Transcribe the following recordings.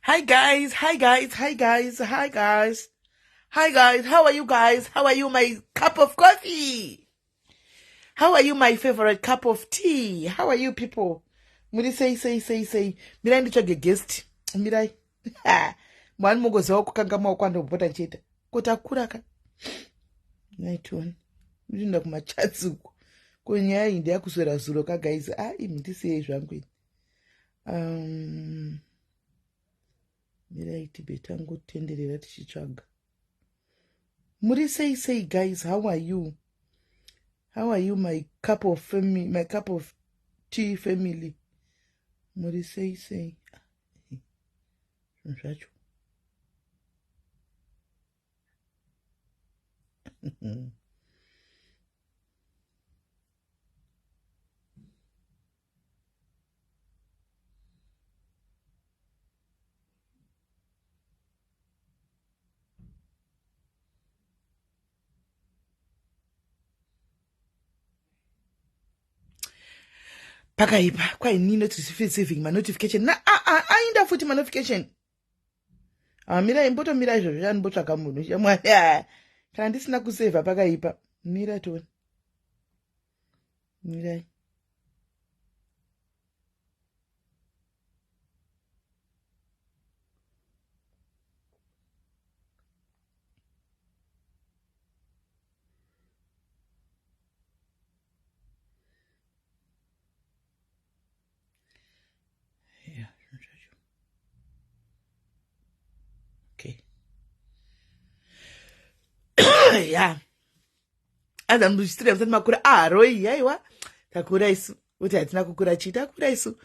Hi guys, hi guys, hi guys, hi guys. Hi guys, how are you guys? How are you my cup of coffee? How are you my favorite cup of tea? How are you people? Muri sei sei sei sei. Mirai nditsvage guest. Mirai. Mwani mugoziva kukanga maoko andobota ndichiita. Ko takura ka. Naitoni. Ndinoenda kumachats uko. Ko nyaya iyi ndeyakuswera zuro ka guys. Ah, imi ndisiyei zvangu ini. Mirai tibve tangotenderera tichitsvaga. Muri sei sei guys, how are you? How are you my cup of family, my cup of tea family? Muri sei sei? Zvinhu zvacho. Pakaipa kwaini not receiving manotification na ainda futi manotification. Mirai mbotomira izvozvo chanimbotsvaka munhu shamwari. Kana ndisina kusevha pakaipa. Mira tione. Mirai. Yeah. Anza muchitira musati makura aharoi yaiwa takura isu kuti hatina kukura chii takura isu.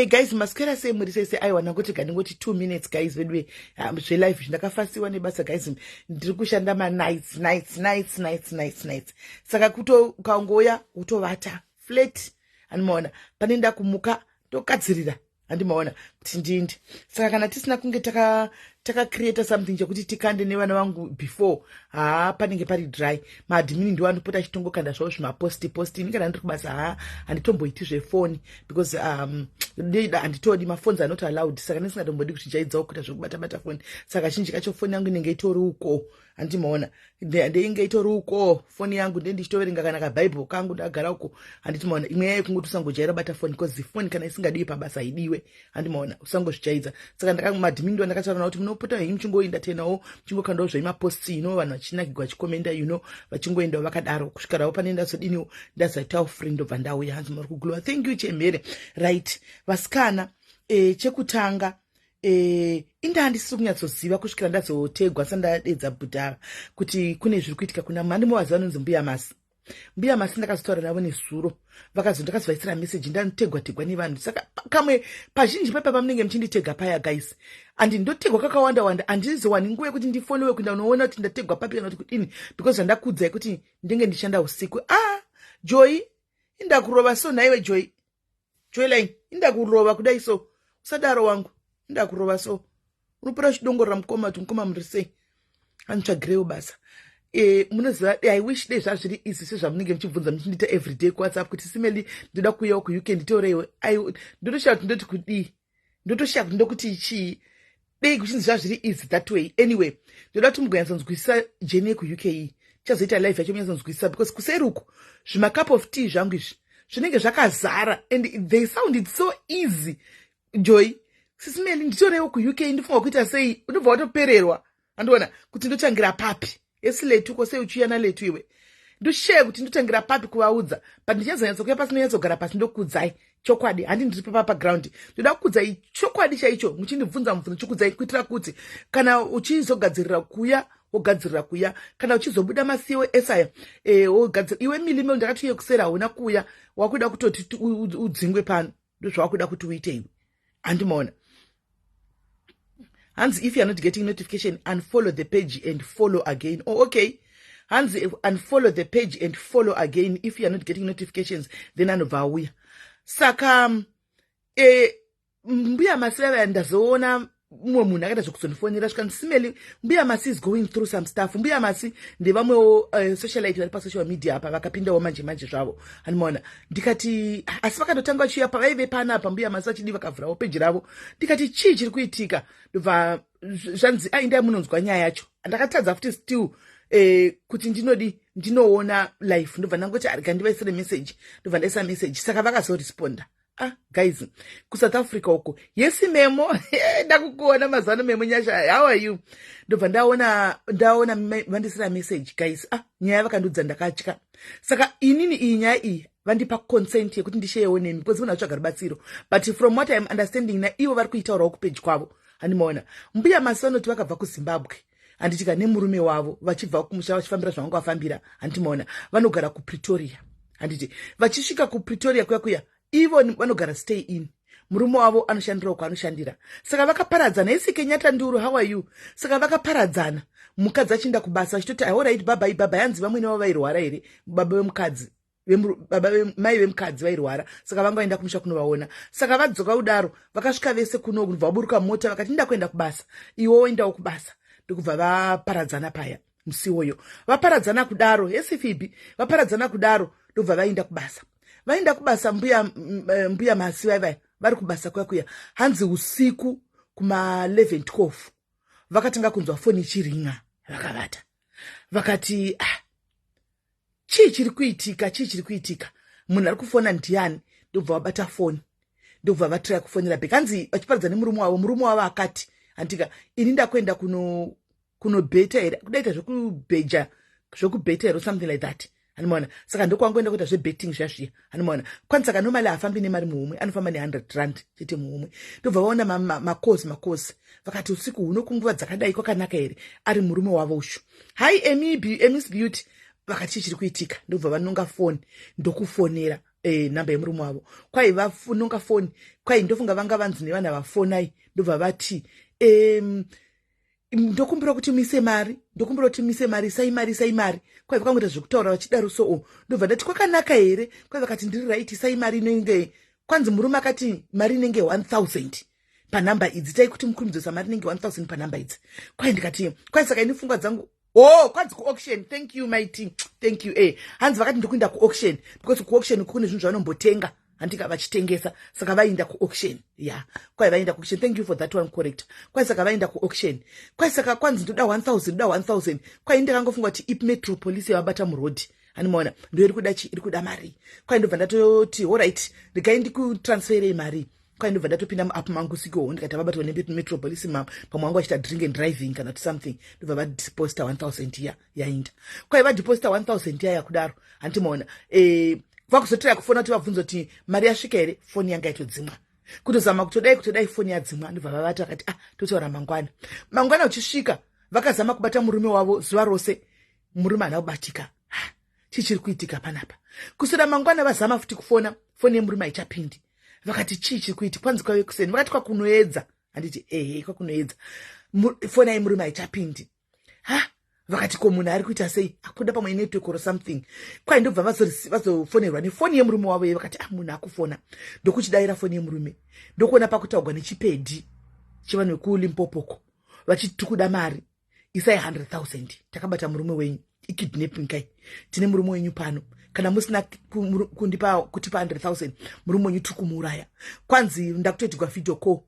Guys maswera sei muri sei sei aiwa nangoti gandingoti 2 minutes guys veduwe zvelife zvindakafasiwa nebasa guys ndiri kushanda manights nights nights nights nights nights saka kuto ukangoya utovata flat andimaona pane ndakumuka ndogadzirira andimaona kuti ndindi saka kana tisina kunge taka create something chekuti tikande nevana vangu before haa panenge pari dry maadmin ndiwo anopota achitongokanda zvavo zvimaposti posti ini kana ndiri kubasa haa handitomboiti zvefoni because handitodi maphones are not allowed saka ndisingatombodi kuti jaidzawo kuita zvekubata bata foni saka kazhinji kacho foni yangu inenge itori uko handimaona ndeinge itori uko foni yangu nde ndichitoverenga kana kabhaibheri kangu ndagara uko handiti maona imwe yayo kungoti usangojaira bata foni because foni kana isingadiwi pabasa haidiwe handimaona usangozvijaidza saka ndakamadhimindo ndakataura nawo kuti munopota henyu muchingoenda tenawo muchingokandawo zvenyu maposts you know vanhu vachinakigwa vachikomenda you know vachingoendawo vakadaro kusvika ravo pane ndazodiniwo ndazoitawo free ndobva ndauya hanzi muri kuglowa thank you chemhere right vasikana chekutanga inda handisiri kunyatsoziva kusvikira ndazotegwa sandadedza bhudhara kuti kune zviri kuitika kuna mani muvaziva vanonzi mbuya masi mbuya masi ndakazotaura navo nezuro vakazo ndakazovaisira meseji ndanotegwa tegwa nevanhu saka kamwe pazhinji paipa pamunenge muchinditega paya guys andi ndotegwa kakawanda wanda andizowani nguva yekuti ndifonowe kuenda unoona kuti ndategwa papi kana kuti kudini because zvandakuudzai kuti ndenge ndichishanda usiku Joy indakurova so nhaiwe Joy Joyline indakurova kudai so usadaro wangu indakurova so unopera uchidongorera mukoma kuti mukoma muri sei anitsvagirewo basa munoziva I wish dei zvazviri easy sezvamunenge muchibvunza muchindiita everyday kuWhatsApp kuti simeli ndoda kuuyawo kuUK nditoreiwe ndotoshaya kuti ndoti kudii ndotoshaya kuti ndokuti chii dei kuchinzi zvazviri easy that way anyway ndoda kuti mugonyatsonzwisisa jeni yekuUK iyi tichazoita live yacho munyatsonzwisisa because kuseri uku zvimacup of tea zvangu izvi zvinenge zvakazara and they sound it so easy Joy sisimeli nditoreiwo kuUK ndifunga kuita sei unobva watopererwa andiona kuti ndotangira papi esiletu ko sei uchiuya naletu iwe ndoshaya kuti ndotangira papi kuvaudza but ndichazonyatsokuya pasi ndonyatsogara pasi ndokuudzai chokwadi handi ndiri papa paground ndoda kukuudzai chokwadi chaicho muchindibvunza mubvunzo chikuudzai kuitira kuti kana uchizogadzirira kuya wogadzirira kuya kana uchizobuda masiwo esaya wogadzira iwe milime ndakati uye kusera hauna kuya wakuda kutoti udzingwe pano ndozvawakuda kuti uite iwe handimaona hanzi if you are not getting notification unfollow the page and follow again oh okay hanzi unfollow the page and follow again if you are not getting notifications then anobva auya saka mbuya maseva ndazoona Mumwe munhu akaita zvekuzondifonera, svika ndisimeli, Mbuya Masi is going through some stuff. Mbuya Masi ndevamwewo socialite vari pasocial media apa, vakapindawo manje manje zvavo, handimaona. Ndikati, asi vakatotanga vachiuya pavaive panapa Mbuya Masi vachidi, vakavhurawo peji ravo. Ndikati, chii chiri kuitika? Ndobva zvanzi, aindai munonzwa nyaya yacho. Ndakatadza futi still kuti ndinodi ndinoona life. Ndobva ndangoti, arika ndivaisire message. Ndobva ndaisa message, saka vakazoresponda. Ah guys, kuSouth Africa uko, yes Memo, ndakukuona mazuva ano. Memo Nyasha, how are you? Ndobva ndaona vandisira message, guys. Ah, nyaya vakandiudza, ndakatya. Saka inini iyi nyaya iyi vandipa consent yekuti ndisharewo nemi because vona vatsvaga rubatsiro, but from what I'm understanding, naivo vari kuitaurawo kupeji kwavo, handimaona. Mbuya Masi vanoti vakabva kuZimbabwe, handitika, nemurume wavo, vachibva kumusha vachifambira zvavanga vafambira, handimaona. Vanogara kuPretoria, handiti? Vachisvika kuPretoria kuya kuya, ivo vanogara stay in, murume wavo anoshandirawo kwaanoshandira. Saka vakaparadzana. Isi Kenyatta Nduru, how are you? Saka vakaparadzana, mukadzi achienda kubasa, achitoti, alright, bye bye bye. Hanzi vamwene vavo vairwara here, baba vemukadzi, baba, mai vemukadzi vairwara, saka vanga vaenda kumusha kunovaona. Saka vadzoka kudaro, vakasvika vese kuno, kubva vaburuka mota, vakati, nda kuenda kubasa, iwe woendawo kubasa. Ndokubva vaparadzana paya musi iwoyo. Vaparadzana kudaro, hesi Fibi, vaparadzana kudaro, ndobva vaenda kubasa. Vaenda kubasa, mbuya Masi vaivaya vari kubasa kuya kuya. Hanzi usiku kuma11 12 vakatanga kunzwa foni ichiringa vakavata. Vakati, ah, chii chiri kuitika? Chii chiri kuitika? Munhu ari kufona ndiani? Ndobva vabata foni, ndobva vatraya kufonera back. Hanzi vachiparidza nemurume wavo, murume wavo akati, handika, ini ndakuenda kunobheta here, kudaita zvekubheja, zvekubheta here, something like that, handimaona. Saka ndokwangoenda kuita zvebetting zviya zviya, handimaona. Kwanzi saka normally hafambi nemari muhomwe, anofamba ne100 rand chete muhomwe. Ndobva vaona makozi makozi. Vakati, usiku huno kunguva dzakadai kwakanaka here? Ari murume wavo ushu. Hi Emis Beauty. Vakati, chii chiri kuitika? Ndobva vanonga foni, ndokufonera namba yemurume wavo. Kwai vanonga foni, kwai ndofunga vanga vanzi nevanhu vafonai. Ndobva vati, ndokumbira kuti muise mari, ndokumbira kuti muise mari, isai mari, isai mari. Kwai vakangoita zvekutaura vachidaro. So ndobva ndati, kwakanaka here? Kwai vakati, ndiri right, isai mari inenge. Kwanzi murume akati mari inenge 1000 panhamba idzi, tai kuti mukurumidzosa mari inenge 1000 panhamba idzi. Kwai ndikati, kwai saka ini pfungwa dzangu, oh, kwanzi kuauction. Thank you, Mighty, thank you. Hanzi vakati, ndikuenda kuauction, because kuauction kune zvinhu zvavanombotenga, handika, vachitengesa. Saka vaenda kuauction ya. Kwai vaenda kuauction. Thank you for that one, correct. Kwai saka vaenda kuauction. Kwai saka kwanzi, ndoda 1000, ndoda 1000. Kwai ndakangofunga kuti imetro police yavabata murodhi, handimaona, ndo iri kuda chi, iri kuda mari. Kwai ndobva ndatoti, alright, regai ndikutransferei mari. Kwai ndobva ndatopinda muapp mangu sikowo, ndikati vabatwa nemetro police, pamwe vangu vachiita drink and driving kana kuti something. Ndobva vadeposita 1000 iya yainda. Kwai vadeposita 1000 iya yakudaro, handimaona. Vakuzotraya kufona kuti vabvunza kuti mari yasvika here, foni yanga itodzimwa. Kutozama kutodai kutodai, foni yadzimwa. Ndobva vavati, vakati, ah, totaura mangwana. Mangwana uchisvika, vakazama kubata murume wavo zuva rose, murume haana kubatika. Chii chiri kuitika panapa? Kuswera mangwana vazama futi kufona, foni yemurume haichapindi. Vakati, chii chiri kuitika? Kwanzi kwave kuseni, vakati kwakunoedza, handiti? Ehe, kwakunoedza, foni yemurume haichapindi. Ha, vakati, ko munhu ari kuita sei? Akuda pamwe network or something. Kwai ndobva vazofonerwa nefoni yemurume wavo. Ye vakati, ah, munhu akufona. Ndokuchidayira foni yemurume, ndokuona pakutaugwa nechipedhi chevanhu vekuLimpopoko, vachiti, tikuda mari, isai 100 000, takabata murume wenyu. Ikidnapping kai. Tine murume wenyu pano, kana musina kundipa, kutipa 100 000, murume wenyu tiri kumuuraya. Kwanzi ndakutoitirwa video call.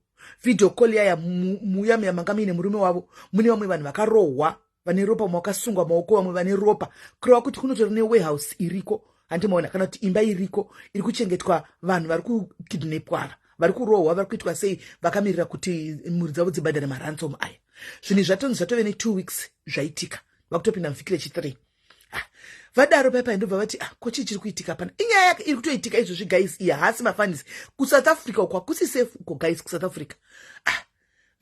Video call yaya, muya muya manga muine murume wavo, mune vamwe vanhu vakarohwa, vane ropa, vamwe vakasungwa maoko, vamwe vane ropa, kureva kuti kunotori newarehouse iriko, handimaona, kana kuti imba iriko iri kuchengetwa vanhu vari kukidnapwa ava, vari kurohwa, vari kuitwa sei, vakamirira kuti mhuri dzavo dzibhadhare maransom aya. Zvinhu zvatonzi zvatove ne2 weeks zvaitika, vakutopinda muvhiki rechi3. Ah, vadaro paipai, ndobva vati, ah, ko chii chiri kuitika pana? Inyaya iri kutoitika izvozvi, guys. Iya haasi mafanisi. KuSouth Africa uko hakusi safe uko, guys, kuSouth Africa. Ah,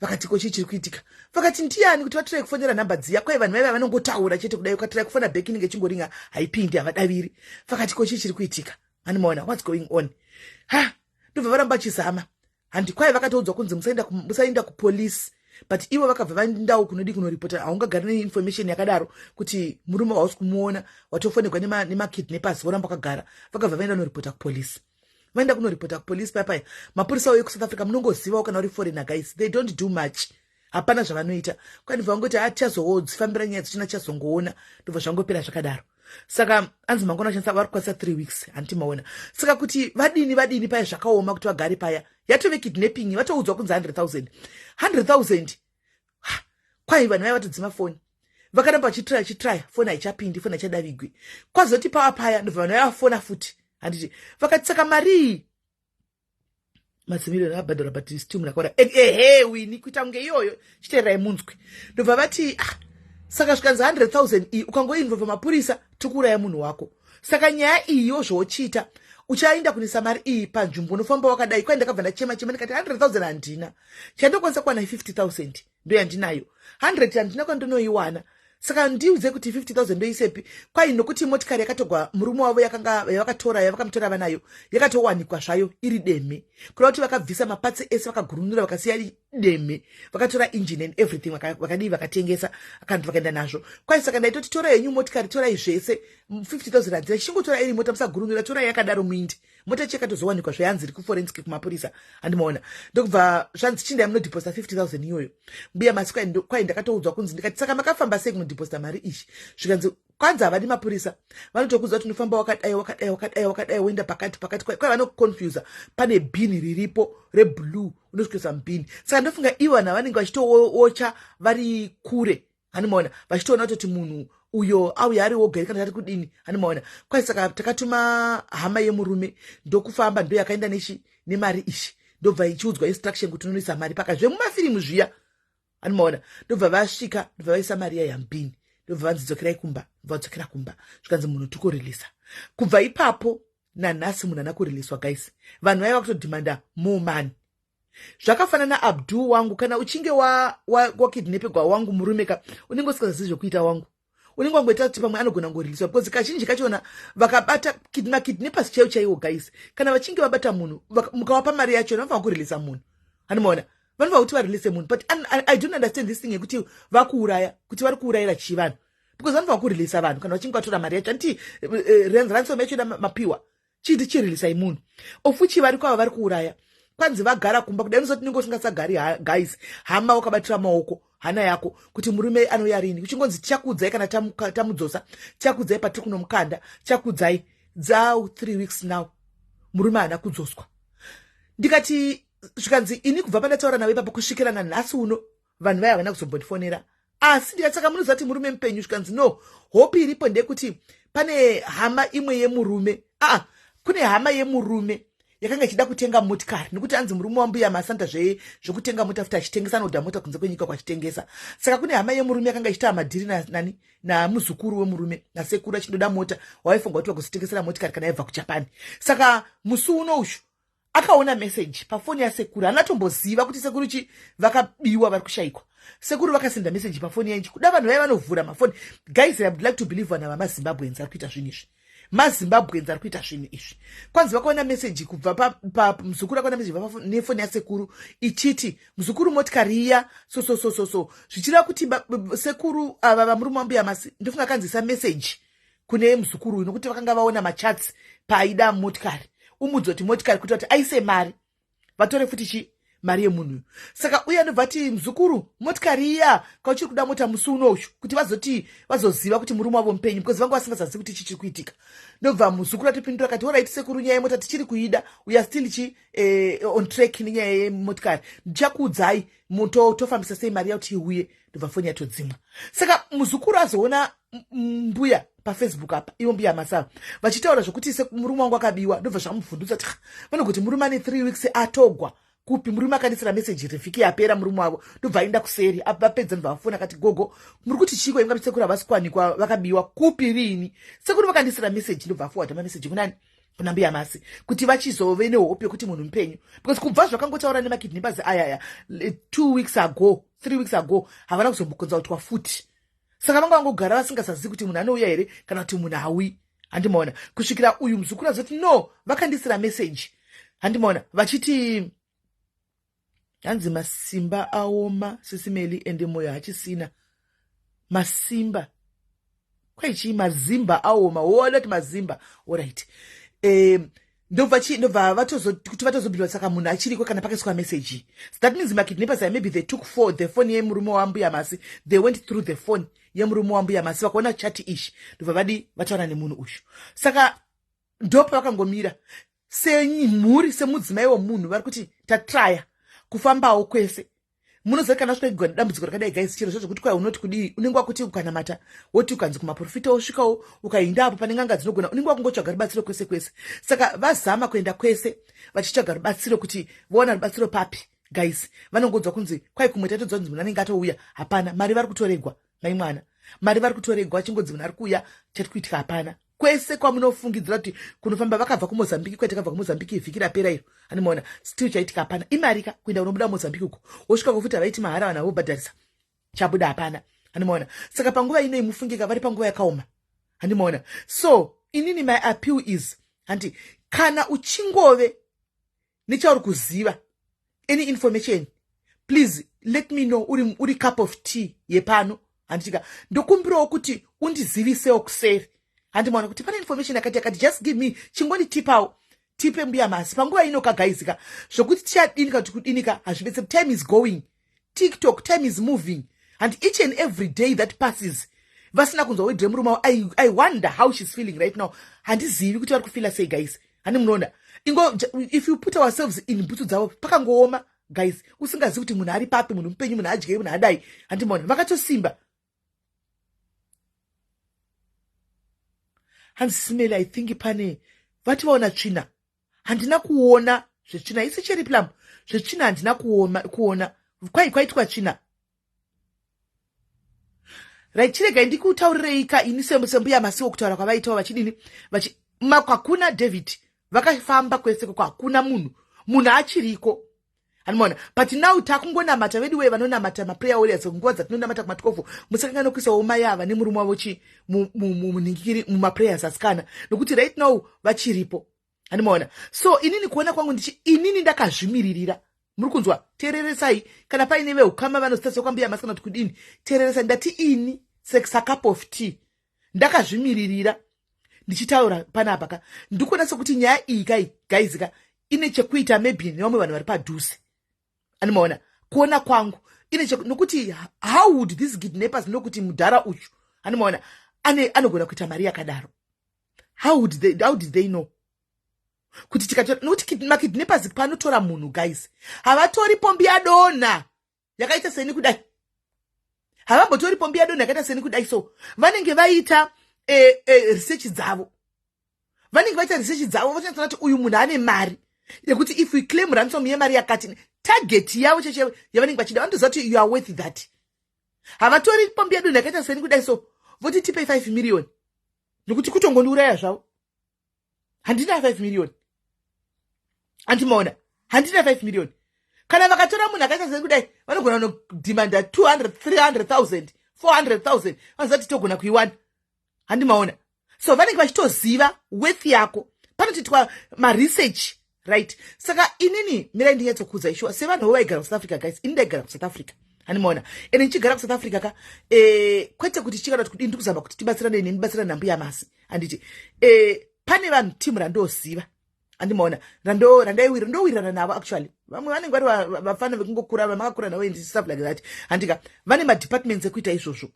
vakati, ko chii chiri kuitika? Vakati, ndiani? Kuti vatirai kufonera nhamba dziya, kwai vanhu vaiva vanongotaura chete kudai. Ukatirai kufona back, inenge ichingoringa, haipindi, havadaviri. Vakati, ko chii chiri kuitika? Animaona, what's going on? Ha, ndobva varamba vachizama, handi. Kwai vakatoudzwa kunzi musaenda kupolisi, but ivo vakabva vaendawo kunodi kunoripota. Haungagari neinformation yakadaro kuti murume hausi kumuona, watofonerwa nemakidnappers, voramba wakagara. Vakabva vaenda kunoripota kupolisi. Vaenda kunoripota kupolisi paipaya, mapurisa uye kuSouth Africa munongozivawo kana uri foreigner, guys, they don't do much. Hapana zvavanoita. Kwanibva vangoti atichazodzifambira ah, nyaya dzichina tichazongoona, ndobva zvangopera zvakadaro. Saka anzi mangwana vachanisa vari kukwanisa 3 weeks, handiti maona? Saka kuti vadini vadini paya, zvakaoma kuti vagare paya, yatove kidnapping. Vatoudzwa kunzi 100 000, 100 000. Kwai vanhu vaya vatodzima foni, vakaramba vachitraya chitraya, foni haichapindi, foni haichadavigwi. Kwazoti pava paya, ndobva vanhu vaya vafona futi, handiti? Vakati saka mari iyi mazimiriyoni abhadhara, but still munhu akaura. Ehe, wini kuita kunge iyoyo, chiteerai munzwi. Ndobva vati, ah, saka zvikanzi 100 000 iyi ukangoinvolva mapurisa, tikuuraya munhu wako. Saka nyaya iyiwo zvauchiita, uchaenda kunisa mari iyi panzvimbo, unofamba wakadai. Kwai ndakabva ndachema chema, ndikati 100 000 handina, chandokwanisa kuwana 50 000, ndo yandinayo. 100 handina kwandinoiwana, saka ndiudze kuti 50 000 ndoisepi? Kwai nokuti motikari yakatogwa murume wavo yakanga yavakatora, yavakamutora vanayo, yakatowanikwa zvayo iri deme, kureva kuti vakabvisa maparts ese, vakagurunura, vakasiya deme, vakatora engine and everything, vakadii, vakatengesa akanti vakaenda nazvo. Kwai saka ndaitoti torai henyu motikari, torai zvese, 50 000 handina, chichingotora iri mota, musagurunura, torai yakadaro muindi. Mota chekatozowanikwa zvayanzi iri kuforensic kumapurisa, handimaona? Ndokubva zvanzi chindai munodhiposita 50 000 iyoyo. Mbuya Masi kwai ndakatoudzwa kunzi, ndikati saka makafamba sei kunodhiposita mari iyi? Zvikanzi kwanzi havadi mapurisa, vanotokudza kuti unofamba wakadai, wakadai, wakadai, wakadai, woenda pakati pakati. Kwai vanokuconfusa, pane bhini riripo reblue, unosvikoisa mubhini. Saka ndofunga ivo vanhu vanenge vachitoocha vari kure, handimaona? Vachitoona kutoti munhu uyo auya ari woga kana tati kudini, handimaona? Kwai saka takatuma hama yemurume, ndokufamba, ndo yakaenda nechi nemari ishi, ndobva ichiudzwa instruction kuti unonoisa mari paka zvemumafirimu zviya, handimaona? Ndobva vasvika, ndobva vaisa mari iya yambini, ndobva vanzi dzokerai kumba. Ndobva vadzokera kumba, zvikanzi munhu tikureleasa. Kubva ipapo nanhasi munhu ana kureleaswa. Guys, vanhu vaiva kutodhimanda more money. Zvakafanana Abdul wangu, kana uchinge wakidnapegwa wa wangu murume ka, unenge usikazivi zvekuita wangu, unenge wangoita kuti pamwe anogona ngoreleaswa, because kazhinji kachona vakabata makidnappers chaiwo chaiwo, guys, kana vachinge vabata munhu, mukavapa mari yacho, vanofanira kureleasa munhu, handimaona? Vanofanira kuti varelease munhu. But I don't understand this thing yekuti vakuuraya, kuti vari kuurayira chii vanhu, because vanofanira kureleasa vanhu kana vachinge vatora mari yacho. Anditi ransom yacho ida mapiwa chii? Chireleasai munhu ofuchi vari kwava vari kuuraya. Kwanzi vagara kumba kudai, unozoti ninge usingasagari, guys, hama wakabatira maoko hana yako kuti murume anouya rini, uchingonzi tichakuudzai kana tamudzosa, tichakuudzai patiri kunomukanda, tichakuudzai. Dzau 3 weeks now, murume haana kudzoswa. Ndikati zvikanzi ini kubva pandataura navo ipapo kusvikira nanhasi uno, vanhu vaya havana kuzombondifonera. Asi ndikati saka munoziva kuti murume mupenyu? Zvikanzi no, hope iripo ndeyekuti pane hama imwe yemurume, aa, kune hama yemurume yakanga ichida kutenga motikari, nekuti anzi murume wambuya Masanta zvekutenga mota futi achitengesa, anoda mota kunze kwenyika kwachitengesa. Saka kune hama yemurume yakanga ichiita madhiri nani, namuzukuru wemurume nasekuru, achindoda mota, waifunga kuti vagozotengesera motikari kana yaibva kuJapan. Saka musi uno ushu akaona meseji pafoni yasekuru, haana tomboziva kuti sekuru chi vakabiwa, vari kushayikwa. Sekuru vakasenda meseji pafoni yainji kuda vanhu vaiva vanovhura mafoni. Guys, I would like to believe vanhu ava maZimbabweans ari kuita zvinhu izvi, maZimbabweans ari kuita zvinhu izvi. Kwanzi vakaona meseji kubva pamuzukuru, akaona meseji nefoni yasekuru ichiti, "Muzukuru, motikari iya so so so so so," zvichireva kuti sekuru ava vamurume wambuya Masi, ndofunga kanzisa meseji kune muzukuru uyu, nokuti vakanga vaona machats paaida motikari, umudzi kuti motikari, kuita kuti aise mari, vatore futi chi mari yemunhu uyu. Saka uye anobva ati, "Muzukuru, motikari iya, kauchiri kuda mota musi unoyu?" Kuti vazoti vazoziva kuti murume wavo mupenyu, because vanga vasingazazivi kuti chii chiri kuitika. Ndobva muzukuru atopindura akati, "Alright sekuru, nyaya yemota tichiri kuida, we are still chi on track nenyaya yemotikari, ndichakuudzai tofambisa sei mari yakuti iuye." Ndobva foni yatodzimwa. Saka muzukuru azoona mbuya paFacebook apa, ivo mbuya Masava vachitaura zvokuti murume wangu akabiwa, ndobva zvamubvundutsa kuti vanogoti murume ane 3 weeks atogwa kupi? Murume akandisira meseji revhiki yapera, murume wavo. Ndobva aenda kuseri, vapedza ndobva vafona akati, "Gogo, muri kuti chiko? Ingati sekuru havasi kuwanikwa, vakabiwa kupi, rini?" "Sekuru vakandisira meseji." Ndobva aforwarda mameseji kunani? Kuna mbuya Masi, kuti vachizove nehope yekuti munhu mupenyu, because kubva zvakangotaura nemakidnappers ayaya 2 weeks ago, 3 weeks ago, havana kuzombokonzautwa futi. Saka vanga vangogara vasingasazivi kuti munhu anouya here kana kuti munhu hauyi, handimaona? Kusvikira uyu muzukuru azoti, "No, vakandisira meseji," handimaona? Vachiti hanzi masimba aoma sisimeli, ende mwoyo hachisina masimba. Kwaichii? Mazimba aoma, woona kuti mazimba, alright. Ndobva chi ndobva vatozo kuti vatozobhilwa. Saka munhu achiriko kana pakaiswa message. So that means makidnappers aya, maybe they took for the phone yemurume wambuya Masi. They went through the phone yemurume wambuya Masi, vakaona chat ishi, ndobva vadi vataura nemunhu uyu. Saka ndopavakangomira semhuri, semudzimai womunhu, vari kuti tatraya kufambawo kwese. Munoziva, kana wasvika dambudziko rakadai, guys, chiro zvezvokuti kwai unoti kudii, unenge wakuti ukanamata, woti ukanzi kumaprofita, wosvikawo, ukainda apo pane n'anga dzinogona, unenge wakungotsvaga rubatsiro kwese kwese. Saka vazama kuenda kwese vachitsvaga rubatsiro kuti voona rubatsiro papi. Guys, vanongonzwa kunzi kwai kumwe tatodzwa kunzi munhu anenge atouya. Hapana mari, vari kutoregwa. Mai mwana, mari vari kutoregwa, vachingonzi munhu ari kuuya. Chati kuitika hapana. Kwese kwamunofungidzira kuti kunofamba, vakabva kuMozambiki, kwete takabva kuMozambiki vhiki rapera iro, animaona, still chaitika hapana. Imarika kuenda unobuda Mozambiki uko, wosvika kofuti havaiti mahara, vanhu vobhadharisa, chabuda hapana, handimaona. Saka panguva inoi, mufungika, vari panguva yakaoma, handimaona. So inini my appeal is, handi, kana uchingove nechauri kuziva, any information, please let me know. Uri cup of tea yepano, handitika, ndokumbirawo kuti undizivisewo kuseri, handimaona, kuti pane information yakati yakati. Just give me, chingonditipawo, tipe mbuya Masi panguva ino. Kagaizika zvokuti tichadinika kuti kudinika hazvibetseri. Time is going, TikTok, time is moving, and each and every day that passes vasina kunzwa wedre murume wavo, I wonder how she's feeling right now. Handizivi kuti vari kufila sei, guys. Handi munoona, ingo if you put ourselves in bhutsu dzavo, pakangooma, guys. Usingazivi kuti munhu ari papi, munhu mupenyu, munhu adyei, munhu adai, handimaona, vakatosimba. Hanzi simeli, I think pane vati vaona tsvina. Handina kuona zvetsvina isi, cherry plum, zvetsvina handina kuona. Kwai kwaitwa tsvina, right? Chiregai ndikutaurirei ka ini sembuya Masiwo, kutaura kwavaitawo vachidini, vachi hakuna David, vakafamba kwese koko, hakuna munhu, munhu achiriko, handimaona. But now takungonamata vedu wee, vanonamata, maprayer warriors, nguva dzatinonamata kuma12, musakangana kuisawo mai ava nemurume wavo chi munhingikiri mumaprayers, asikana, nokuti right now vachiripo, handimaona. So inini kuona kwangu, ndichi inini ndakazvimiririra, muri kunzwa? Teereresai, kana paine veukama vanozita sekwambuya Masikana kuti kudini, teereresai. Ndati ini secup of tea ndakazvimiririra, ndichitaura panapa ka, ndikuona sekuti nyaya iyi kai, guys ka, ine chekuita maybe nevamwe vanhu vari padhuze, animaona. Kuona kwangu ine, nokuti how would these kidnappers nokuti mudhara uchu, animaona, ane anogona kuita mari yakadaro? How did they know kuti tikatora? Nokuti makidnappers panotora munhu, guys, havatori pombi yadonha yakaita seni kudai, havambotori pombi yadonha yakaita seni kudai. So vanenge vaita research dzavo, vanenge vaita research dzavo, vachinyatsona kuti uyu munhu ane mari yekuti if we claim ransom yemari yakati, target yavo cheche yavanenge vachida, vanotoziva kuti you are worth that. Havatori pombi yadonha yakaita seni kudai, so voti tipei 5 million, nekuti kutongondiuraya zvavo. Handina 5 million, andimaona, handina 5 million. Kana vakatora munhu akaita seni kudai, vanogona kunodhimanda 200, 300 000, 400 000, vanoziva kuti togona kuiwana, handimaona. So vanenge vachitoziva worth yako, panotoitwa maresearch, right? Saka inini mirai ndinyatsokudza ishuwa, sevanhu vo vaigara kuSouth Africa, guys, ini ndaigara kuSouth Africa, handimaona, ende ndichigara kuSouth Africa ka, kwete kuti chikana kuti kudini, ndikuzama kuti tibatsirane neni, ndibatsirane nambuya Masi, handiti? Pane vanhu, timu randoziva, handimaona, randaiwira, ndowirirana navo. Actually vamwe vanenge vari vafana vekungokura, vamakakura navo and stuff like that, handika? Vane madepartments ekuita izvozvo.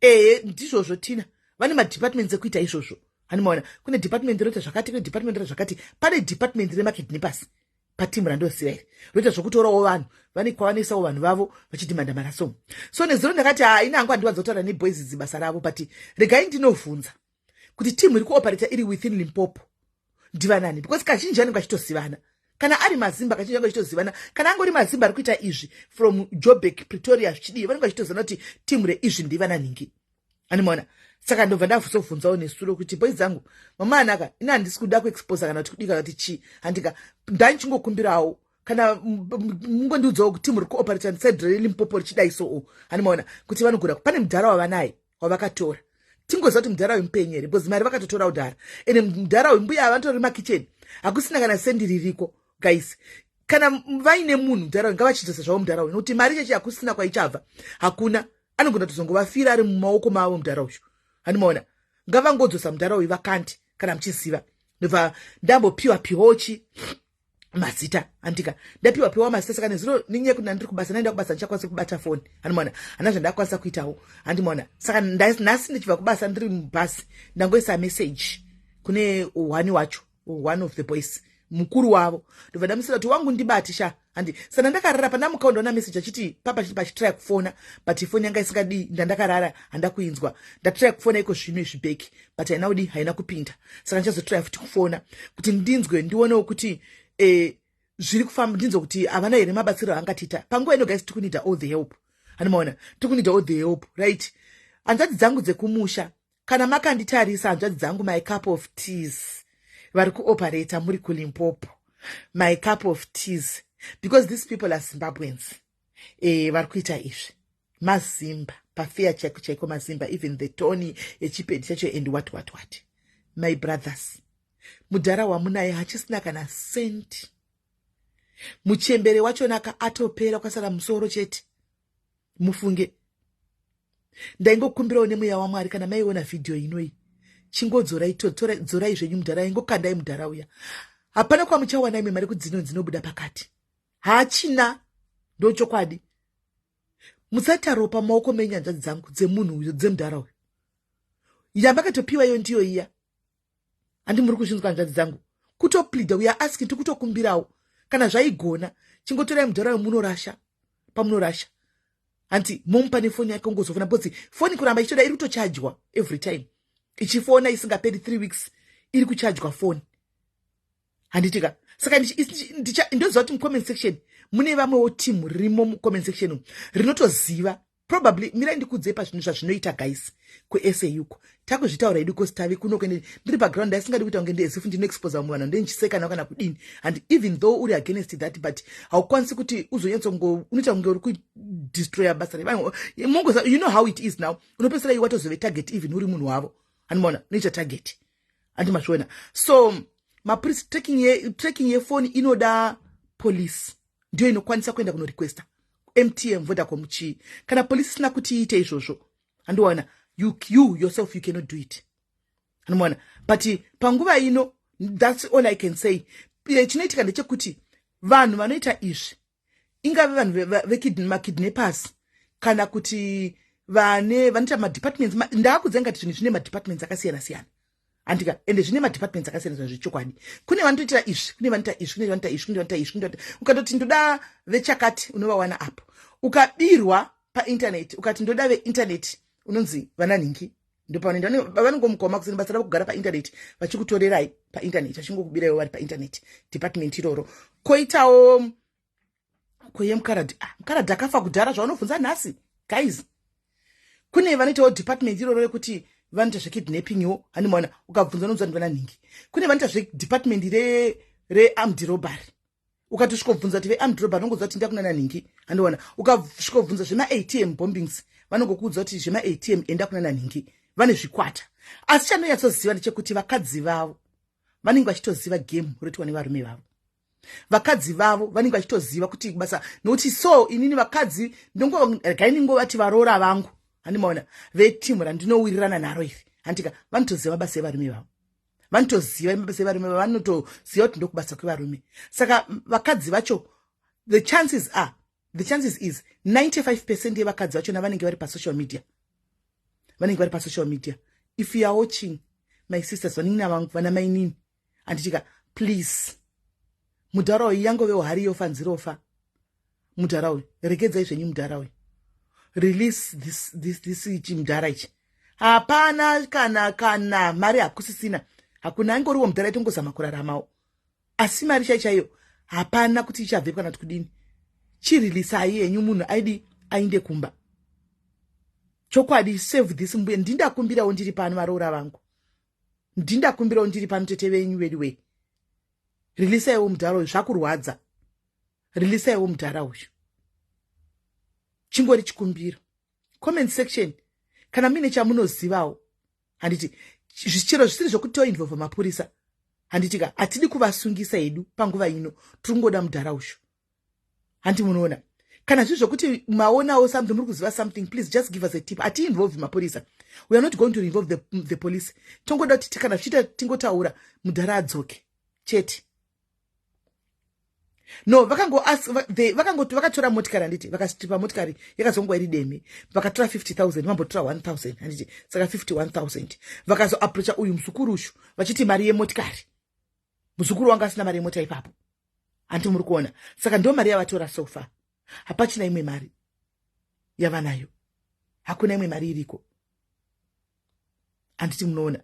Ehe, ndizvozvo, tina, vane madepartments ekuita izvozvo, handimaona. Kune department rinoita zvakati, kune department rinoita zvakati. Pane department remakidnappers patimu randoziva iri, roita zvokutorawo vanhu, vane kwavanoisawo vanhu vavo vachidhimanda maransom. So nezuro ndakati, ha, ini hangu handiwanza kutaura neboys idzi, basa ravo, but regai ndinovhunza kuti timu iri kuoperata iri within Limpopo ndivanani, because kazhinji vanenge vachitozivana. Kana ari mazimba, kazhinji vanenge vachitozivana. Kana angori mazimba ari kuita izvi from Joburg, Pretoria, zvichidii, vanenge vachitozivana kuti timu reizvi ndivananhingi, animaona. Saka ndobva ndazobvunzawo nesuro kuti, boys dzangu, mama anaka, ini handisi kuda kuexposa kana kuti kudika kuti chii, handika, ndandichingokumbirawo kana mungondiudzawo kuti timu ri kuoperata side reLimpopo richidai soo, handimaona, kuti vanogona pane mudhara wavanaye wavakatora, tingoziva kuti mudhara uyu mupenyu here, because mari vakatotora kudhara, ende mudhara uyu, mbuya vanotori makicheni, hakusina kana sendi ririko. Guys, kana vaine munhu mudhara uyu, ngavachidzosa zvavo mudhara uyu, nokuti mari cheche hakusina kwaichabva, hakuna. Anogona kutozongovafira ari mumaoko mavo mudhara uyu, handimaona. Ngavangodzosa mudhara uyu vakanti, kana muchiziva. Ndobva ndambopiwa piwawo chi mazita, andika ndapiwa piwa mazita. Saka nezuro, nenyaya yekuti ndandiri kubasa, naenda kubasa ndichakwanisa kubata foni, handimaona, hana zvandakwanisa kuitawo, handimaona. Saka nhasi ndichibva kubasa, ndiri mubhasi, ndangoisa message kune one wacho, one of the boys, mukuru wavo. Ndobva ndamusira kuti, "Wangu, ndibati sha." Handi saka ndakarara. Pandamukawo, ndaona message achiti papa pachitry kufona, but foni yanga isingadii, ndandakarara, handa kuinzwa. Ndatry kufona iko zvino izvi back, but haina kudi, haina kupinda. Saka ndichazotry futi kufona kuti ndinzwe, ndionewo kuti zviri kufamba, ndinzwe kuti havana here mabatsiro angatiita panguva ino. Guys, tikuneeda all the help, handimaona, tikuneeda all the help, right? Hanzvadzi dzangu dzekumusha, kana makanditarisa, hanzvadzi dzangu, my cup of teas vari kuoperata muri kuLimpopo, my cup of teas, because these people are Zimbabweans, vari kuita izvi mazimba pafeya chaiko chaiko, mazimba, even the tone yechipedi chacho and what what what. My brothers, mudhara wamunaye hachisina kana senti. Muchembere wachonaka atopera, kwasara musoro chete. Mufunge, ndaingokumbirawo nemweya waMwari, kana maiona vhidhiyo inoi, chingodzorai, dzorai zvenyu mudhara, ingokandai mudhara uya. Hapana kwamuchawana imwe mari kudzino dzinobuda pakati, haachina, ndochokwadi. Musataropa maoko menyanzva dzangu dzemunhu uyo, dzemudhara uyo yamakatopiwa iyo, ndiyo iya. Handi muri kuzvinzwa, hanzvadzi dzangu? Kutopleada, we are asking, tikutokumbirawo, kana zvaigona, chingotorai mudhara uyo, munorasha pamunorasha, hanti momupa nefoni yake, ungozofona, because foni kuramba ichitoda, iri kutochajwa every time ichifona isingaperi 3 weeks, iri kuchajwa foni, handitika? Saka ndoziva kuti mucomment section mune vamwewo team ririmo mucomment section rinotoziva probably. Mirai ndikudzei pazvinhu zvazvinoita, guys. KuSA uko takuzvitaura idu kosi tave kuno kuende ndiri paground, ndaisingadi kuita kunge ndezifu ndinoexposa vamwe vanhu, ndendichisekana kana kudini. And even though uri against that, but haukwanisi kuti uzonyatsongo unoita kunge uri kudestroya basa revanhu. You know how it is now, unopedzisira iwe watozove target, even uri munhu wavo, handimaona, unoita target, handimazviona. So mapurisa, tracking yefoni inoda police, ndiyo inokwanisa kuenda kunorequesta MTN, Vodacom, chii. Kana polisi isina kuti iite izvozvo, handiwana, you yourself, you cannot do it, handimaona. But panguva ino, that's all I can say. Chinoitika ndechekuti vanhu vanoita izvi, ingave vanhu vemakidnappers kana kuti vane vanoita madepartments, ndaakudza ngati zvinhu zvine madepartments akasiyana siyana, handika? Ende zvine madepartments akasiyana siyana zvechokwadi. Kune vanotoitira izvi, kune vanoita izvi, kune vanoita izvi, kune vanoita izvi, kune vanoita. Ukatoti ndoda vechakati, unovawana apo. Ukabirwa painternet, ukati ndoda veinternet, unonzi vananhingi, ndopavanoenda, vanongomukoma kusini. Basa ravo kugara painternet vachikutorerai painternet, vachingokubiraiwo vari painternet department iroro. Koitawo koye mukaradhi, ah, mukaradhi akafa kudhara, zvaunobvunza nhasi, guys. Kune vanoitawo department iroro rekuti vanoita zvekidnappingwo, handimaona. Ukabvunza, unonzwa ndi vananhingi. Kune vanoita zvedepartment rearmed robbery, ukatosvikobvunza kuti vearmed robbery, vanongoziva kuti nda kuna nanhingi, handiona. Ukasvikobvunza zvemaATM bombings, vanongokuudza kuti zvemaATM enda kuna nanhingi, vane zvikwata. Asi chandonyatsoziva ndechekuti vakadzi vavo vanenge vachitoziva game roitwa nevarume vavo. Vakadzi vavo vanenge vachitoziva kuti basa, nokuti so inini vakadzi regai ndingovati varoora vangu, handimaona, vetimu randinowirirana naro iri, handika, vanotoziva mabasa evarume vavo, vanotoziva mabasa evarume vavo, vanotoziva kuti ndokubasa kwevarume. Saka vakadzi vacho, the chances is 95% yevakadzi vachona vanenge vari pasocial media, vanenge vari pasocial media. If you are watching, my sisters, vanin'ina vangu, vana mainini, handitika, please, mudhara uyu yangovewo hari yofa nzirofa. Mudhara uyu, regedzai zvenyu mudhara uyu, release this chimudhara ichi. Hapana kana mari hakusisina, hakuna, angoriwo mudhara itongozama kuraramawo, asi mari chai chaiyo hapana kuti ichabve kana kuti kudini. Chirilisai henyu munhu aidi ainde kumba chokwadi. Save this mbuya. Ndindakumbirawo ndiri pano, varoora vangu, ndindakumbirawo ndiri pano, tete venyu vedu wei, rilisaiwo mudhara uyu, zvakurwadza, rilisaiwo mudhara uyu. Chingori chikumbiro. Comment section, kana muine chamunozivawo, handiti, chero zvisiri zvokuti toinvolva mapurisa, handitika, hatidi kuvasungisa hedu panguva ino, tiri kungoda mudhara uyu, handi munoona. Kana Kana zviri zvokuti maonawo something, muri kuziva something, please just give us a tip. Hatiinvolve mapurisa. We are not going to involve the police. Tongoda kuti kana zvichiita tingotaura, mudhara adzoke chete. No, vakangoti vakatora motikari, handiti? Vakastripa motikari, yakazongwa iri deme. Vakatora 50 000, vambotora 1 000, handiti? Saka 51 000. Vakazoapproacha uyu muzukuru ushu vachiti mari yemotikari. Muzukuru wanga asina mari yemota ipapo, handiti? Muri kuona? Saka ndo mari yavatora so far. Hapachina imwe mari yavanayo, hakuna imwe mari iriko, handiti? Munoona?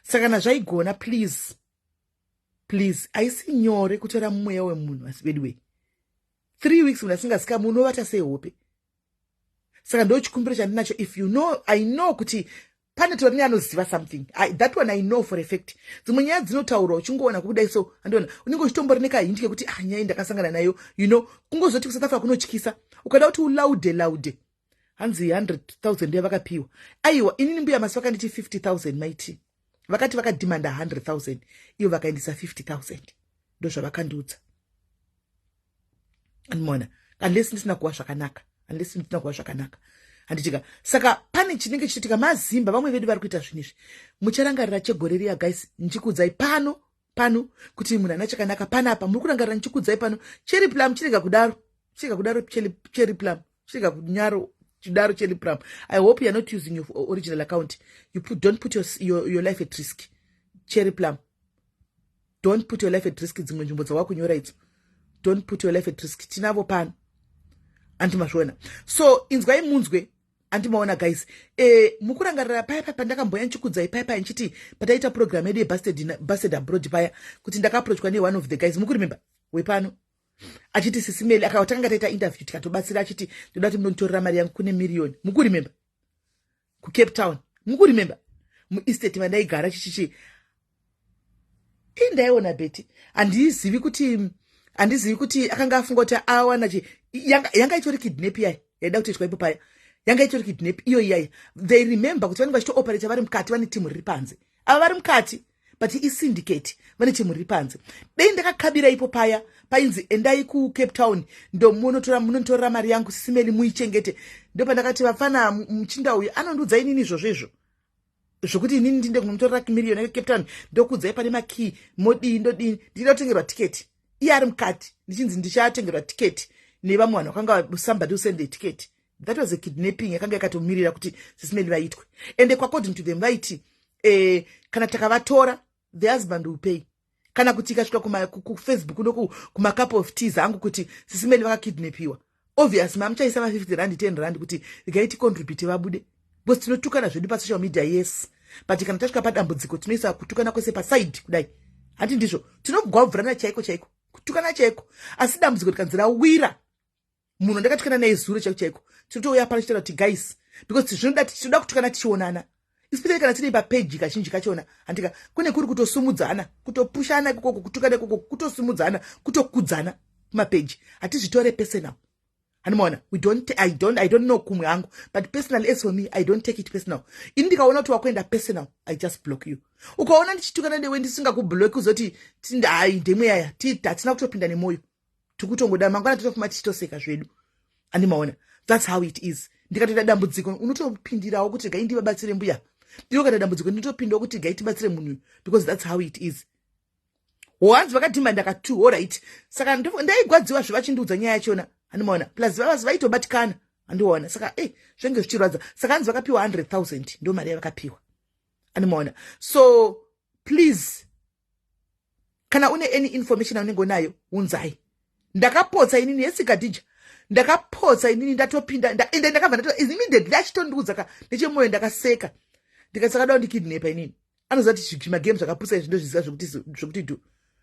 Saka kana zvaigona, please, please. Haisi nyore kutora mweya wemunhu, asi bedway 3 weeks munhu asingazika, munovata sei hope? Saka ndo chikumbiro chandinacho. If you know, I know kuti pane tori anoziva something. That one I know for a fact. Dzimwe nyaya dzinotaurwa uchingoona kudai so, andiona unenge uchitombori nekahint kekuti, ah, nyaya ndakasangana nayo. Kungozoti kuSouth Africa kunotyisa. Ukada kuti ulaude laude, hanzi 100 000 yavakapiwa. Aiwa, inini mbuya masi vakanditi 50 000. Maiti vakati vakadhimanda 100 000, ivo vakaendesa 50 000. Ndo zvavakandiudza, andimona? Unless ndisina kuva zvakanaka, unless ndisina kuva zvakanaka, handitika? Saka pane chinenge chichiitika. Mazimba vamwe vedu vari kuita zvinhu izvi. Mucharangarira chegore riya, guys, ndichikuudzai pano kuti munhu ana chakanaka panapa. Muri kurangarira ndichikuudzai pano? Cherry Plum, chirega kudaro, chirega kudaro. Cherry Plum, chirega kunyaro chidaro. Cherry Plum, I hope you are not using your original account. You put, don't put your life at risk. Cherry Plum, don't put your life at risk. Dzimwe nzvimbo dzawakunyora idzo, don't put your life at risk. Tinavo pano, andimazviona? So inzwai munzwe, andimaona, guys? Mukurangarira paya paya pandakamboya ndichikudzai paya paya ndichiti pataita program yedu yebusted abroad paya, kuti ndakaapproachwa neone of the guys, mukuremember, wepano, achiti, "Sisi Meli," akatanga taita interview, tikatobatsira, achiti, "Ndoda kuti munonditorera mari yangu, kune miriyoni." Mukuremember kuCape Town? Mukuremember muestate mandaigara? Chichichi indaiona beti. Handizivi kuti akanga afunga kuti awana chi. Yanga itori kidnap yai yaida kutoitwa ipo paya. Yanga itori kidnap iyo iyaya. They remember kuti vanenge vachitooperata vari mukati, vane timu riri panze. Ava vari mukati, but isyndicate, vane timu riri panze. Dei ndakakabira ipo paya painzi, "Endai kuCape Town, ndomunotora, munonditorera mari yangu, Sisi Meli, muichengete." Ndopandakati, "Vafana, muchinda uyu anondiudza inini izvozvo izvo zvokuti inini ndinde kunomutorera miriyoni yake Cape Town. Ndokuudzai pane makii, modii, ndodini." Ndida kutengerwa tiketi, iye ari mukati, ndichinzi ndichatengerwa tiketi nevamwe vanhu vakanga, somebody send a ticket. That was a kidnapping yakanga yakatomirira kuti Sisi Meli vaitwe. And according to them vaiti, kana takavatora, the husband will pay. Kana kuti ikasvika kuFacebook nokumacup of teas angu kuti Sisi Meli vakakidnapiwa, obvious mamuchaisa ma50 rand, 10 rand, kuti regai ticontribute vabude, because tinotukana zvedu pasocial media, yes, but kana tasvika padambudziko tinoisa kutukana kwese paside kudai, handi ndizvo? Tinogwabvurana chaiko chaiko, kutukana chaiko, asi dambudziko rikanzi rawira munhu ndakatukana naye zuro chaiko chaiko, tinotouya pano chitaura kuti, "Guys," because zvinoda, tinoda kutukana tichionana, especially kana tiri papeji. Kazhinji kachona, handika, kune kuri kutosumudzana, kutopushana ikokoko, kutukana ikoko, kutosumudzana, kutokudzana kumapeji. Hatizvitore personal, handimaona? We don't I don't, I don't know kumwe hangu, but personally, as for me, I don't take it personal. Ini ndikaona kuti wakuenda personal, I just block you. Ukaona ndichitukana newe ndisingakublock, uzoti hai, ndemwe yaya, hatina kutopinda nemwoyo, tikutongoda mangwana totofuma tichitoseka zvedu, handimaona? That's how it is. Ndikatoita dambudziko, unotopindirawo kuti gai ndivabatsire mbuya. Ndinokaita dambudziko, ndinotopindawo kuti gai tibatsire munhu, because that's how it is. Hanzi vakadhimanda ka2, alright. Saka ndaigwadziwa zvevachindiudza nyaya yachona, handimaona? Plus vavasi vaitobatikana, handiona? Saka zvinge zvichirwadza. Saka hanzi vakapiwa 100 000, ndo mari yavakapiwa, handimaona? So please, kana une any information aunenge unayo, unzai. Ndakapotsa inini yesikadhija, ndakapotsa inini, ndatopinda ende ndakabva ndato immediately achitondiudza ka, nechemwoyo ndakaseka, ndikati, "Saka da ndikidnapa inini?" Anoziva kuti zvimagame zvakapusa izvi ndozviziva, zvokuti dhu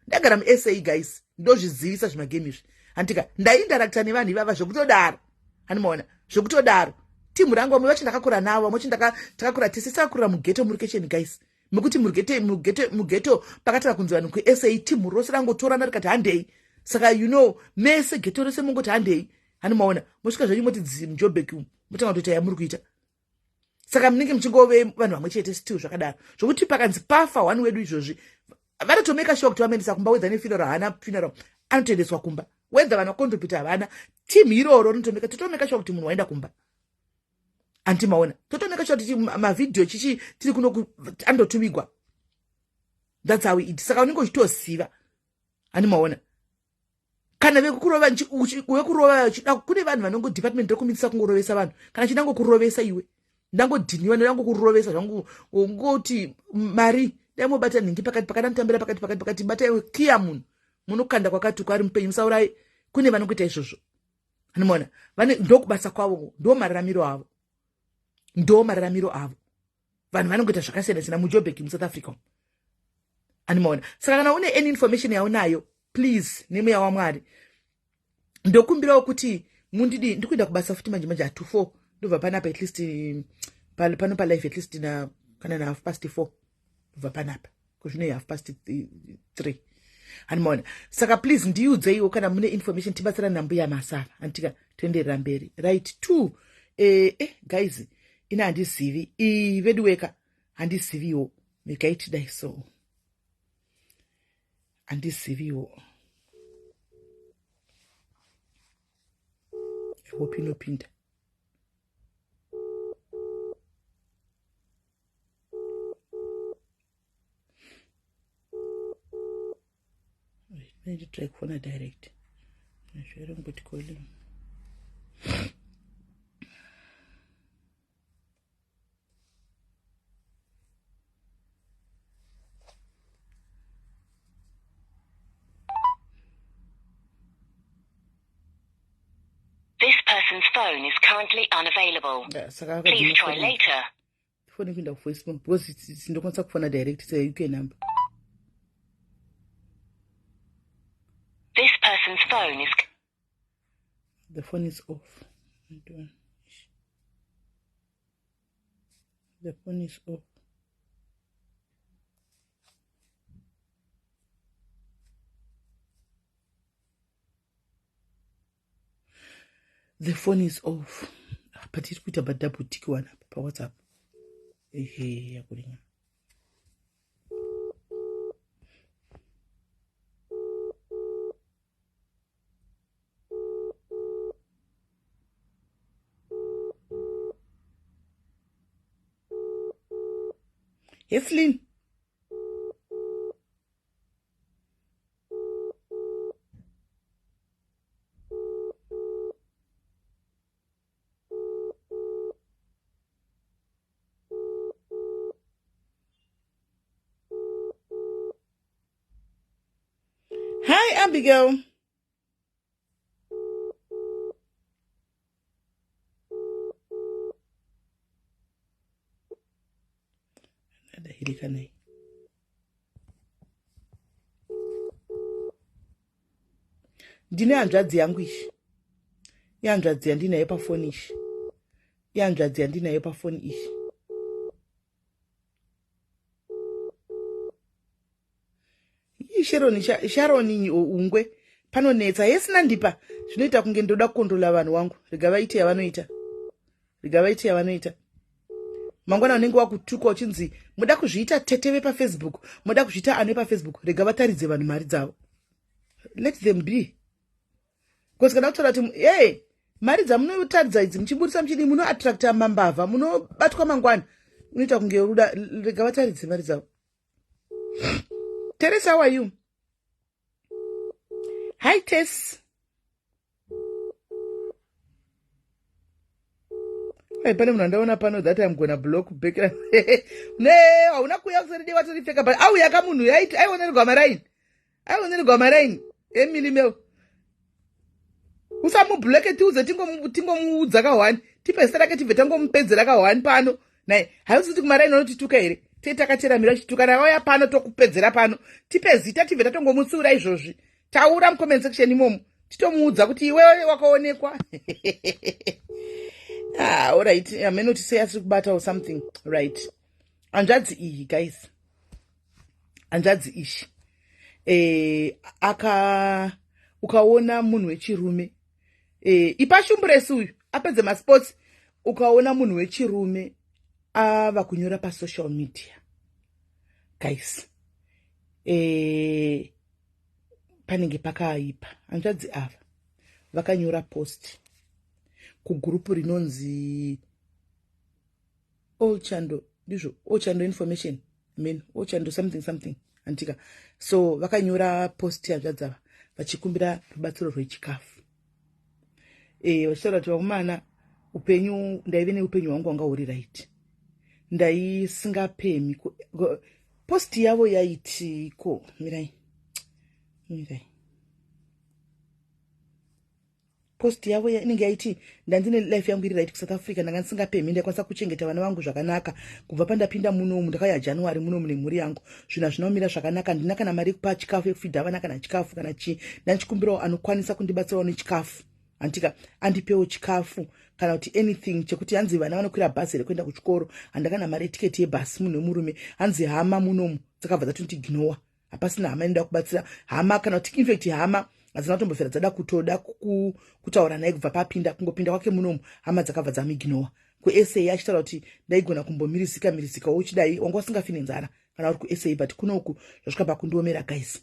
ndagara muSA, guys, ndozvizivisa zvimagame izvi, handika? Ndainteracta nevanhu ivava zvekutodaro, handimaona? Zvekutodaro. Timu rangu, vamwe vacho ndakakura navo, vamwe vacho takakura tese, takakurira mughetto, murukesheni, guys, mekuti mughetto pakatava kunzi vanhu kuSA, timu rose rangotorana rikati, "Handei." Saka mese ghetto rese mungoti, "Handei," handimaona? Mosvika zvenyu moti muJobek, motanga kutoita yamuri kuita. Saka munenge muchingove vanhu vamwe chete still zvakadaro, zvokuti pakanzi pafa one wedu izvozvi, vanotomeka sure kuti vamuendesa kumba, whether nefuneral, haana funeral, anotoendeswa kumba. Whether vanhu vacontribute havana, team iroro rinotomeka, totomeka sure kuti munhu waenda kumba. Anti maona, totomeka sure kuti mavhidhiyo chichi tiri kuno andotumigwa. That's how it. Saka unenge uchitoziva, ani maona, kana vekukurova, wekurova uchida, kune vanhu vanongo department rekumitisa kungorovesa vanhu. Kana chida ngokurovesa iwe, ndangodhiniwa, ndangokurovesa zvangu, ngoti mari dai mobata nhingi pakati pakati, anotambira pakati pakati pakati, bata iwe kiya munhu, munokanda kwakati uko ari mupenyu, musaurai. Kune vanongoita izvozvo, anomaona, vane ndokubasa kwavo, ndo mararamiro avo, ndo mararamiro avo. Vanhu vanongoita zvakasiyana siyana muJobek, muSouth Africa, animaona. Saka kana une any information yaunayo, please, nemweya waMwari, ndokumbirawo kuti mundidi. Ndikuenda kubasa futi manje manje, at 4 ndobva panapa, at least pano palife, at least na kana na 4:30 ndobva panapa, kuzvino 3:30, animaona. Saka please ndiudzeiwo kana mune information, tibatsirane nambuya Masava, antika toenderera mberi. Right, two, guys, ina handizivi vedu weka, handiziviwo. Regai tidai so, handiziviwo. I hope inopinda. Nditry kufona direct zvere ngoti calling. This person's phone is currently unavailable. Yeah, saka Please try later. Foni kuenda kuvoicemail because ndokwanisa kufona direct se UK number. This person's phone is The phone is off. The phone is off. The phone is off. But iri kuita badouble tick one apa paWhatsApp. Ehe, yakuringa. Heslin. Hi, Abigail. Adahilikanai. Ndine hanzvadzi yangu ishi, ihanzvadzi yandinayo pafoni ishi, ihanzvadzi yandinayo pafoni ishi. Sharon, Sharon Ungwe, panonetsa yesina ndipa zvinoita kunge ndoda kukontrola vanhu wangu. Rega vaite yavanoita, rega vaite yavanoita. Mangwana unenge wakutukwa uchinzi muda kuzviita tete vepaFacebook, muda kuzviita ano epafacebook. Rega vataridze vanhu mari dzavo, let them be, because kana kutaura kuti hey, mari dzamunotaridza idzi muchiburisa muchidii, munoattracta mambavha, munobatwa mangwana, unoita kunge ruda. Rega vataridze mari dzavo. Teresa, how are you? Hi, Tess. Ai, pane munhu andaona pano that I'm gonna block back. Ne, hauna kuuya kuserede watoripfeka, but auya ka munhu aionererwa maraini, aionererwa maraini. Emily Mel, usamubloke, tiudze, tingomuudza ka one, tipe zita rake, tibve tangomupedzera ka one pano. Nai hausi kuti kumaraini unotituka here? Tei takateramira chituka navauya pano, tokupedzera pano. Tipe zita, tibve tatongomutsiura izvozvi. Taura mucomment section imomo, titomuudza kuti iwewe wakaonekwa. Ah, alright, amenoti sei asiri kubata or something. Right, hanzvadzi iyi, guys, hanzvadzi ishi, aka ukaona munhu wechirume, ipa shumburesi uyu apedze masports. Ukaona munhu wechirume ava kunyora pasocial media, guys, panenge pakaipa. Hanzvadzi ava Vakanyora post kugurupu rinonzi All Chando, ndizvo, All Chando Information, I mean, All Chando something something, antika. So vakanyora post yazvadzava vachikumbira rubatsiro rwechikafu, vachitaura kuti, "Vakomana, upenyu, ndaive neupenyu hwangu hwanga huri right, ndaisingapemi." Post yavo yaitiko, mirai, mirai. Post yavo inenge yaiti, "Ndandine life yangu iri right kuSouth Africa, ndanga ndisingapemhi, ndaikwanisa kuchengeta vana vangu zvakanaka. Kubva pandapinda munomu, ndakauya January munomu nemhuri yangu, zvinhu hazvina kumira zvakanaka. Ndina kana mari yekupa chikafu, yekufidha vana, kana chikafu kana chii. Ndandichikumbirawo anokwanisa kundibatsirawo nechikafu, handitika, andipewo chikafu kana kuti anything chekuti." Hanzi vana vanokwira bhazi here kuenda kuchikoro? Handakana mari yetiketi yebhasi, munhu wemurume. Hanzi hama munomu dzakabva dzatondiignowa, hapasina hama inoda kubatsira hama, kana kuti in fact hama hadzina kutombofera dzada kutoda kutaura naye kubva papinda, kungopinda kwake munomu, hama dzakabva dzamuignowa. KuSA achitaura kuti ndaigona kumbomirisika mirisikawo uchidai, wanga usingafi nenzara kana uri kuSA, but kunoku zvasvika pakundiomera, guys.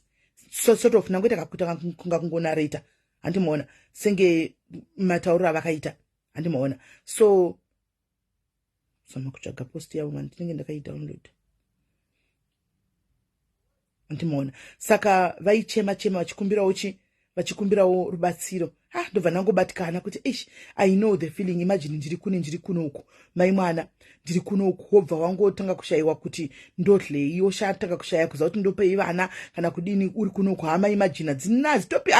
So, sort of nangoita kakuita kunga kungonareta, handimaona, senge matauriro avakaita, handimaona. So zama kutsvaga post yavo, mani, ndinenge ndakaidownload, handimaona. Saka vaichema chema vachikumbirawo chi vachikumbirawo rubatsiro. Ah, ndobva ndangobatikana kuti ish, I know the feeling. Imagine ndiri kune, ndiri kuno uku, mai mwana, ndiri kuno uku, wobva wangotanga kushayiwa kuti ndodlei, woshatanga kushaya kuziva kuti ndopei vana kana kudini, uri kuno uku. Hama, imagine, dzinazi topi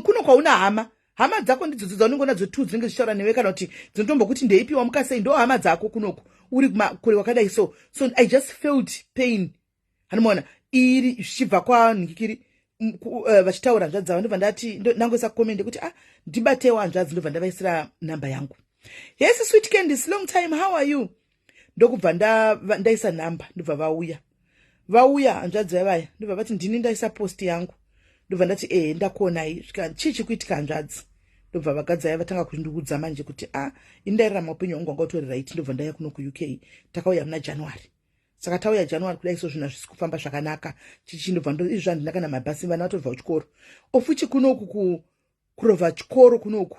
kuno kwauna hama. Hama dzako ndidzodzo dzaunenge unadzo tu, dzinenge dzichitaura newe kana kuti dzinotombokuti ndeipiwa mukasei, ndo hama dzako kunoku, uri kure kwakadai. So I just felt pain, handimaona, iri zvichibva kwanhikiri vachitaura hanzvadzi dzavo. Ndobva ndati ndangoisa comment yekuti, "Ah, ndibatewo hanzvadzi." Ndobva ndavaisira namba yangu. "Yes, sweet Candice, long time, how are you?" Ndokubva ndaisa nhamba, ndobva vauya, vauya hanzvadzi vavaya, ndobva vati, "Ndini ndaisa post yangu." Ndobva ndati, "Ehe, ndakuonai." Svika, "Chii chikuitika, hanzvadzi?" Ndobva vagadzaya vatanga kundiudza manje kuti, "A ah, ini ndairarama upenyu hwangu hwanga utori right, ndobva ndauya kuno kuUK. Takauya muna January, saka tauya January kudai, so zvinhu hazvisi kufamba zvakanaka chichi." Ndobva izvi zvandina kana mabhasi, vana vatobva kuchikoro, ofuchi kunoku kurovha chikoro kunoku,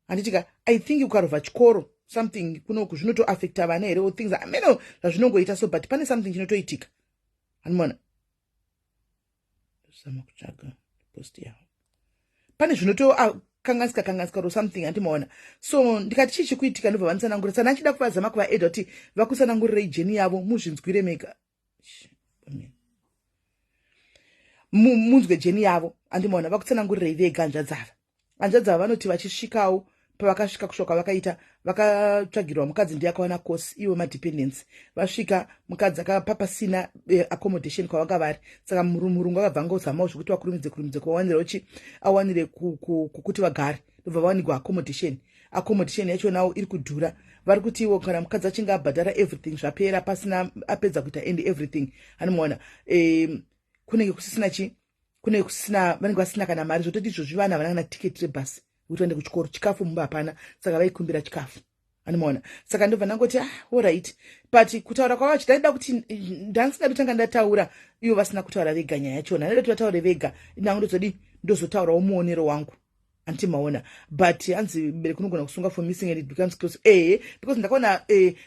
handitika? I think ukarovha chikoro something kunoku zvinotoafecta vana here or things, ameno zvazvinongoita. So, but pane something chinotoitika, hanimona. Zama kutsvaga post yavo, pane zvinotokanganisika kanganisika or something, handimaona. So ndikati, "Chii chikuitika?" Ndobva vanditsanangurira. Sana achida kuvazama kuvaedha kuti vakutsanangurirei journey yavo, muzvinzwire mega, munzwe journey yavo, handimaona. Vakutsanangurirei vega hanzvadzi ava. Hanzvadzi ava vanoti vachisvikawo, pavakasvika, kusvika vakaita, vakatsvagirwa mukadzi, ndiye akawana course iwo madependence. Vasvika, mukadzi akapa pasina accommodation kwavanga vari, saka murungu akabva angozamawo zvekuti vakurumidze kurumidze kuvawanirawo chi awanire kukuti vagare. Ndobva vawanigwa accommodation. Accommodation yacho nawo iri kudhura. Vari kuti iwo kana mukadzi achinge abhadhara everything, zvapera, pasina apedza kuita and everything, anomaona, kunenge kusisina chi kunenge kusisina, vanenge vasina kana mari. Zvototi izvozvi vana havana kana tiketi rebhasi kuti vaende kuchikoro, chikafu mumba hapana, saka vaikumbira chikafu, anomaona. Saka ndobva ndangoti, "Ah, alright." But kutaura kwavo ndaida kuti ndandisingadi kutanga ndataura ivo vasina kutaura vega nyaya yachona. Ndaida kuti vataure vega, inangu ndozodi ndozotaurawo muonero wangu, antimaona. But hanzi bereki unogona kusunga for missing and it becomes close. Ehe, because ndakaona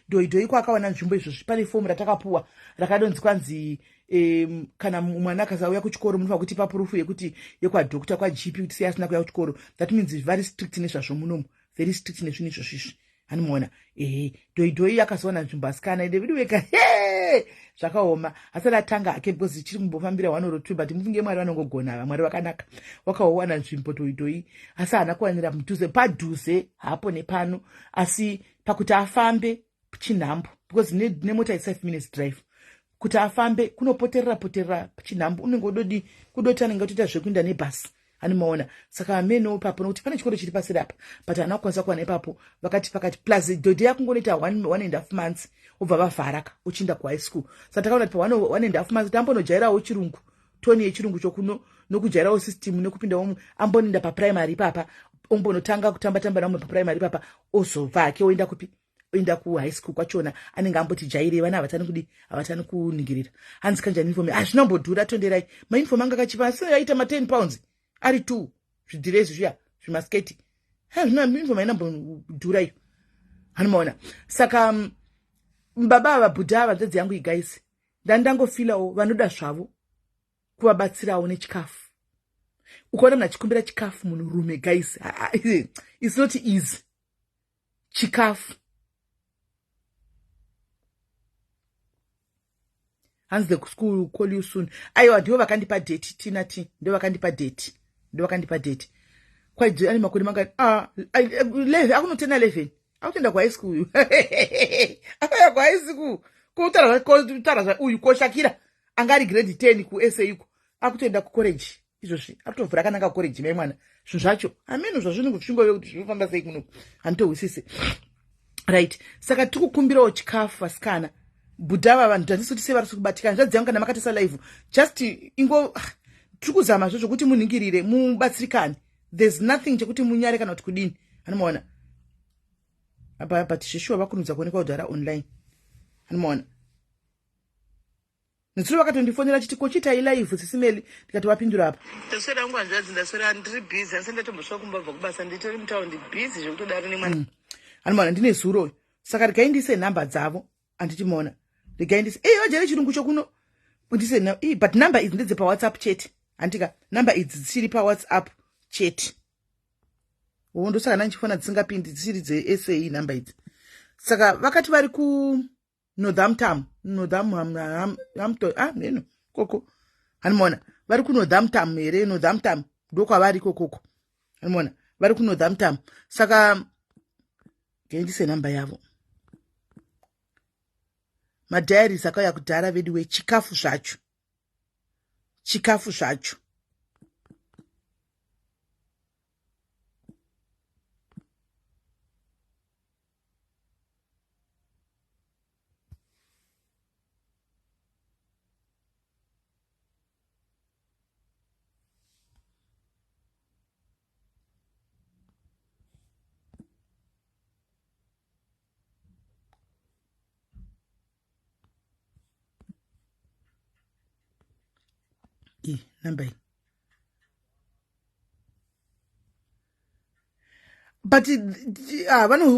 dhoidhoi kwaakawana nzvimbo izvozvi, pane fomu ratakapuwa rakadonzi kwanzi kana mwana akasauya kuchikoro, munofanira kutipa proof yekuti yekwadhokta, kwaGP, kuti sei asina kuuya kuchikoro. That means very strict nezvazvo munomu, very strict nezvinhu izvozvizvi, anomuona. Ehe, dhoidhoi akazowana nzvimbo, asikana, ende vidiweka he, zvakaoma. Asati atanga hake because chiri kumbofambira one or two, but mufunge Mwari vanongogona ava, Mwari vakanaka. Wakaowana nzvimbo dhoidhoi, asi haana kuwanira mudhuze, padhuze hapo nepano, asi pakuti afambe chinhambo, because nemota is 5 minutes drive, kuti afambe kunopoterera poterera chinhambo, unenge udodi kudoti anenge atoita zvekuenda nebhasi, anomaona. Saka ameno ipapo, nokuti pane chikoro chiri paseri apa, but haana kukwanisa kuwana ipapo. Vakati pakati plus dhodhi yakungonoita one and half months, obva vavharaka uchiinda kuhigh school. Saka takaona kuti pa one and half months kuti ambonojairawo chirungu, toni yechirungu chokuno, nokujairawo system, nekupindawo, ambonoenda paprimary ipapa, ombonotanga kutamba tamba namwe paprimary ipapa, ozobva hake oenda kupi, oenda kuhigh school kwachona, anenge amboti jairei. Vana havatani kudi, havatani kuningirira. Hanzi kanjani uniform? Hazvinambodhura, tonderai, mauniform anga akachipa, asi aita ma10 pounds ari two, zvidhirezi zviya. Zvimasketi uniform ainambodhura iyo, hanomaona. Saka baba ava, bhudha ava, nzadzi yangu igaisi, ndandangofilawo vanoda zvavo kuvabatsirawo nechikafu. Ukaona munhu achikumbira chikafu, munhurume, guys, it's not easy. Chikafu, hanzi the school will call you soon. Aiwa, ndivo vakandipa date. Tina t ndo vakandipa date, ndo vakandipa date. Kwaidzi ane makore mangani? Ah, 11, akunotena 11, akutoenda kuhigh school, akauya kuhigh school. Kutaura uyu koshakira anga ari grade 10 kuSA iko, akutoenda kucollege izvozvi, akutovhura akananga kucollege. Mai mwana, zvinhu zvacho hameno zvazvinenge zvichingove kuti zvinofamba sei kuno, handitohwisisi. Right, saka tiri kukumbirawo chikafu, vasikana. Bhudha vanhu handisi kuti sei vari kubatikana. Zvadzi yangu, kana makatesa live, just ingo tiri kuzama zvo zvokuti munhingirire, mubatsirikane. There's nothing chekuti munyare kana kuti kudini, anomaona apa. But zveshuwa vakurumidza kuonekwa kudhara online, anomaona. Netsuro vakatondifonera chiti, "Kochiitai live, Sisi Melly?" Ndikati, "Vapindura apa." Ndaswera hangu hanzvadzi, ndaswera. Ndiri busy, handisati ndatombosvika kumba bva kubasa. Nditori mutaundi, busy zvekutodaro nemwana. Anomaona ndine zuro. Saka regai ndiise nhamba dzavo, handiti maona? Regai ndise ei vajere chirungu chokuno, ndise. But nhamba idzi ndedzepawhatsapp chete, handika? Nhamba idzi dzichiri pawhatsapp chete. O, ndosaka ndandichifona dzisingapindi, dzisiri dzesa nhamba idzi. Saka vakati vari ku Northampton, Northampton, ah, neno koko, hanimona vari kuNorthampton here? Northampton ndokwavari ikokoko, hanimona vari kuNorthampton. Saka ngendise nhamba yavo. Madiaries akauya kudhara vedu we. Chikafu zvacho, chikafu zvacho. I namba iyi, but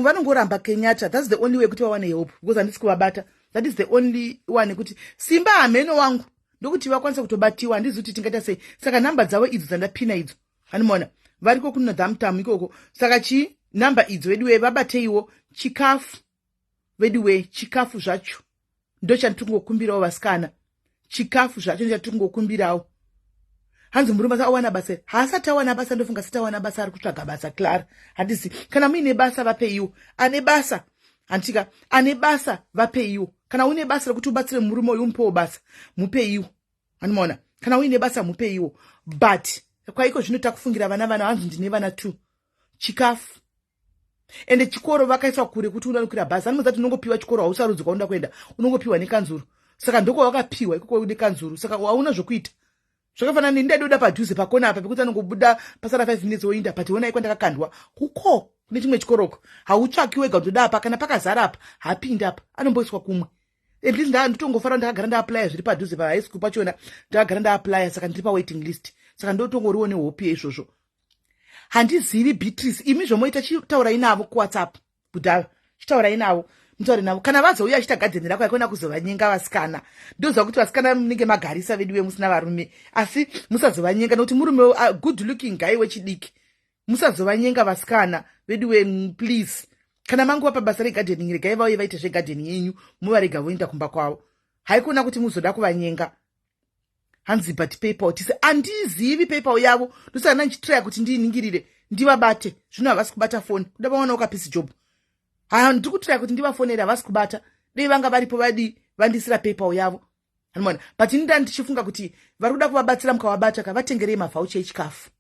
vanongoramba Kenyatta. That's the only way kuti vawane help, because handisi kuvabata. That is the only one kuti simba hameno wangu ndokuti vakwanise kutobatiwa. Handizi kuti tingaita sei. Saka nhamba dzavo idzo dzandapina idzo, hanimona variko kuNorthampton ikoko. Saka chii, nhamba idzo veduwe, vabateiwo chikafu veduwe. Chikafu zvacho ndo chandiri vasikana, chikafu zvacho ndochatiri kungokumbirawo. Hanzi murume awana basa? Haasati awana basa, ndofunga asati awana basa, ari kutsvaga basa. Clara, handisi kana muine basa vapeiwo. Ane basa, handitika? Ane basa vapeiwo. Kana uine basa rekuti ubatsire murume uyu, umupewo basa, mupeiwo, anomaona. Kana uine basa mupeiwo. But kwaiko zvino takufungira vana, vana, hanzi ndine vana two. Chikafu, ende chikoro vakaiswa kure kuti unokwira bhazi. Anomuudza kuti unongopiwa chikoro, hausarudzi kwaunoda kuenda, unongopiwa nekanzuru. Saka ndokwawakapiwa ikoko nekanzuru, saka hauna zvokuita. Zvakafanana neni, ndaidoda padhuze pakona apa pekuti anongobuda pasara 5 minutes woinda, but onai kwandakakandwa kuko kune chimwe chikoroko. Hautsvaki wega, ndoda apa, kana pakazara apa hapindi apa, anomboiswa kumwe. At least nditongofara ndakagara ndaapplya zviri padhuze pahigh school pachona, ndakagara ndaapplya, saka ndiri pawaiting list. Saka ndotongoriwo nehope yeizvozvo. Handizivi Beatrice, imi zvomoita, chitaurai navo kuWhatsApp. Budhava, chitaurai navo, mutaure navo. Kana vazouya achiita gadheni rako, aikona kuzovanyenga vasikana. Ndoziva kuti vasikana munenge magarisa vedu vemusina varume, asi musazovanyenga nokuti murume good looking guy wechidiki. Musazovanyenga vasikana vedu we, please. Kana manguva pabasa regardening, regai vauye vaite zvegardening yenyu, muvarega voenda kumba kwavo. Haikona kuti muzoda kuvanyenga. Hanzi but PayPal tise, handizivi PayPal yavo, ndosaka ndandichitraya kuti ndiiningirire ndivabate. Zvino havasi kubata foni, kuda vawana kapisi job. Ha, ndiri kutraya kuti ndivafonere, havasi kubata. Dei vanga varipo vadii vandisira PayPal yavo, anoona. But ini nda ndichifunga kuti vari kuda kuvabatsira, mukavabata ka, vatengerei mavhaucha echikafu,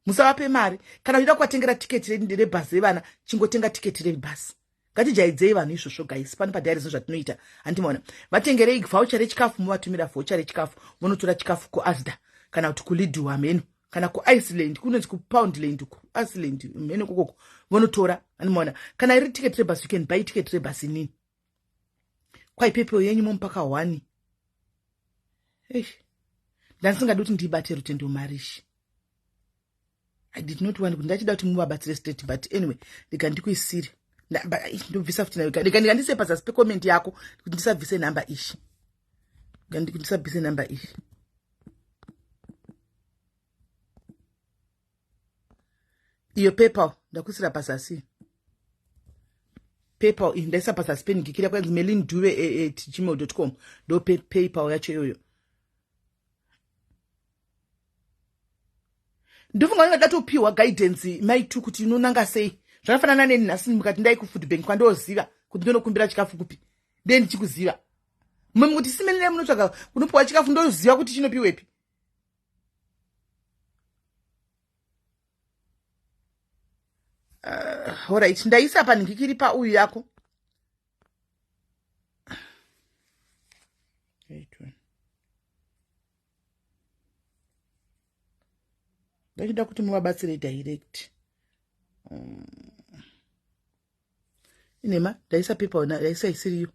musavape mari. Kana uchida kuvatengera tiketi rebhasi revana, chingotenga tiketi rebhasi. Ngatijaidzei vanhu izvozvo, guys, pano padiary zvatinoita, handimaona. Vatengerei voucher rechikafu, muvatumira voucher rechikafu, vonotora chikafu kuAsda kana kuti kuLidl, hameno, kana kuIceland, kunonzi kuPoundland, kuIceland, mheno kokoko vonotora, handimaona. Kana iri ticket rebus, you can buy ticket rebus. Inini kwaipepewo yenyu momupaka one. Eish, ndandisingadi kuti ndibate Rutendo Marishi. I did not want kuti ndachida kuti muvabatsire straight, but anyway ndika ndikuisire ndobvisa futi nayo, ndika ndise pazasi pecomment yako kuti ndisabvise nhamba ishi, ndisabvise nhamba ishi. Iyo PayPal ndakuisira pazasi, PayPal iyi ndaisa pazasi penigikira kwanzi Melin Duve at gmail com, ndo PayPal yacho iyoyo. Ndofunga ndingada topiwa guidance maitu kuti inonanga sei. Zvakafanana neni nhasi mukati ndai kufood bank kwandoziva kuti ndonokumbira chikafu kupi, ndee ndichikuziva mumwe kuti simenei munotsvaga kunopiwa chikafu, ndoziva kuti chinopiwepi. Alright, ndaisa panhikikiri pauyu yako. Ndachida kuti muvabatsire direct. Inema ndaisa pepa, ndaisa isiriyo,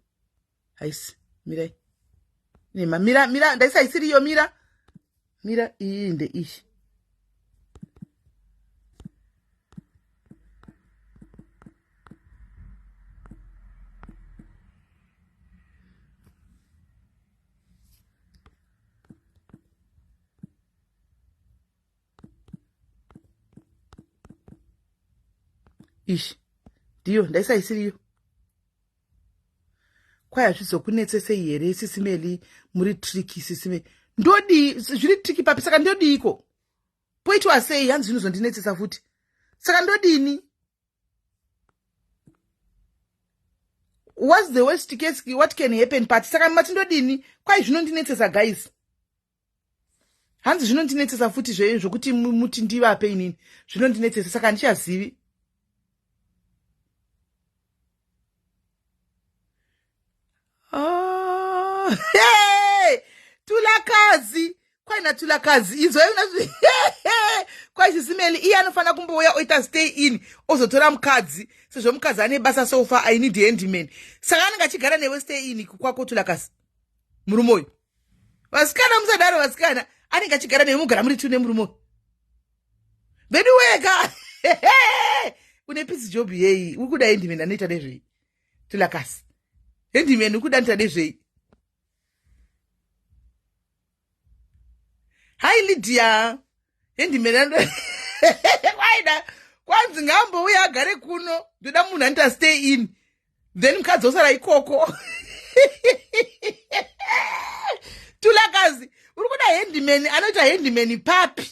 haisi. Mirai, inema, mira, mira, ndaisa isiriyo, mira, mira, iyi ndeiyi. Ishi ndiyo ndaisa isiriyo. Kwai hazvizokunetsesei here sisimeli? Muri triki sisimeli. Ndodii? Zviri triki papi? Saka ndodiiko? Poitwa sei? Hanzi zvinozondinetsesa futi, saka ndodini? What's the worst case? What can happen pati? Saka mati ndodini? Kwai zvinondinetsesa guys, hanzi zvinondinetsesa futi zvokuti muti ndivape inini, zvinondinetsesa, saka handichazivi. Oh, hey! Tulakazi kwaina tulakazi inzwai kwai sisimeli iye anofanira kumbouya oita stay in, ozotora mukadzi sezvo mukadzi ane basa. So far I need handyman, saka anenge achigara newe stay in kwako tulakazi. Murume uyu, vasikana musadaro vasikana, anenge achigara newe, mugara muri two nemurume uyu. Vedu wega une piece job yeyi uri kuda handyman anoita nezvei? Tulakasi, handyman uri kuda anoita nezvei? Hai Lydia, handyman kwaida kwanzi ngaambouya agare kuno, ndoda munhu anoita stay in, then mukadzi osara ikoko. Tulakazi, uri kuda handyman anoita handyman papi?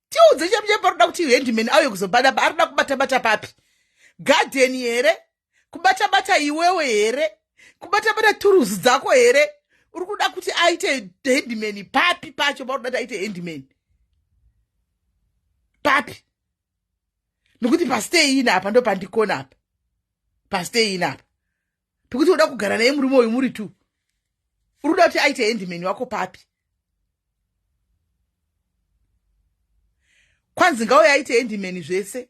Tiudze chemuchepo, arikuda kuti handyman auye kuzobata, arikuda kubata-bata papi? Gadheni here? Kubata-bata iwewe here? Kubata-bata turuzi dzako here? Uri kuda kuti aite handyman papi pacho? Pauri kuda kuti aite handyman papi? Nokuti pastay in apa ndo pandikona apa, pastay in apa pekuti uda kugara naye murume uyu muri two, uri kuda kuti aite handyman wako papi? Kwanzi ngauye aite handyman zvese.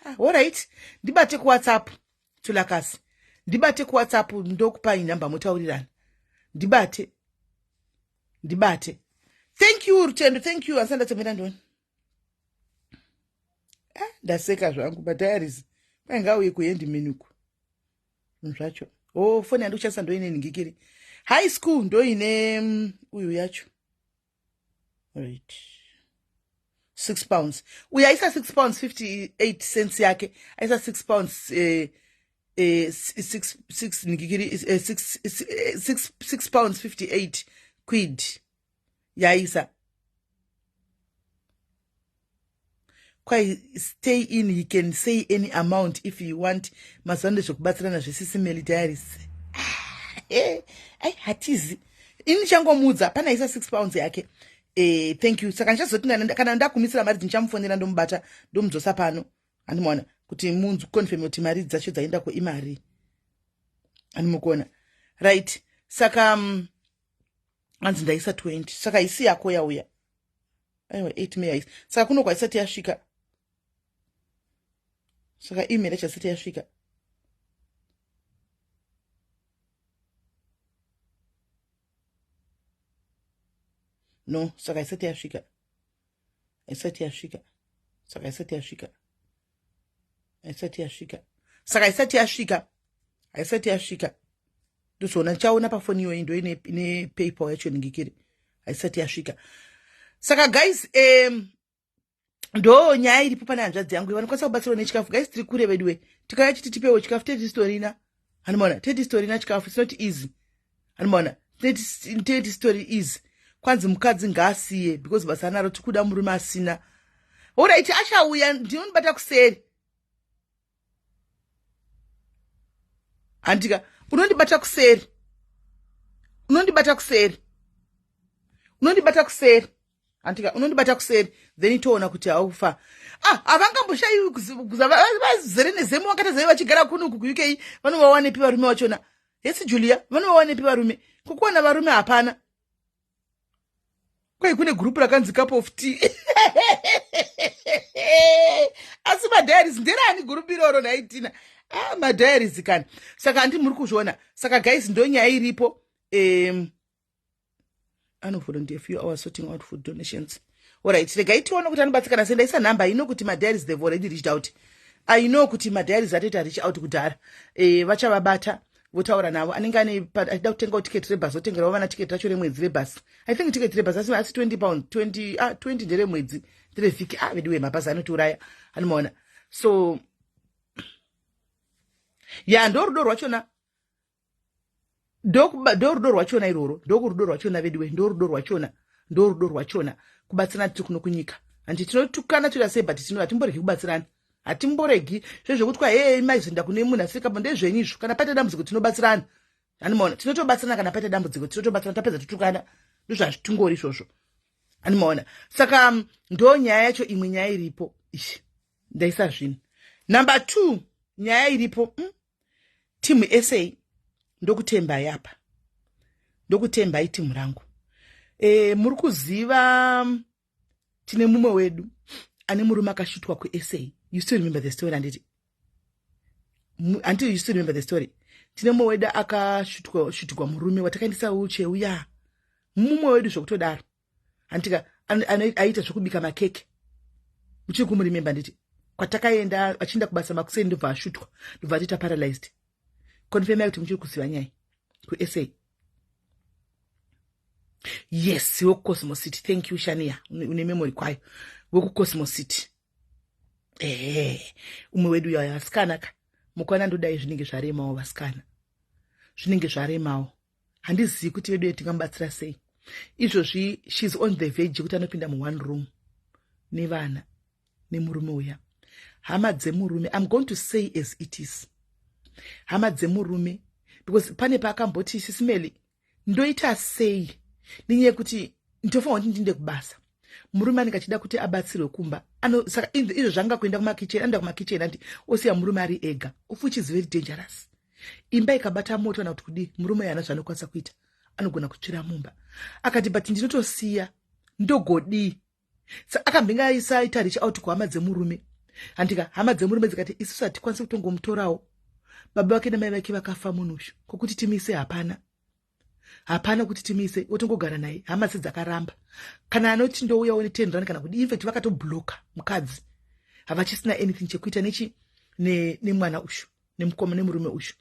Alright, ndibate kuWhatsApp tulakasi, ndibate kuWhatsApp, ndokupai nhamba motaurirana. Ndibate, ndibate. Thank you Rutendo, thank you. Asanda tsomera ndione. Ah, ndaseka zvangu madiaries. Kwaingauye kuhandyman uku zvacho. O oh, foni yandikushandisa ndoine ningikiri high school, ndoine uyu yacho. Right, £6, uyu aisa £6.58 yake, aisa 6 pounds 6 6 ningikiri 6 6 £6.58 quid yaisa. Kwai stay in, he can say any amount if you want. Mazuva ano zvekubatsirana zvesisimeli diaries, ai hatizi ini changomuudza pana isa £6 yake. Thank you. Saka ndichazoti kana ndakumisira mari, ndichamufonera, ndomubata, ndomudzosa pano, handimaona kuti munzi confirm kuti mari dzacho dzaendako imari, handimukuona. Right, saka hanzi ndaisa 20, saka isi yako yauya. Aiwa, 8 May haisi, saka kuno kwaisati yasvika, saka email yacho asati yasvika. No, saka isati yasvika, isati yasvika. Saka isati yasvika, haisati yasvika. Saka isati yasvika, haisati yasvika. Ndozoona, ndichaona pafoni iyoyi, ndo ine PayPal yacho inenge ikiri. Haisati yasvika. Saka guys, ndo nyaya iripo pane hanzvadzi yangu vanokwanisa kubatsirwa nechikafu. Guys, tiri kure veduwe. Tikauya chiti tipewo chikafu, tetitorina, handimaona, tetitorina chikafu. It's not easy, handimaona, tetistory easy. Kwanzi mukadzi ngaasiye because basa anaro, tikuda murume asina. Alright, achauya, ndinonibata kuseri. Handika, unondibata kuseri, unondibata kuseri, unondibata kuseri. Handika, unondibata kuseri, then toona kuti haufa. Ah, havangamboshayiwi vazere nezemo vakatazai vachigara kunuku kuUK. Vanovawanepi varume vachona? Hesi Julia, vanovawanepi varume? Kukuwana varume hapana. Kwai kune gurupu rakanzi Cup of Tea, asi madiaries nderani gurupu iroro nhaitina? Ah, madiaries kani. Saka handi muri kuzviona. Saka guys, ndo nyaya iripo. Anovolunteer few hours sorting out food donations. Alright, regai tione kuti anobatsikana sei. Ndaisa nhamba ino kuti madiaries, they've already reached out. I know kuti madiaries atoita reach out kudhara. Vachavabata, votaura navo. Anenge ane achida kutengawo tiketi rebhasi, otengerawo vana tiketi racho remwedzi rebhasi. I think tiketi rebhasi asi £20, 20, ah, 20 nderemwedzi, nderevhiki. Ah, veduwe, mabhazi anotiuraya, anomaona. So ya, ndo rudo rwachona, ndo rudo rwachona irworwo, ndokurudo rwachona veduwe, ndo rudo rwachona, ndo rudo rwachona, kubatsirana tiri kuno kunyika. Handi tinotukana toita sei, but tino hatimboregi kubatsirana, hatimboregi zvezvekuti kwa hei maizoenda kune munhu asiri kapo, ndezvenyu izvo. Kana paita dambudziko tinobatsirana, handimaona, tinotobatsirana. Kana paita dambudziko tinotobatsirana, tapedza totukana, ndozvazvitingori izvozvo, handimaona. Saka ndo nyaya yacho. Imwe nyaya iripo ishi, ndaisa zvinhu. Number two, nyaya iripo, timu SA, ndokutembai apa, ndokutembai timu rangu. Muri kuziva tine mumwe wedu ane murume akashutwa kuSA. You still remember the story, handiti? Until you still remember the story, tine mumwe wedu akashutirwa murume watakaendesa wheelchair uya, mumwe wedu zvokutodaro, handitika? Aita zvekubika makeke. Muchiri kumuremember, handiti? Kwatakaenda achienda kubasa makuseni, ndobva ashutwa, ndobva atoita paralyzed. Confirm kuti muchiri kuziva nyaya kuSA. Yes, wekuCosmo City. Thank you, Shania, une memory kwayo. WekuCosmo City, ehe, umwe wedu yayo. Vasikana ka, mukwana ndodai, zvinenge zvaremawo vasikana, zvinenge zvaremawo. Handizivi kuti vedu tingamubatsira sei izvozvi. She's on the verge yekuti anopinda muone room nevana nemurume uya. Hama dzemurume, I'm going to say as it is, hama dzemurume, because pane paakamboti, "Sisimeli, ndoita sei nenyaya yekuti ndofanira kuti ndinde kubasa, murume anenge achida kuti abatsirwe kumba?" Saka izvo zvanga kuenda kumakicheni, anoenda kumakicheni andi osiya murume ari ega, of which is very dangerous. Imba ikabata moto kana kuti kudii, murume haana zvaanokwanisa kuita, anogona kutsvira mumba. Akati, "But ndinotosiya, ndogodii?" Sa akambenge aisaita reach out kuhama dzemurume, handika? Hama dzemurume dzikati, "Isusu hatikwanisi kutongomutorawo, baba vake namai vake vakafa. Munhu uyu kwokuti timise hapana, hapana kuti timise, otongogara naye." Hama sedzakaramba, kana anoti ndouyawo ne10 rand kana kudi. Infact vakatobloka mukadzi, havachisina anything chekuita nechi nemwana uyu, nemukoma, nemurume uyu.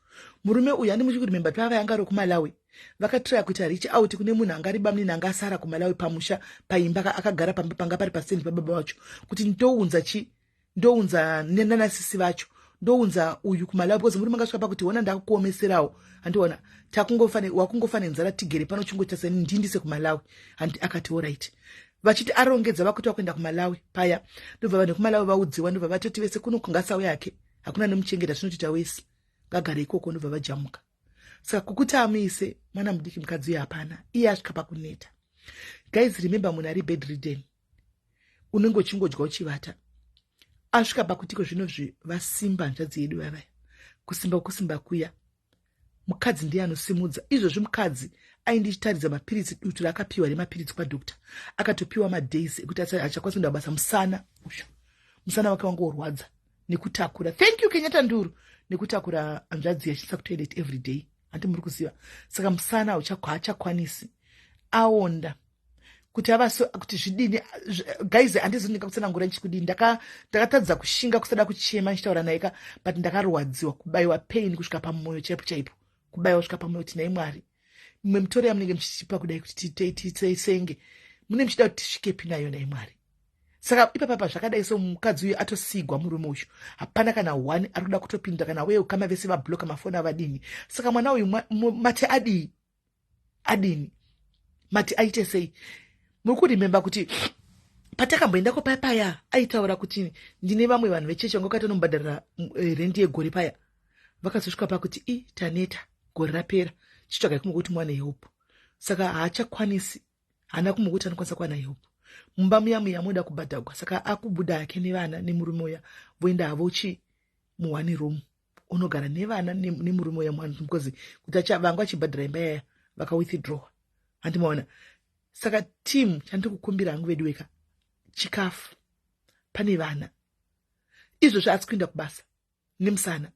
Murume uyu, handi muchi kuremember pava yanga ari kuMalawi? Vakatraya kuita reach out kune munhu anga ari bamunini anga asara kuMalawi pamusha paimba, akagara pamba panga pari pasendi pababa vacho, kuti ndounza chi, ndounza nanasisi vacho, ndounza uyu kuMalawi, because murume angasvika pakuti, "Ona, ndakuomeserawo, handiona wakungofa nenzara, tigere pano, chingoita seni ndindise kuMalawi." Handi akati, "Alright." Vachiti arongedza, vakuti vakuenda kuMalawi paya, ndobva vanhu vekuMalawi vaudziwa, ndobva vatoti vese kuno kungasauya yake, hakuna nemuchengeta, zvinotoita wese ngagare ikoko. Ndobva vajamuka. Saka kukuti amuise mwana mudiki, mukadzi uyo hapana, iye asvika pakuneta. Guys, remember, munhu ari bedridden, unenge uchingodya uchivata. Asvika pakutiko zvinozvi vasimba hanzvadzi yedu vavaya, kusimba kusimba kuya, mukadzi ndiye anosimudza izvozvi. Mukadzi aindichitaridza mapiritsi, dutu raakapiwa remapiritsi kwadoctor. Akatopiwa madays ekuti achakwanisa kuenda kubasa. Musana uyu, musana wake wanga worwadza nekutakura. Thank you, Kenyatta Nduru. Nekutakura hanzvadzi yachiisa kutoilet every day, handi muri kuziva? Saka musana haachakwanisi, aonda. Kuti avaso kuti zvidini, guys, handizi ndingakutsanangura ndichikudini. Ndakatadza kushinga kusada kuchema ndichitaura naye ka, but ndakarwadziwa, kubayiwa pain kusvika pamwoyo chaipo chaipo, kubayiwa kusvika pamwoyo, kuti nai Mwari, mimwe mitoro yamunenge muchitipa kudai kuti tisenge, mune muchida kuti tisvikepi nayo, nai Mwari? Saka ipapapa zvakadai so, mukadzi uyu atosigwa murume uyu, hapana kana one ari kuda kutopinda, kana uye ukama vese vabloka mafoni avadini. Saka mwana uyu mati adii? Adini? Mati aite sei? Muri kuremember kuti patakamboendako paya paya, aitaura kuti ndine vamwe vanhu vechechi vanga vakatonomubhadharira rendi yegore paya. Vakazosvika pakuti, "I, taneta, gore rapera, chitsvagai kumwe kuti muwane help." Saka haachakwanisi, haana kumwe kuti anokwanisa kuwana help. Mumba muya muya munoda kubhadhagwa, saka akubuda hake nevana nemurume uya, voenda havo chi muone room, unogara nevana nemurume uya muone, because kuti vanga vachibhadhara imba yaya vakawithdrawa, handimaona? Saka team, chandiri kukumbira hangu vedu weka, chikafu, pane vana. Izvozvo asi kuenda kubasa nemusana,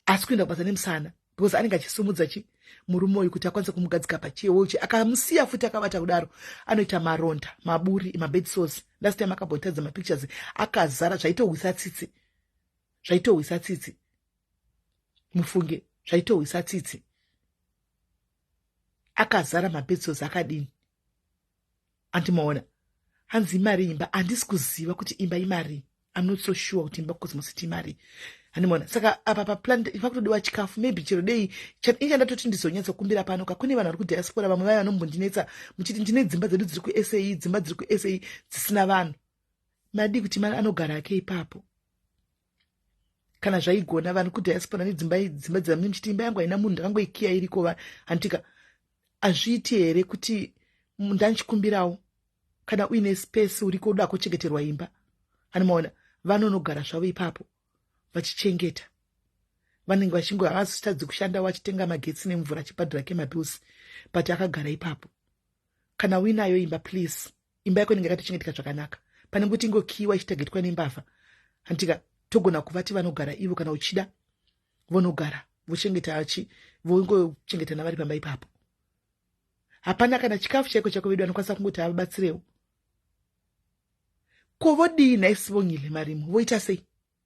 asi kuenda kubasa nemusana, because anenge achisumudza chi murume uyu kuti akwanise kumugadzika pachiwochi. Akamusiya futi akavata kudaro, anoita maronda, maburi, mabed sores. Last time akambotadza mapictures akazara, zvaitohwisa tsitsi, zvaitohwisa tsitsi, mufunge, zvaitohwisa tsitsi, akazara mabed sores akadini. Andimaona hanzi imari imba, handisi kuziva kuti imba imari. I'm not so sure kuti imba kuCosmo City imari, handimaona? Saka apa paplan pakutodiwa chikafu, maybe chero dei inchandatoti ndizonyatsokumbira pano ka. Kune vanhu vari kudiaspora, vamwe vaya vanombondinetsa muchiti ndine dzimba dzedu dziri kuSA, dzimba dziri kuSA dzisina vanhu. Madii kuti mari anogara ake ipapo kana zvaigona? Vanhu kudiaspora nedzimba, dzimba dzamune muchiti imba yangu haina munhu, ndakangoikiya iriko, handitika? Hazviiti here kuti ndanchikumbirawo, kana uine space uriko, uda kuchengeterwa imba, anomaona vanonogara zvavo ipapo vachichengeta. Vanenge vachingo havazotadzi kushanda, vachitenga magetsi nemvura, achibhadhara kemabills, but akagara ipapo. Kana uinayo imba, please, imba yako inenge yakatochengeteka zvakanaka pane kuti ingokiwa ichitagetwa nembavha, handitika? Togona kuvati vanogara ivo, kana uchida vonogara vochengeta achi vongochengetana vari pamba ipapo. Hapana kana chikafu chaiko chako vedu anokwanisa kungoti avabatsirewo. Ko vodii nhai Sibongile Marimo? Voita sei?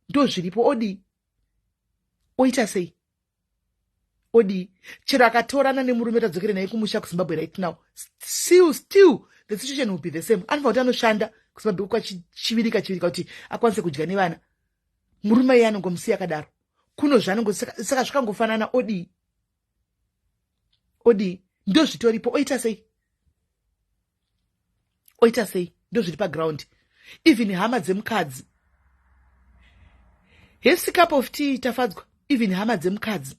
Ndo zviripo, odii? Oita sei? Odii? Chero akatorana nemurume, tadzokere naye kumusha kuZimbabwe right now, still the situation will be the same. Anofanira kuti anoshanda kuZimbabwe kwachivirika chivirika kuti akwanise kudya nevana. Murume iye anongomusiya akadaro kuno, zvanongo saka zvakangofanana. Odii? Odii? Ndo zvitoripo, oita sei? Oita sei? Ndo zviri paground. Even hama dzemukadzi, hesi cup of tea tafadzwa, even hama dzemukadzi,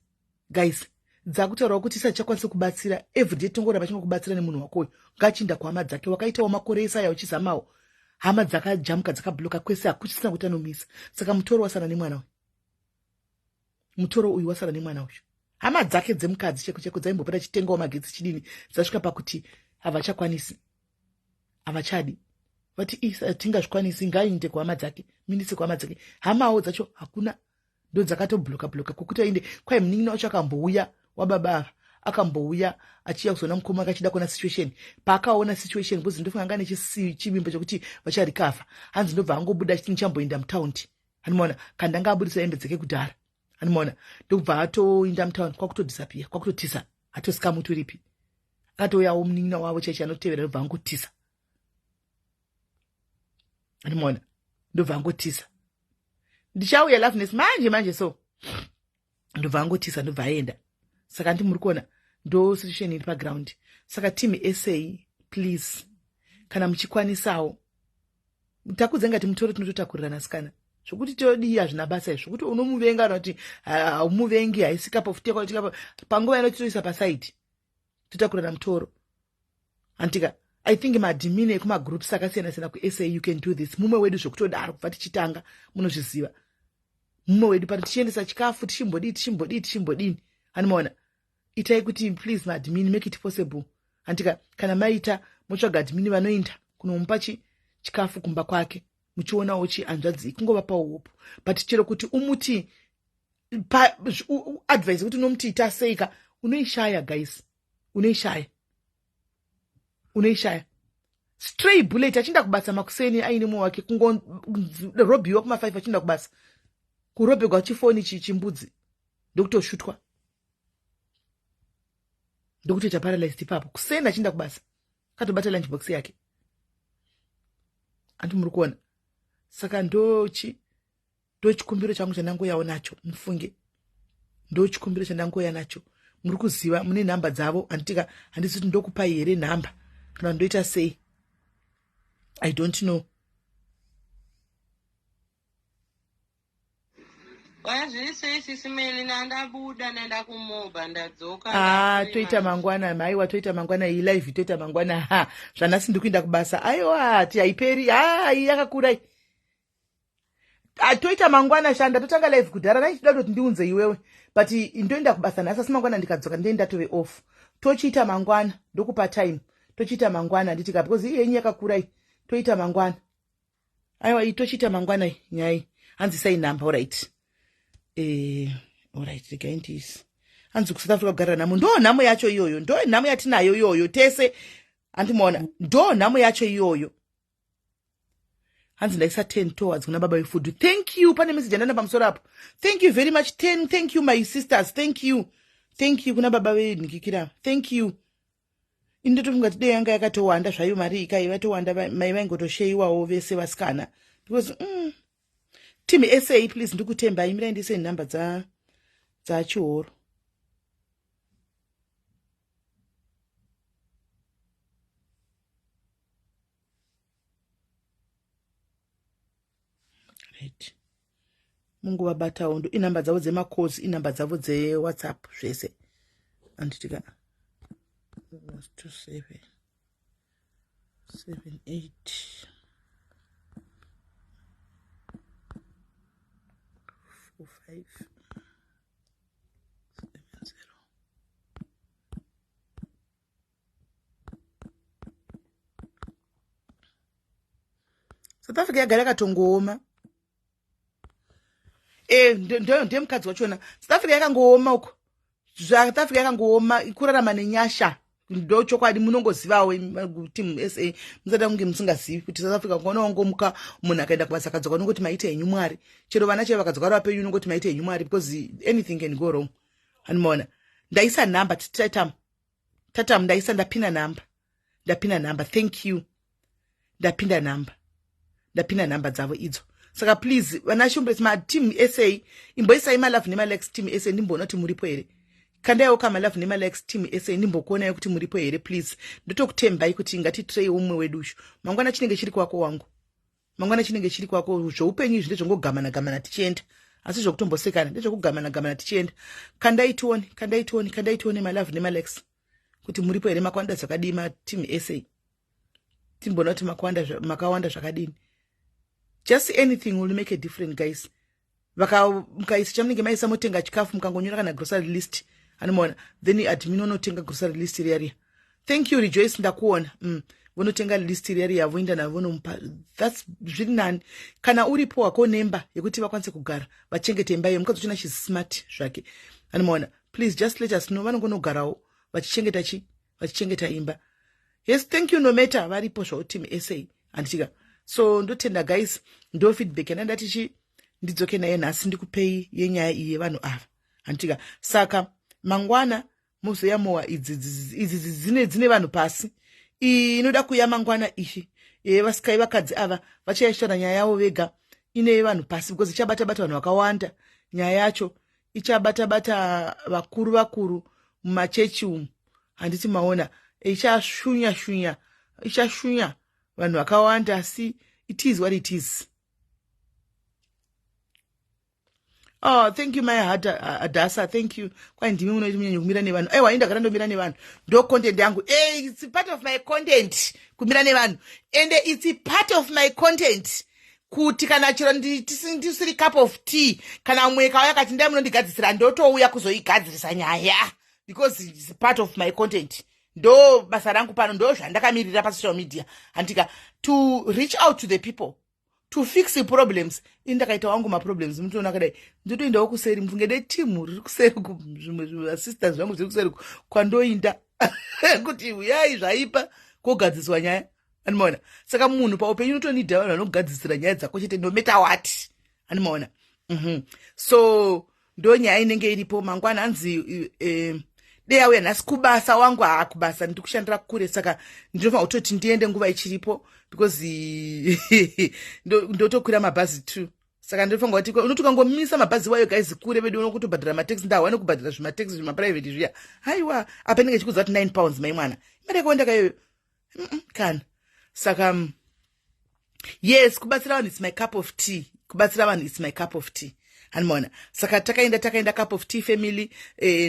guys, dzakutaurawo kuti isati kubatsira everyday, tongoramba chingokubatsira nemunhu wakoyo, ngachiinda kuhama dzake. Wakaitawo makore esaya uchizamawo, hama dzakajamuka, dzakabloka kwese, hakuchisina kuti anomisa. Saka mutoro wasara nemwana uyu, mutoro uyu wasara nemwana uyu. Hama dzake dzemukadzi cheko cheko dzaimbopota chitengawo magetsi chidini, dzasvika pakuti havachakwanisi, havachadi. Vati tingazvikwanisi, ngainde kuhama dzake, mindise kuhama dzake. Hamawo dzacho hakuna, ndo dzakatobloka bloka kwokuti ainde. Kwai munin'ina wacho akambouya, wababa ava, akambouya achiya kuzoona mukoma wake, achida kuona situation. Paakaona situation, because ndofunga anga nechivimbo chekuti vacharecover, hanzi ndobva angobuda achiti ndichamboenda mutaundi, anomaona? Kana ndanga abudisa hembe dzake kudhara, anomaona? Ndobva atoinda mutaundi, kwakutodisappear, kwakutotisa, hatosika muti uripi. Akatouyawo munin'ina wavo chaicho anotevera, ndobva angotisa, anomaona? Ndobva angotisa. Ndichauya, Loveness, manje manje. So ndobva angotisa, ndobva aenda. Saka ndi muri kuona ndo situation iri paground. Saka team SA, please, kana muchikwanisawo, takudze ngati mutoro tinototakurirana sikana. Zvokuti todii hazvina basa izvo, zvokuti unomuvenga kana kuti haumuvengi, haisi cup of tea panguva ino, titoisa paside, totakurana mutoro, handitika? I think maadmin ekumagroups akasiyana siyana kuSA, you can do this. Mumwe wedu zvekutodaro kubva tichitanga, munozviziva, mumwe wedu pano tichiendesa chikafu, tichimbodii, tichimbodii, tichimbodini, hanimaona? Itai kuti, please, maadmin, make it possible, handika? Kana maita, motsvaga admin vanoenda kunomupa chikafu kumba kwake, muchionawo chihanzvadzi kungovapawo hope. But chero kuti umuti advice kuti unomuti ita seika, unoishaya, guys, unoishaya. Unoishaya. Stray bullet achienda kubasa makuseni aine mumwe wake kungorobhiwa kuma5 achienda kubasa. Kurobhegwa chifoni chimbudzi ndokutoshutwa. Ndokutoita paralyzed ipapo kuseni achienda kubasa. Akatobata lunch box yake. Anti muri kuona. Saka ndochi ndochikumbiro changu chandangoyawo nacho mufunge. Ndochikumbiro chandangoya nacho. Muri kuziva mune nhamba dzavo handitika handisi kuti ndokupai here nhamba kana ndoita sei. I don't know. Ah, toita mangwana mhaiwa toita mangwana iyi live toita mangwana ha zvanhasi ndiri kuenda kubasa aiwa ti haiperi ha iyi yakakura iyi ah, toita mangwana shanda totanga live kudhara ndaichida kutoti ndiunze iwewe but ndoenda kubasa nhasi asi mangwana ndikadzoka ndee ndatove off tochiita mangwana ndokupa time tochiita mangwana handitika because iyi yenyu yakakura iyi toita mangwana aiwa iyi tochiita mangwana iyi nyaya iyi hanzi isai nhamba orit eh, orit regai ndiise hanzi kusouth africa kugarira nhamo ndo nhamo yacho iyoyo ndo nhamo yatinayo iyoyo tese handimaona ndo nhamo yacho iyoyo hanzi ndaisa 10 towards kuna baba vefood thank you pane message yandana pamusoro apo thank you very much 10 thank you my sisters thank you thank you kuna baba venhikikira thank you ini ndotofunga kuti dei yanga yakatowanda zvayo mari ikai vatowanda mai vaingotosheyiwawo vese vasikana because team sa please ndikutemba imirai ndise nhamba dzachihoro right mungovabatawo ndo inhamba dzavo dzemacalls inhamba dzavo dzewhatsapp zvese anditika 2 7 7 8 4 5 7 0 South Africa yagara yakatongooma eh ndiye mukadzi wachona South Africa yakangooma uko South Africa yakangooma kurarama nenyasha ndo chokwadi munongozivawo team SA musada kunge musingazivi kuti South Africa ukaona wangomuka munhu akaenda kubasa akadzoka unongoti maita henyu Mwari chero vana chaivo vakadzoka vari vapenyu unongoti maita henyu Mwari because anything can go wrong anomaona ndaisa number titatam tatam ndaisa ndapina number ndapina number thank you ndapinda number ndapinda number dzavo idzo saka please vana shumbres mateam sa imboisai malove nemalikes team sa ndimboona kuti muripo here kandaiwo ka malove nemalikes team sa ndimbokuonai kuti muripo here please ndotokutembai kuti ngatitirei umwe wedu ushu mangwana chinenge chiri kwako wangu mangwana chinenge chiri kwako zveupenyu izvi ndezvongogamana gamana tichienda asi zvokutombosekana ndezvekugamana gamana tichienda kandai tione kandai tione kandai tione malove nemalikes kuti muripo here makawanda zvakadii mateam sa timboona kuti makawanda zvakadini just anything will make a different guys mukaisa chamunenge maisa motenga chikafu mukangonyora kana grocery list anomaona then admin unotenga grocery list riya riya thank you rejoice ndakuona vonotenga list riya riya voenda navo vonomupa thats zviri nani kana uripo wako nemba yekuti vakwanise kugara vachengete imba iyo mukadzi uchina she's smart zvake anomaona please just let us know vanongonogarawo vachichengeta chi vachichengeta imba yes thank you no matter varipo zvavo team sa handitika so ndotenda guys ndo feedback yanda ndati chi ndidzoke naye nhasi ndikupei yenyaya iyi yevanhu ava handitika saka mangwana mozoyamowa idzi idzi dzine dzine vanhu pasi iyi inoda kuya mangwana iyi vasikai vakadzi ava vachaishana nyaya yavo vega ine vanhu pasi because ichabata bata vanhu vakawanda nyaya yacho ichabata bata vakuru vakuru mumachechi umu handiti maona ichashunya shunya ichashunya vanhu vakawanda asi it is what it is Oh, thank you my Adasa, thank you. Kwai ndimi munoita munyanya kumira nevanhu. Aiwa, indagara ndomira nevanhu. Ndo content yangu. Hey, it's part of my content kumira nevanhu. And it's part of my content kuti kana chero ndisiri cup of tea kana umwe kauya kati ndai munondigadzisira ndotouya kuzoigadzirisa nyaya because it's part of my content ndo basa rangu pano ndo zvandakamirira pasocial media handika to reach out to the people to fix the problems ini ndakaita wangu maproblems mutoona akadai ndotoendawo kuseri mufunge de team riri kuseri zvimwe zvasisters zvangu zviri kuseri kwandoinda kuti uyai zvaipa Kogadziswa nyaya, animaona? Saka munhu paupenyu unotonidha vanhu vanogadzisira nyaya dzako chete, no matter what, animaona? So ndo nyaya inenge iripo. Mangwana hanzi dei auya nhasi kubasa wangu. Haa, kubasa ndiri kushandira kure, saka ndinofanira kutoti ndiende nguva ichiripo because ndotokwira mabhazi 2. Saka ndinofanira kuti unoti ukangomisa mabhazi wayo, guys, kure vedu, unokutobhadhara mataxi. Ndawane kubhadhara zvimataxi, zvimaprivate zviya. Haiwa, apa inenge ichikudza kuti £9, mai mwana, imari yakawanda kayoyo. Kana saka yes, kubatsira vanhu, it's my cup of tea. Kubatsira vanhu, it's my cup of tea, handimaona? Saka takaenda Cup of Tea family.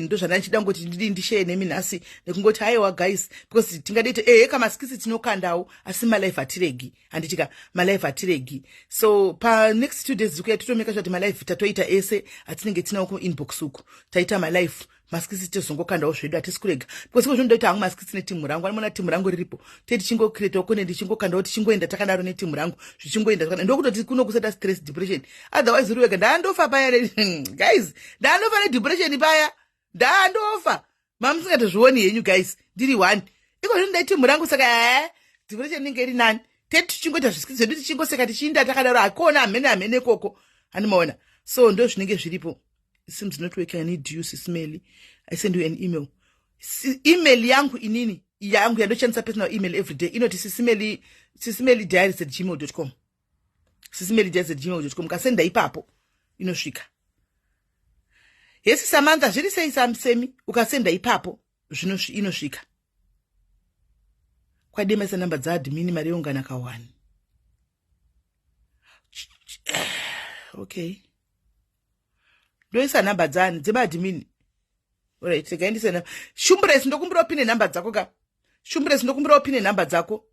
Ndo zvandandichida ngoti ndidi ndishare nemi nhasi, nekungoti haiwa guys, because tingaditi ehe, kamaskits tinokandawo, asi malive hatiregi, handitika? Malive hatiregi. So panext 2 days zikuya totomeka sure kuti malive tatoita ese atinenge tinawo kuinbox uku, taita malive. Maskits tozongokandawo zvedu, hatisi kurega, because iko zvinoda hangu maskits netimu rangu. Anoona timu rangu riripo, te tichingocreatawo content, tichingokandawo, tichingoenda takadaro netimu rangu, zvichingoenda zvakadaro. Ndokutoti kuno kuseta stress, depression. Otherwise uri wega, ndaandofa paya, guys, ndaandofa nedepression paya, ndaandofa. Mamusingatozvioni henyu, guys, ndiri one. Iko zvino ndai timu rangu, saka e depression inenge iri nani. Te tichingoita zviskits zvedu, tichingoseka, tichiinda takadaro. Hakona hamene hamene ikoko, handimaona? So ndo zvinenge zviripo. It seems not working. I need you, Sis Melly. I send you an email. Email yangu inini yangu yandoshandisa, personal email every day, inoti sismely sismelydiaries@gmail.com, sismelydiaries@gmail.com. Kasenda ipapo inosvika. Hesi Samantha, zviri sei semi? Ukasenda ipapo inosvika. Kwademaisa namba dzaadmin, mari yongana kawani. Okay, ndoisa nhamba dzani? Dzebaadmin. Alright, regai ndise. Shumbures, ndokumbira upine nhamba dzako ka. Shumbures, ndokumbira upine nhamba dzako.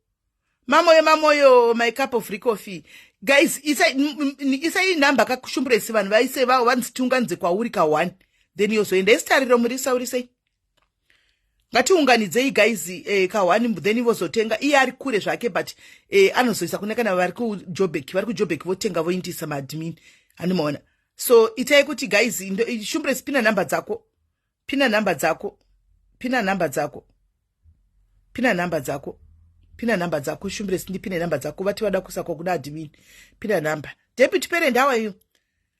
Mamoyo, mamoyo, my cup of coffee. Guys, isai nhamba kaShumbures, vanhu vaise vanzi tiunganidze kwauri ka1, then yozoenda isitariro. Murisa uri sei? Ngatiunganidzei, guys, ka1, then vozotenga. Iye ari kure zvake, but anozoisa kune kana vari kuJobek, vari kuJobek votenga, voindisa maadmin, handimaona? So itai kuti, guys, Shumbures, pina nhamba dzako, pina nhamba dzako, pina nhamba dzako, pina nhamba dzako, pina nhamba dzako. Shumbures, ndipine nhamba dzako. Vati vada kuisa kuna admin, pina nhamba. Deputy parent, how are you?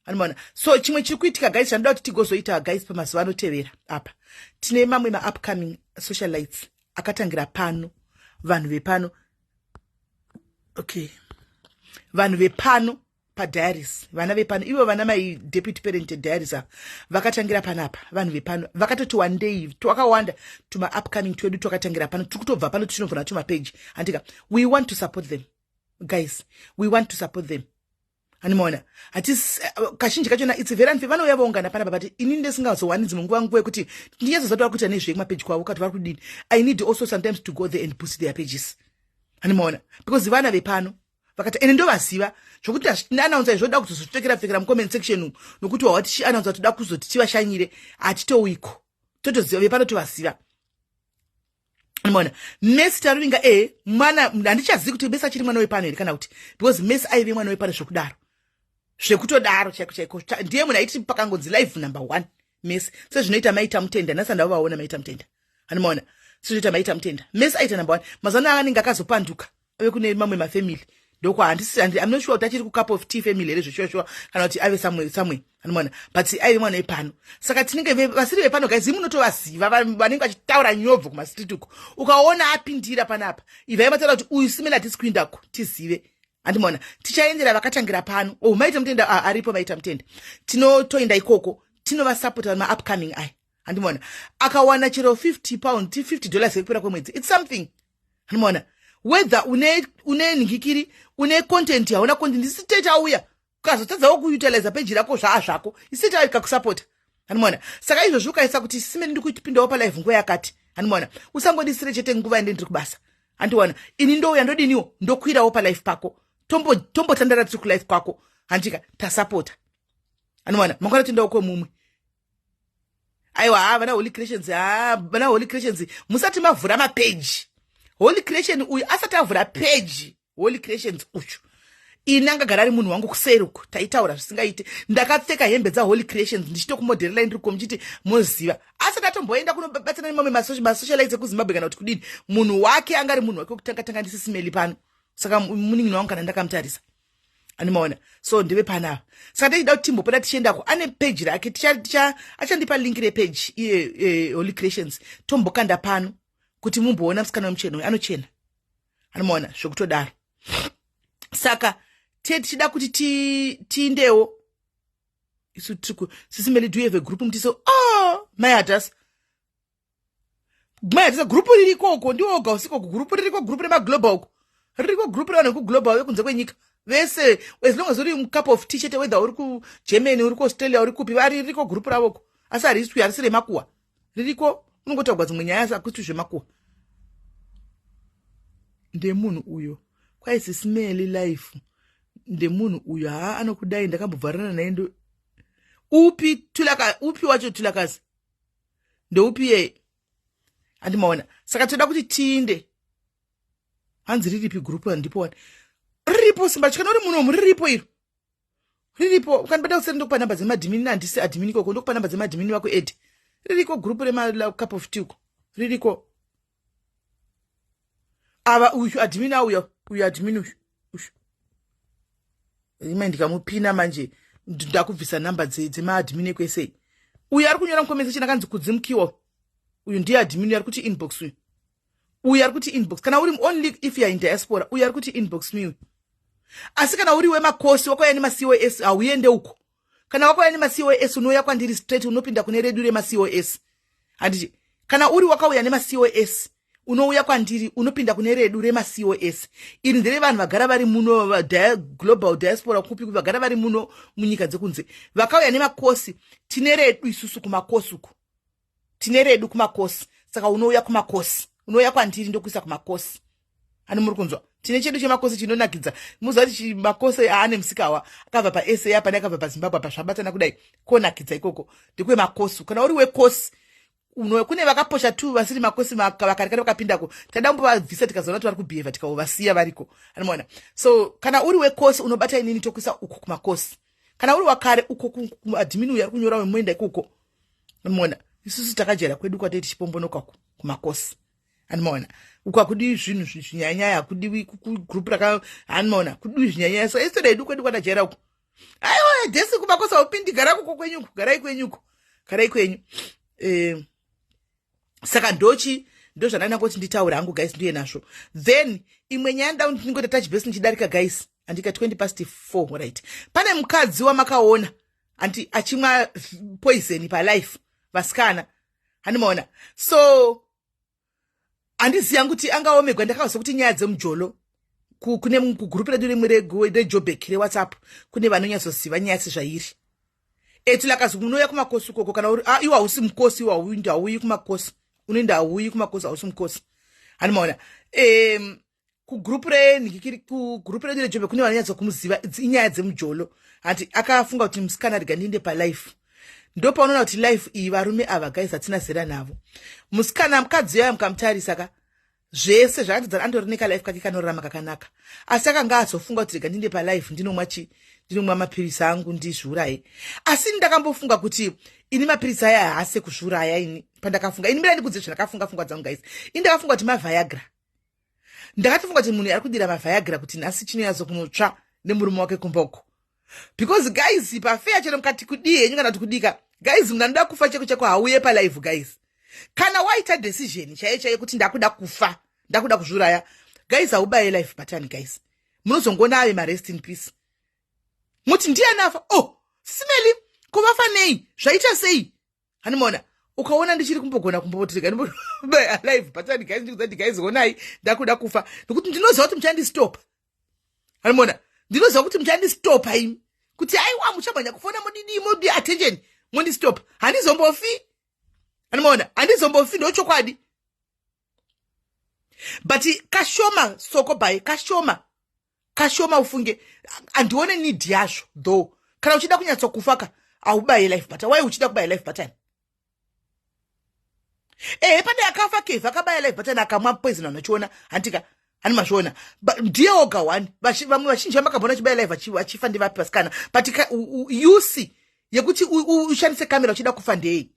Anomaona? So chimwe chiri kuitika, guys, chandoda kuti tigozoita, guys, pamazuva anotevera apa, tine mamwe maupcoming socialites akatangira pano, vanhu vepano. Okay, vanhu vepano padiaries, vana vepano ivo, vana mai deputy parent diaries ava vakatangira panapa. Vanhu vepano vakatoti wandei, twakawanda tuma-upcoming twedu twakatangira pano, tiri kutobva pano tichinovhura tumapeji, handika? We want to support them, guys, we want to support them, handimaona? Hatisi kazhinji kachona it's very unfair. Vanouya vaungana panapa, but inini ndisingazowani dzimwe nguva yekuti ndinyatsozati vari kuita nezvei kumapeji kwavo, kati vari kudini. I need also sometimes to go there and boost their pages, handimaona? Because vana vepano vakati ende ndovaziva zvokuti announce zvoda kuzozvipfekera pfekera mucomment section umu, nokuti wawa tichiannounce toda kuzoti tivashanyire, hatitowiko. Totoziva vepano, tovaziva, maona? Messi Taruvinga, e mwana, handichazivi kuti Messi achiri mwana wepano here kana kuti, because Messi aive mwana wepano zvekudaro, zvekutodaro chaiko chaiko. Ndiye munhu aiti pakangonzi live, number one Messi. Sezvinoita Maita Mutenda nhasi, handavaona Maita Mutenda, handimaona? Sezvinoita Maita Mutenda, Messi aita number one. Mazuva ano anenge akazopanduka, ave kune mamwe mafamily, ndokwa handisi. I'm not sure kuti achiri kuCup of Tea family here zveshuwa kana kuti ave somewhere somewhere, anomaona? But aive mwana wepano. Saka tinenge vasiri vepano, guys, imunotovaziva, vanenge vachitaura nyobvo kumastreet uko. Ukaona apindira panapa, ivai mataura kuti uyu simela, hatisi kuindako, tizive, handimaona? Tichaendera vakatangira pano. Oh, Maita Mutenda aripo. Maita Mutenda, tinotoenda ikoko, tinovasapota maupcoming aya, handimaona? Akawana chero £50, $50 yekupera kwemwedzi, it's something, handimaona? Whether une nhingikiri, une content, hauna content, isi tauya ukazotadzawo kuutiliza peji rako, zvaa zvako, isi tauya ikakusapota, handimaona? Saka izvozvi ukaisa kuti simeni, ndiri kupindawo palive nguva yakati, handimaona? Usangodisire chete nguva yande ndiri kubasa, handiwana? Ini ndouya, ndodiniwo, ndokwirawo palive pako, tombotandara tiri kulive kwako, handika? Tasapota, handimaona? Mangwana toendawo kwemumwe. Aiwa, ha, vana Holy Creations, ha, vana Holy Creations, musati mavhura mapeji. Holy Creation uyu asati avhura peji, Holy Creations uyu. Ini angagara ari munhu wangu kuseri uku, taitaura zvisingaite. Ndakapfeka hembe dzaHoly Creations ndichitokumodhererai ndiri komuchiti moziva. Asati atomboenda kunobatsana nemamwe masocialites ekuZimbabwe kana kuti kudini, munhu wake anga ari munhu wake wekutanga tanga ndisisimeli pano. Saka munin'ina wangu kana ndakamutarisa, animaona. So ndeve panapa. Saka tichida kuti timbopota tichiendako, ane peji rake, achandipa link repeji iye, Holy Creations, tombokanda pano kuti mumboona musikana wemucheno uyu anochena, anomaona zvekutodaro. Saka tie tichida kuti tiindewo isu tiriku. Sisimeli, do you have a group? Mutiso, oh, mai Hadasa, mai Hadasa, gurupu ririko uko, ndiwo oga usiko. Gurupu ririko, gurupu remaglobal uko ririko, gurupu revanhu vekuglobal vekunze kwenyika vese. As long as uri cup of tea chete, whether uri kuGermany, uri kuAustralia, uri kupi, vari ririko gurupu ravoko, asi hariswi, harisi remakuhwa. Ririko, unongotaurwa dzimwe nyaya, asi hakuitwi zvemakuhwa. Ndemunhu uyo kwaisi Smely life, ndemunhu uyo. Haa, anokudai, ndakambobvarana naye. Ndo upi tulaka, upi wacho tulakazi, ndeupi yeye? Handimaona. Saka toda kuti tiinde. Hanzi riripi gurupu? Handipo wani. Riripo, simba chikana uri munomu, riripo iro, riripo. Ukandibata kuseri, ndokupa namba dzemadhimini. Handisi admin ikoko, ndokupa namba dzemadhimini vako edi. Ririko gurupu remacup of tea uko, ririko. Ava uyu admin auya, uyu admin uyu, uyu ime ndikamupina manje, ndakubvisa namba dzemaadmin ekwesei. Uyu ari kunyora mucomment section akanzi Kudzimukiwa, uyu ndiye admin ari kuti inbox. Uyu ari kuti inbox kana uri, only if you are in diaspora. Uyu ari kuti inbox me. Asi kana uri wemakosi, wakauya nemaCOS, hauende uko. Kana wakauya nemaCOS, unouya kwandiri straight, unopinda kune redu remaCOS, handiti? Kana uri wakauya nemaCOS, unouya kwandiri, unopinda kune redu remaCOS. Iri nderevanhu vagara vari muno, global diaspora, kupi vagara vari muno munyika dzekunze vakauya nemakosi. Tine redu isusu kumakosi uku, tine redu kumakosi. Saka unouya kumakosi, unouya kwandiri, ndokuisa kumakosi. Ani muri kunzwa? Tine chedu chemakosi chinonakidza. Muziva kuti makosi aane musikawa akabva paSA apa neakabva paZimbabwe apa, zvabatana kudai, konakidza ikoko. Ndekwemakosi. Kana uri wekosi, kune vakaposha tu vasiri makosi vakarekare vakapindako, tada kumbovabvisa, tikazoona kuti vari kubhehevha, tikaovasiya variko, anomaona. So kana uri wekosi, unobata inini, tokuisa uko kumakosi. Kana uri wakare, uko kuadmin uyu ari kunyora, wemoenda ikoko, anomaona. Isusu takajaira kwedu kwatei tichipombonoka kumakosi, anomaona. Uko hakudiwi zvinhu zvinyanyaya, hakudiwi group raka, anomaona, kudiwi zvinyanyaya. So isu redu kwedu kwatajaira uko. Aiwa, dhesi kumakosi haupindi, gara kuko kwenyuko, garai kwenyuko, garai kwenyu. Saka ndochi ndozvandaina kuti nditaure hangu, guys, ndiye nazvo. Then imwe nyaya ndau ndingoita touch base ndichidarika, guys, andika 4:20, right? Pane mukadzi wamakaona anti achimwa poison palife, vasikana, handimaona. So handiziva kuti angaomegwa. Ndakazwa kuti nyaya dzemujolo kune kugurupu redu rimwe reJobek reWhatsApp, kune vanonyatsoziva nyaya sezvairi. Etulakazi, unouya kumakosi ukoko kana uri, ah, iwe hausi mukosi, iwe hauindi, hauyi kumakosi, unoenda, hauyi kumakosi, hausi mukosi, handimaona. Kugurupu renhikiri, kugurupu redu reJobe, kune vanonyatsa kumuziva. Inyaya dzemujolo handi. Akafunga kuti musikana, rega ndiinde palife. Ndopaunoona kuti life iyi, varume ava, guys, hatina zera navo. Musikana, mukadzi uyayo, mukamutarisa ka, zvese zvakatidzana, andori nekalife kake kanorarama kakanaka, asi akanga azofunga kuti rega ndiinde palife, ndinomwa chi, ndinomwa mapirisi angu, ndizviuraye. Asi ndakambofunga kuti ini mapirisi aya haasi kuzviuraya. Ini pandakafunga, ini mira ndikudze zvandakafunga, fungwa dzangu, guys. Ini ndakafunga kuti maViagra. Ndakatofunga kuti munhu ari kudira maViagra kuti nhasi chinoyazo kunotsva nemurume wake kumba uko, because guys, pafeya chero mukati kudii henyu kana kuti kudika, guys, munhu anoda kufa cheko cheko hauye palive, guys. Kana waita decision chaiyo chaiyo kuti ndakuda kufa, ndakuda kuzviuraya, guys, haubaye live button, guys. Munozongoona ave marest in peace, muti ndiani afa? Oh, Simeli, ko vafa nei? Zvaita sei? Handimaona. Ukaona ndichiri kumbogona kumbotirega live button, guys, ndikuzati, guys, honai, ndakuda kufa, nekuti ndinoziva kuti muchandistopa. Handimaona, ndinoziva kuti muchandistopa imi, kuti aiwa, muchamhanya kufona, modidi, modi attention, mondistopa. Handizombofi, handimaona, handizombofi, ndochokwadi. But kashoma soko bai, kashoma kashoma, ufunge handione need yazvo though. Kana uchida kunyatsokufa ka, haubaye live button. Wai uchida kubaya live button? Ehe, pane akafa kevha akabaya live button, akamwa poison, vanhu vachiona, handika? Hani mazviona? Ndiye oga one. Vamwe vazhinji vamakambona chibaya live vachifa ndevapi vasikana? But use yekuti ushandise kamera uchida kufa ndei?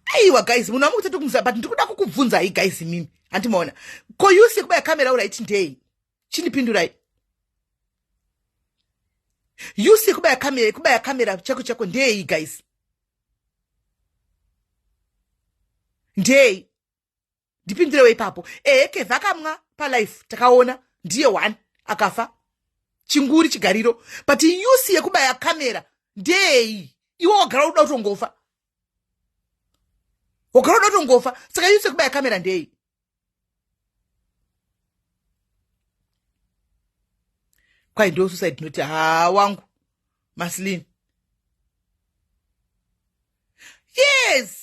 Aiwa guys, munhu wamukutati kumuziva, but ndikuda kukubvunzai guys imimi. Handimaona. Ko use yekubaya kamera uraiti ndei? Chindipindurai. Use yekubaya kamera, yekubaya kamera chako chako ndei guys? Ndei? Ndipindirewo ipapo. Ehe, Kevha akamwa palife takaona ndiye one akafa. Chinguri chigariro. But use yekubaya kamera ndei? Iwe wagara uda kutongofa. Wagara uda kutongofa. Saka use yekubaya kamera ndei? Kwai ndo suicide note. Ha wangu. Maslin. Yes.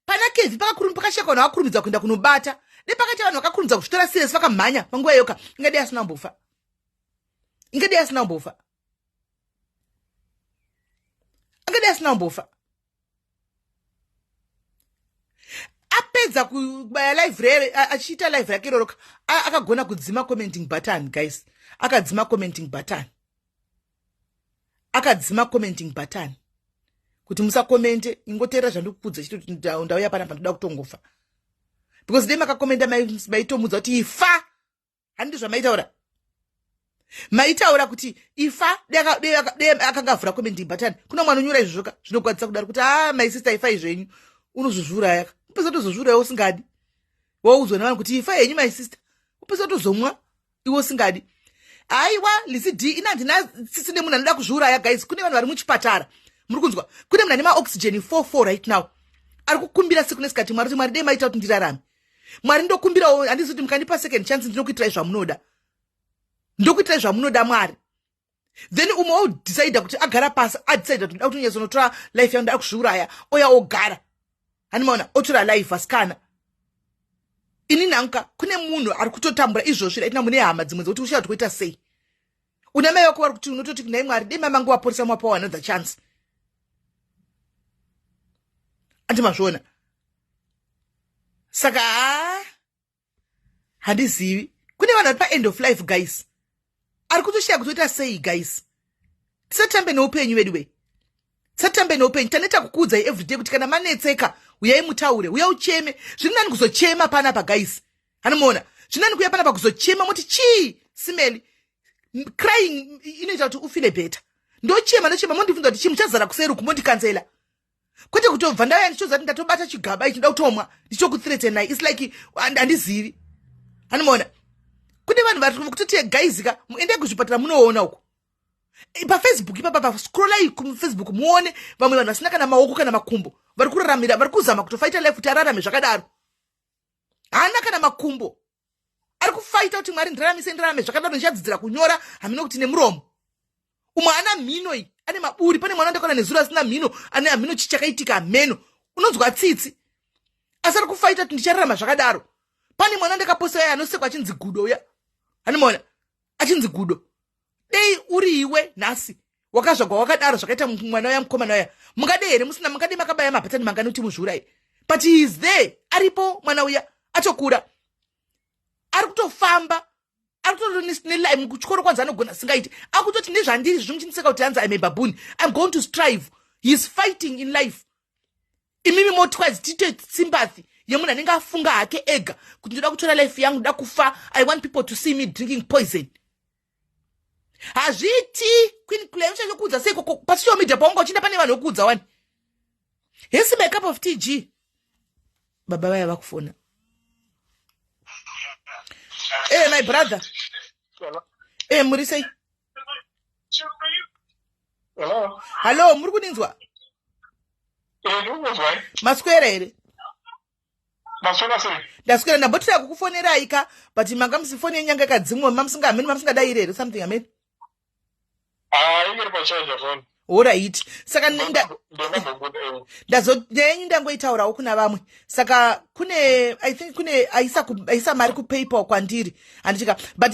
Pana Kevi pakasheka vanhu vakakurumidza kuenda kunobata. Nepakaita vanhu vakakurumidza kuzvitora serious vakamhanya panguva iyoka. Ingadai asina kumbofa. Ingadai asina kumbofa. Ingadai asina kumbofa. Apedza kubaya live rere, achiita live rake iroro, akagona kudzima commenting button guys. Akadzima commenting button. Akadzima commenting button. Kuti musakomente, ingoteerera zvandikukudza chete kuti ndauya panapa ndoda kutongofa. Because dai makakomenda maitomudza kuti ifa. Handiti zvamaitaura? Maitaura kuti ifa dai akanga avhura commenting button. Kuna mwana unyora izvozvo ka zvinogwadzisa kudaro kuti my sister ifa izvenyu. Unozozviuraya ka. Upesa kutozozviuraya usingadi. Waudzwa nevanhu kuti ifa henyu my sister. Upesa kutozomwa iwe usingadi. Aiwa Lizzy D ina handina tsitsi nemunhu anoda kuzviuraya guys. Kune vanhu vari muchipatara. Muri kunzwa? Kune munhu ane maoxygen 44 right now. Ari kukumbira siku nesikati Mwari kuti Mwari dai maita kuti ndirarame. Mwari ndokumbirawo, handizi kuti mukandipa second chance ndinokuitirai zvamunoda. Ndokuitirai zvamunoda Mwari. Then umwe odecide kuti agara pasi, adecide kuti ndoda kuti nyatsonotora life yangu, ndoda kuzviuraya, oya ogara. Handimaona otora life asikana. Ini nanka kune munhu ari kutotambura izvozvi right now, mune hama dzimwe dzekuti ushaya kuti kuita sei. Una mai vako vari kuti unototi nhai Mwari dai mai vangu vaporesa mwapawo another chance. Andi mazviona? Saka handizivi. Kune vanhu vari pa end of life guys. Ari kutoshaya kuti oita sei guys. Tisatambe neupenyu vedu we. Tisatambe neupenyu. Taneta kukuudzai everyday kuti kana manetseka uyai mutaure, uya ucheme. Zviri nani kuzochema panapa guys. Anomuona? Zviri nani kuuya panapa kuzochema moti chii simeli. Crying inoita kuti ufile better. Ndochema, ndochema mondibvunza kuti chii muchazara kuseri uku mondikanzela. Kwete kutobva ndauya ndichoziva kuti ndatobata chigaba ichi ndoda kutomwa ndichokuthreatenai. It's like handizivi. Anomuona? Kune vanhu vari kutoti guys ka, endai kuzvipatara munoona uko. PaFacebook ipapa, pascrollai kuFacebook muone vamwe vanhu vasina kana maoko kana makumbo vari kuraramira, vari kuzama kutofaita life kuti ararame zvakadaro. Haana kana makumbo. Ari kufaita kuti Mwari ndiraramise, ndirarame zvakadaro, ndichadzidzira kunyora hameno kuti nemuromo. Umwe haana mhino iyi, ane maburi. Pane mwana ndakaona nezuro asina mhino, ane hameno chii chakaitika hameno. Unonzwa tsitsi. Asi ari kufaita kuti ndichararama zvakadaro. Pane mwana ndakaposta uya anosekwa achinzi gudo uya. Anomuona? Achinzi gudo. Dei uri iwe nhasi wakazvagwa wakadaro zvakaita mwana uya mukomana uya. Mungadei here musina, mungadei makabaya mabhatani mangani kuti muzviuraye. But he is there. Aripo mwana uya atokura. Ari kutofamba. Ari kutotori kuchikoro kwanzi anogona singaiti. Akutoti nezvandiri zvimuchiniseka kuti hanzi I'm a baboon. I'm going to strive. He is fighting in life. Imimi motwice tite sympathy yemunhu anenge afunga hake ega kuti ndoda kutora life yangu, ndoda kufa. I want people to see me drinking poison. Hazviiti Queen Claire, uchachokuudza sei pasocial media paunga uchienda pane vanhu vekuudza wani. Hesi my cup of tea G. Baba vaya vakufona. My brother. Hello. Muri sei? Hello. Hello, muri kundinzwa? Ndiri Maswera here? Maswera sei? Ndaswera, ndambotira kukufonerai ka, but manga musifoni yenyanga yakadzimwa, mamusinga hameni, mamusingadairi here something hameni? Ah, inge iri pacharger phone. Horaiti, saka ndazo nyaya yenyu ndangoitaurawo kuna vamwe. Saka kune, I think kune aisa, aisa mari kuPayPal kwandiri, handichika, but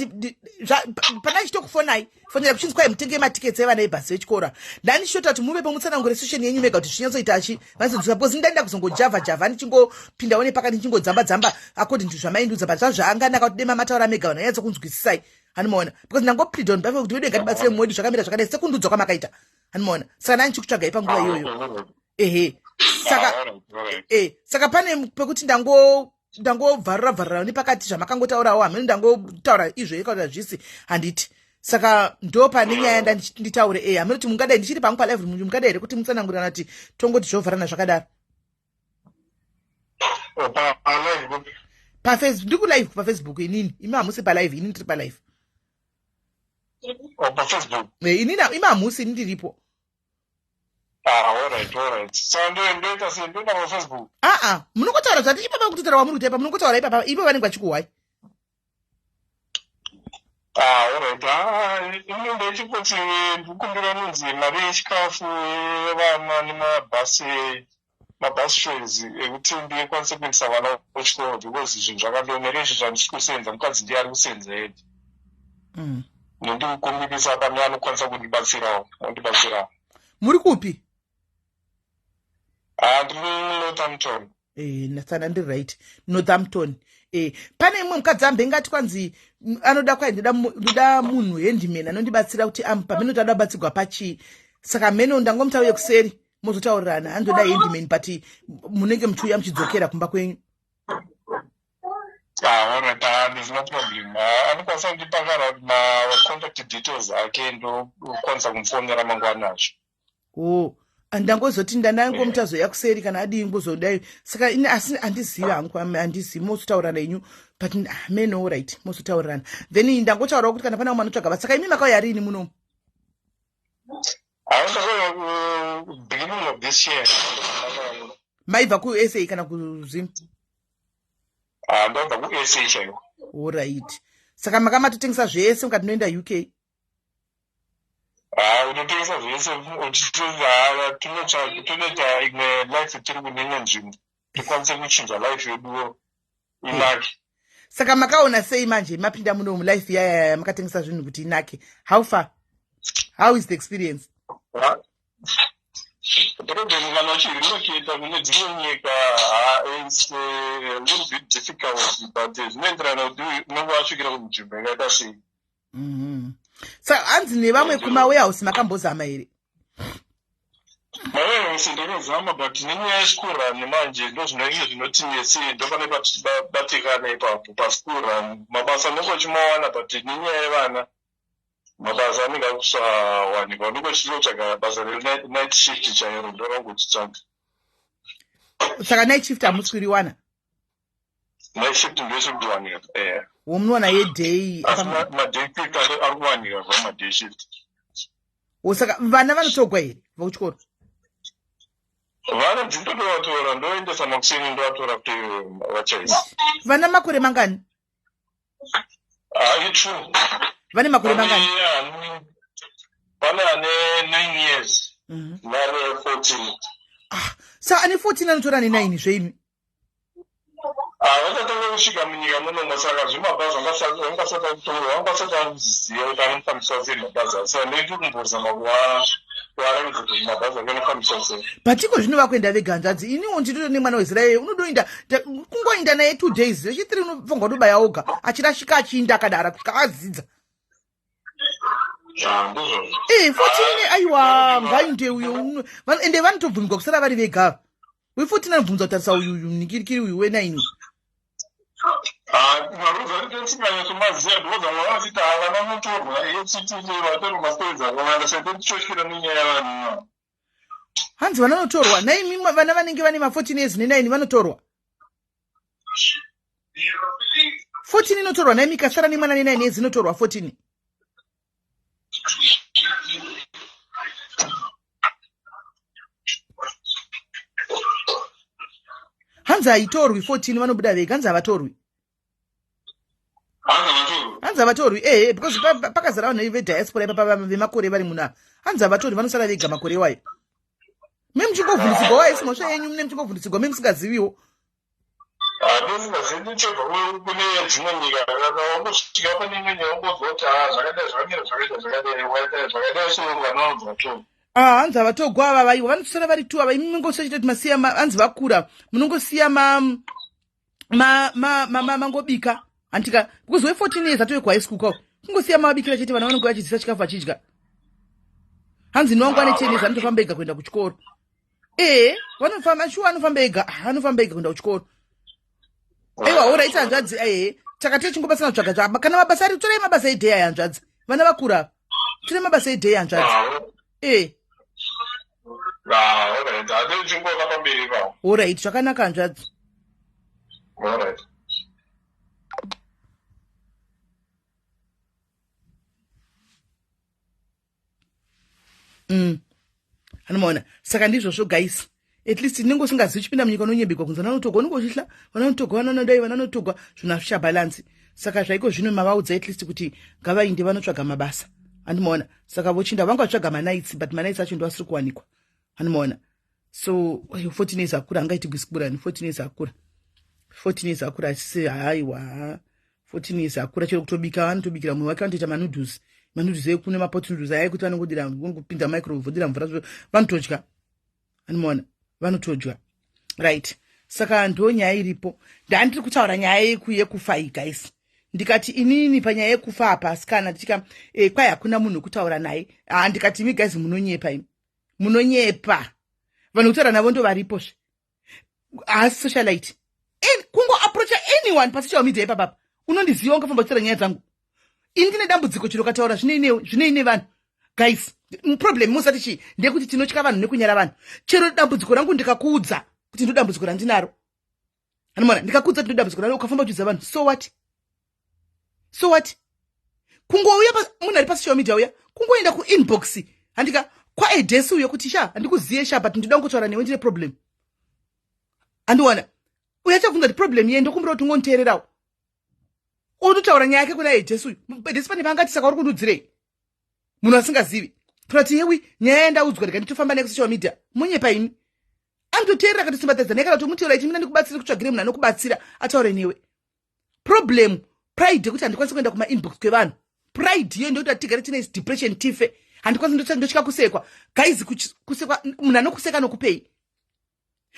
pana ndichitokufonai fonera kuchinzi kwai mutenge matickets evana ebhasi vechikora. Ndandichitota kuti muvepo mutsanangure situation yenyu mega kuti zvinyatsoita achi vanzonzwisa, because ndaenda kuzongojavha javha ndichingopindawo nepakati, ndichingodzamba dzamba according to zvamaindiudza, but zvazvaanganaka kuti dema mataura mega, vanhu vanyatsokunzwisisai, hanimaona? Because ndangoplead on behalf kuti vedu ngatibatsire mumwe wedu, zvakamira zvakadai sekundudzwa kwamakaita, hanimaona? Saka ndani chikutsvagai panguva iyoyo, ehe. Saka saka pane pekuti ndangobvarura bvarura nepakati zvamakangotaurawo, hamene ndangotaura izvo ikaura zvisi, handiti? Saka ndo pane nyaya nditaure, hamene kuti mungadai ndichiri pangu palive, mungadai here kuti mutsanangurana kuti tongoti zvovharana zvakadaro? PaFacebook, ndiri kulive paFacebook inini, imi hamusi palive, ini ndiri palive. PaFacebook? Inini, imi hamusi, ini ndiripo. Ah, alright, alright. Saka ndoita sei? Ndoenda paFacebook? Aa, munongotaura zvati ipapa, kutotaura kwamuri kuita ipa, munongotaura ipapa, ivo vanenge vachikuhwai. Ah, alright. Ah, ini ndechikuti ndikumbira nonzi mari yechikafu yevana nemabhasi, mabus fares ekuti ndikwanise kuendesa vana kuchikoro, because zvinhu zvakandiomera izvi zvandisi kusenza, mukadzi ndiye ari kusenza edi. Nendikukumbirisa pane anokwanisa kundibatsirawo, ondibatsirawo. Muri kupi? Ah, ndiri Northampton. Nasana ndiri right, Northampton. Pane imwe mukadzi ambengati kwanzi anoda, kwai ndoda munhu handyman anondibatsira kuti pamene kuti ada kubatsirwa pachii. Saka meno ndangomutauye kuseri mozotaurirana, andoda handyman, but munenge muchiuya muchidzokera kumba kwenyu. Ah, alright, ah, there's no problem. Ah, anokwanisa kundipa kana ma-contact details ake, ndokwanisa kumufonera mangwana acho. O, ndangozoti ndandangomutazoya kuseri kana adii ngozodai. Saka ini asi handizivi hangu, handizivi, mozotaurana inyu, but meno right, mozotaurirana. Then ndangotaurawo kuti kana pane vamwe vanotsvaga basa. Saka imi makauya rini munomu? Ah, ndakauya beginning of this year. Maibva kuSA kana kuZim? Ah, ndabva kuSA chaiko. Alright, saka makamatotengesa zvese mukati noenda UK? Ah, unotengesa zvese uchiti tonoita imwe life tiri kune imwe nzvimbo, tikwanise kuchinja life yeduwo inake. Saka makaona sei manje mapinda muno mulife yaya makatengesa zvinhu kuti inake? How far, how is the experience? Problem kana uchirelocata kune dzimwe nyika, it's a little bit difficult, but zvinoenderana kuti unenge wasvikira kunzvimbo yakaita sei. Saka hanzi nevamwe kumawarehouse makambozama here? Mawarehouse ndakazama, but nenyaya yeschool run manje ndo zvinenge zvinotinetsei, ndopane patibatikana ipapo paschool run. Mabasa unenge uchimawana, but nenyaya yevana mabasa anenge akusawanikwa. Unenge uchitotsvaga basa renight shift chairo, ndorangochitsvaga. Saka night shift hamusi kuriwana? Night shift ndosiri kuwanika. Womunowana yeday? Asi maday shift ari kuwanika zva, maday shift. O, saka vana vanotogwa here vakuchikoro? Vana ndindotovatora, ndoendesa makuseni, ndovatora kuti vachaisa. Vana makore mangani? Itu. Vane makore mangani? Pane ane 9 years neane 14. Ah, saka ane 14 anotora ane 9 zveimi? Vakatanga kusvika munyika munomo, saka zvemabhazi vangasati akutora, vangasati akuziva kuti anofambiswa sei mabhazi acho. Saka ndoiti kumbozama kuvaratidza kuti mabhazi ake anofambiswa sei. But iko zvino vakuenda vega, hanzvadzi, iniwo nditoto nemwana wezera iyoyo, unodoinda kungoinda naye 2 days, wechithree unofanirwa kutobaya oga, achirashika, achiinda akadara kusvika adzidza. Ah, ndizvozvo. 14, aiwa, ngainde uyo, ende vanotobvumirwa kusara vari vega. We14 anobvunza kutarisa uyu uyu nikirikiri uyu we9. Marules ari tisinganyasomaziva, because vamwe vanotiti havana mutorwa echiti vatorwa, mastories akawanda, saka tichotyira nenyaya yavanhu. Hanzi vana vanotorwa naimi, vana vanenge vane ma14 years ne9 vanotorwa. 14 inotorwa naimi, kasara nemwana ne9 years inotorwa 14. Hanzi haitorwi 14, vanobuda vega, hanzi havatorwi. Hanzi havatorwi. Hanzi havatorwi ehe because pakazara vanhu vediaspora ipapa vemakore vari muno apa. Hanzi havatorwi vanosara vega makore iwayo. Me muchingovhunditsigwa wayo isi mhosva yenyu mune muchingovhunditsigwa me musingaziviwo. Handisingazivi chobva kune dzimwe nyika kana wangosvika pane imwe nyaya wongonzwa kuti haa zvakadai zvakamira zvakaita zvakadai zvakadai zvakadai so vana vanobva vatorwa. Ah, hanzi havatogwa ava vaiwa vanotosara vari tu ava imi mungosachita kuti masiya hanzi vakura munongosiya ma ma ma ma ma mangobika hantika because we 14 years atove kuhigh school kwao kungosiya mavabikira chete vana vanonge vachidzisa chikafu vachidya hanzi nwangu ane 10 years anotofamba ega kuenda kuchikoro ee vanofamba shuwa anofamba ega ah, anofamba ega kuenda kuchikoro aiwa orit hanzvadzi ee saka techingobatsana kutsvaga tsvaga kana mabasa ari torai mabasa eday aya hanzvadzi vana vakura torai mabasa eday hanzvadzi ee orit zvakanaka hanzvadzi. Anomaona saka ndizvozvo guys, at least tinenge usingazivi uchipinda munyika unonyebekwa kunzi vananotogwa unenge uchihla vananotogwa vananodai vananotogwa zvinhu hazvichabhalansi. Saka zvaiko zvino mavaudza at least kuti ngavainde vanotsvaga mabasa, andimaona. Saka vochinda vanga vatsvaga manights, but manights acho ndo asiri kuwanikwa, andimaona. So 14 years akura angaiti kusikurani 14 years akura, 14 years akura asisi haiwa 14 years akura chero kutobika anotobikira mumwe wake, vanotoita manoodles, manoodles ekune mapot noodles aya ekuti vanongodira kupinda microwave vodira mvura vanotodya, anomaona vanotodya, right? Saka ndo nyaya iripo. Ndandiri kutaura nyaya yekufa iyi guys, ndikati inini panyaya yekufa apa asikana tichika kwai hakuna munhu wekutaura naye. Ah, ndikati imi guys munonyepa, imi munonyepa, vanhu kutaura navo ndo varipozve. Haasi socialite, kungoapproacha anyone pasocial media ipapapa unondiziva, ungafamba uchitaura nyaya dzangu. Ini ndine dambudziko chiro kataura zvinei nevanhu guys. Problem musati chii ndeyekuti tinotya vanhu nekunyara vanhu. Chero dambudziko rangu ndikakuudza kuti ndo dambudziko randinaro, anomona, ndikakuudza kuti ndo dambudziko randinaro, ukafamba uchiudza vanhu, so what? So what? Kungouya munhu ari pasocial media uya kungoenda kuinbox handika kwaedhesi uyo kuti sha handikuziye sha, but ndinoda kungotaura newe, ndine problem, andiwana uyo achabvunza kuti problem ye ndokumbira kuti ungoniteererawo, ototaura nyaya yake kuna edhesi uyu. Edhesi pane paangati saka uri kundudzirei munhu asingazivi kana kuti yewi nyaya yandaudzwa ndika nditofamba naye kusocial media. Munyepa imi, anototeerera akatosimbatadza naye kana kuti mutaura iti mina ndikubatsire kutsvagire munhu anokubatsira ataure newe. Problem pride yekuti handikwanisi kuenda kumainbox kwevanhu. Pride iyo ndokuti atigare tine depression tife. Handikwanisi, ndotya kusekwa guys. Kusekwa, munhu anokuseka anokupei?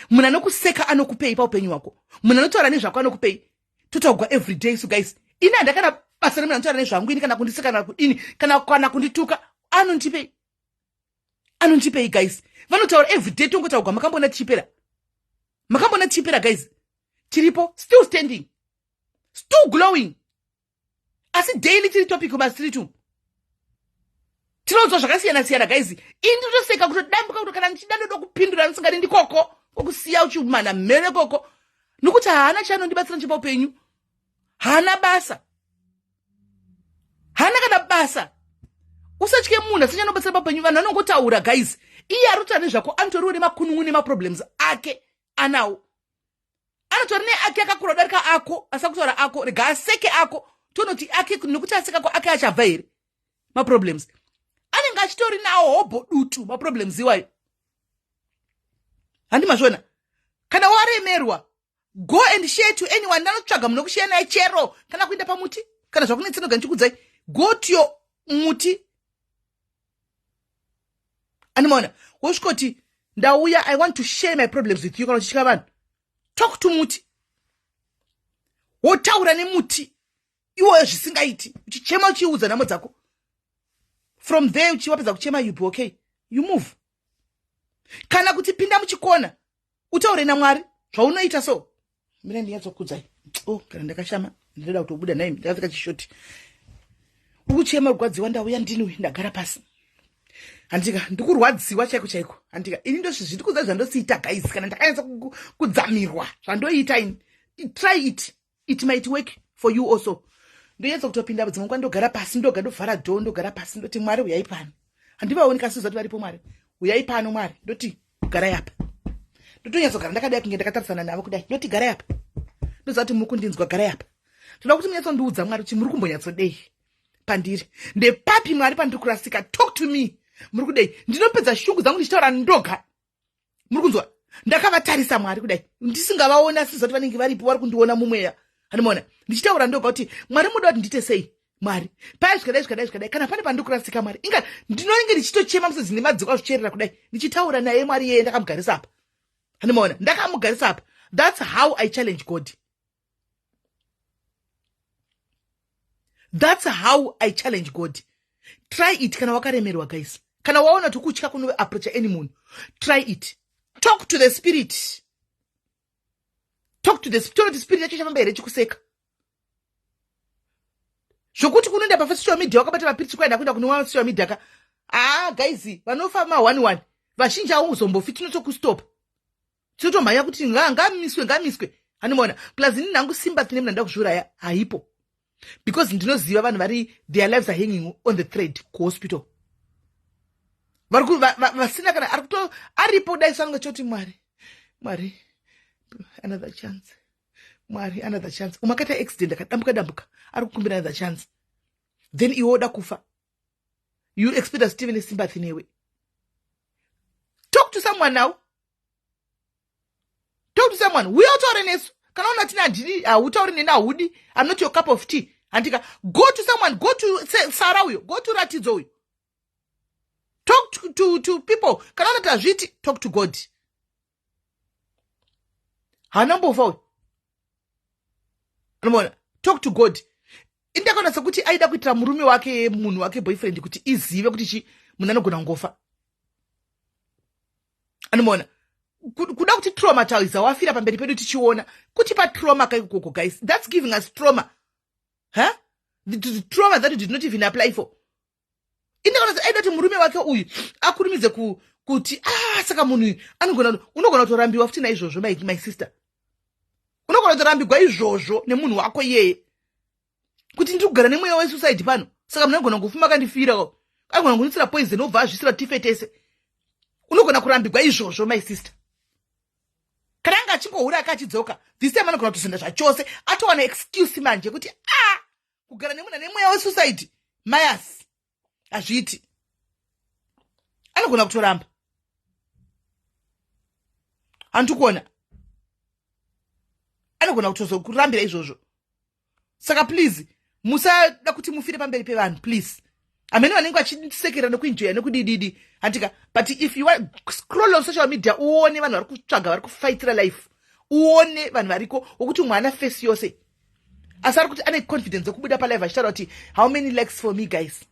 Munhu anokuseka anokupei paupenyu hwako? Munhu anotaura nezvako anokupei? Totaugwa every day. So guys, ini handakana basa remunhu anotaura nezvangu ini, kana kundiseka kana kudini kana kundituka, anondipei? Anondipei guys? Vanotaura every day, tongotaugwa. Makambona tichipera? Makambona tichipera guys? Tiripo, still standing, still glowing, asi daily tiri topic mastreet umu, tinonzwa zvakasiyana siyana guys. Ini ndotoseka kutodambuka kuti kana ndichida ndoda kupindura ndisingadi ndikoko kokusiya uchimana mhere koko, nokuti haana chaanondibatsira ndichipa upenyu, haana basa, haana kana basa. Usatye munhu asina chanobatsira paupenyu. Vanhu vanongotaura guys, iye ari kutaura nezvako anotoriwo nemakunun'u nemaproblems ake anawo, anotori neake akakura kudarika ako, asa kutaura ako, rega aseke ako, tonoti ake nekuti aseka ko ake achabva here maproblems anenge achitori nawo hobho dutu maproblems iwayo. Handi mazviona? Kana waremerwa, go and share to anyone. Ndanotsvaga munhu wekushiya naye chero kana kuenda pamuti kana zvakunetsenoga ndichikudzai, go to your muti, andimaona, wosvikoti ndauya, I want to share my problems with you. Kana uchitya vanhu, talk to muti, wotaura nemuti iwoyo zvisingaiti, uchichema uchiudza nhamo dzako. From there uchiwapedza kuchema, you be okay, you move. Kana kuti pinda muchikona utaure naMwari zvaunoita. So mina ndinyatsokudzai, oh, kana ndakashama ndinoda kutobuda nai, ndakapfeka chishoti, ukuchema kurwadziwa, ndauya ndini ndagara pasi, handika ndikurwadziwa chaiko chaiko, handika ini ndozvindikudza zvandosiita guys. Kana ndakanyatsa kudzamirwa zvandoita ini, try it, it might work for you also. Ndonyatsa kutopinda dzimwe nguva ndogara pasi ndoga, ndovhara door, ndogara pasi, ndoti Mwari uyai pano. Handivaoni kasi zati varipo. Mwari uyai pano, Mwari, ndoti garai apa. Ndotonyatsogara ndakadai kunge ndakatarisana navo kudai, ndoti garai apa, ndoziva kuti muri kundinzwa, garai apa. Toda kuti munyatsondiudza, Mwari, kuti muri kumbonyatsodei pandiri. Ndepapi, Mwari, pandiri kurasika? Talk to me. Muri kudei? Ndinopedza shungu dzangu ndichitaura ndoga. Muri kunzwa? Ndakavatarisa Mwari kudai, ndisingavaona, sizati vanenge varipo, vari kundiona mumweya. Handimaona ndichitaura ndoga kuti, "Mwari, muda kuti ndiite sei, Mwari?" Paya zvikadai, zvikadai, zvikadai. Kana pane pandiri kurasika, Mwari, inga ndinonge ndichitochema, musodzi nemadziko azvicherera kudai, ndichitaura naye Mwari yeye ndakamugarisa apa. Handimaona ndakamugarisa apa. That's how I challenge God. That's how I challenge God. Try it kana wakaremerwa, guys. Kana waona kuti kutya kunoapproacha any munhu, try it. Talk to the spirit. Talk to the spirit. Spirit yacho chafamba here chikuseka zvokuti kunoenda pasocial media wakabata mapiritsi, kwaenda kuenda kune social media ka. Haa guys, vanofa ma one one vazhinji auzombofi. Tinotokustopa, tinotomhanya kuti ngamiswe, ngamiswe. Handimaona. Plus ini nhangu sympathy nemunhu anoda kuzviuraya haipo, because ndinoziva vanhu vari, their lives are hanging on the thread kuhospital, vari vasina kana ari kuto aripo. Dai sange choti, "Mwari, Mwari, another chance. Mwari, another chance." Umwe akaita accident, akadambuka dambuka, ari kukumbira another chance. Then iwe woda kufa, you expect us tive nesympathy newe? Talk to someone now. Talk to someone. Uye utaure nesu. Kana una tine handidi, hautauri neni, haudi, I'm not your cup of tea, handika. Go to someone. Go to Sara uyo. Go to Ratidzo uyo. Talk to people. Kana unati hazviiti, talk to God. Haana mbofa uyu, anomaona. Talk to God. Indakaona sekuti aida kuitira murume wake, munhu wake, boyfriend, kuti izive kuti chi munhu anogona kungofa. Anomaona, kuda kuti traumatize, wafira pamberi pedu tichiona, kutipa trauma kaikokoko. Guys, that's giving us trauma, huh? The trauma that you did not even apply for. Indakaona aida kuti murume wake uyu akurumidze kuti, ah, saka munhu uyu anogona, unogona kutorambiwa futi naizvozvo. My sister, unogona kutorambigwa izvozvo nemunhu wako iyeye, kuti ndiri kugara nemweya wesuicide pano, saka munhu anogona kufuma akandifira, anogona kunitsira poison, obva azvisira, tife tese. Unogona kurambigwa izvozvo, my sister. Kana anga achingohura akachidzoka, this time anogona kutosenda zvachose, atowana excuse manje kuti, a kugara nemunhu ane mweya wesuicide, mayas, hazviiti. Anogona kutoramba. Handikuona anogona kutozokurambira izvozvo. Saka please, musada kuti mufire pamberi pevanhu, please. Hamene vanenge vachisekera nekuenjoya nekudididi, handika. But if you want, scroll on social media, uone vanhu vari kutsvaga, vari kufaitira life. Uone vanhu variko wokuti mwana face yose, asi ari kuti ane confidence yekubuda palive achitaura kuti, "How many likes for me, guys?"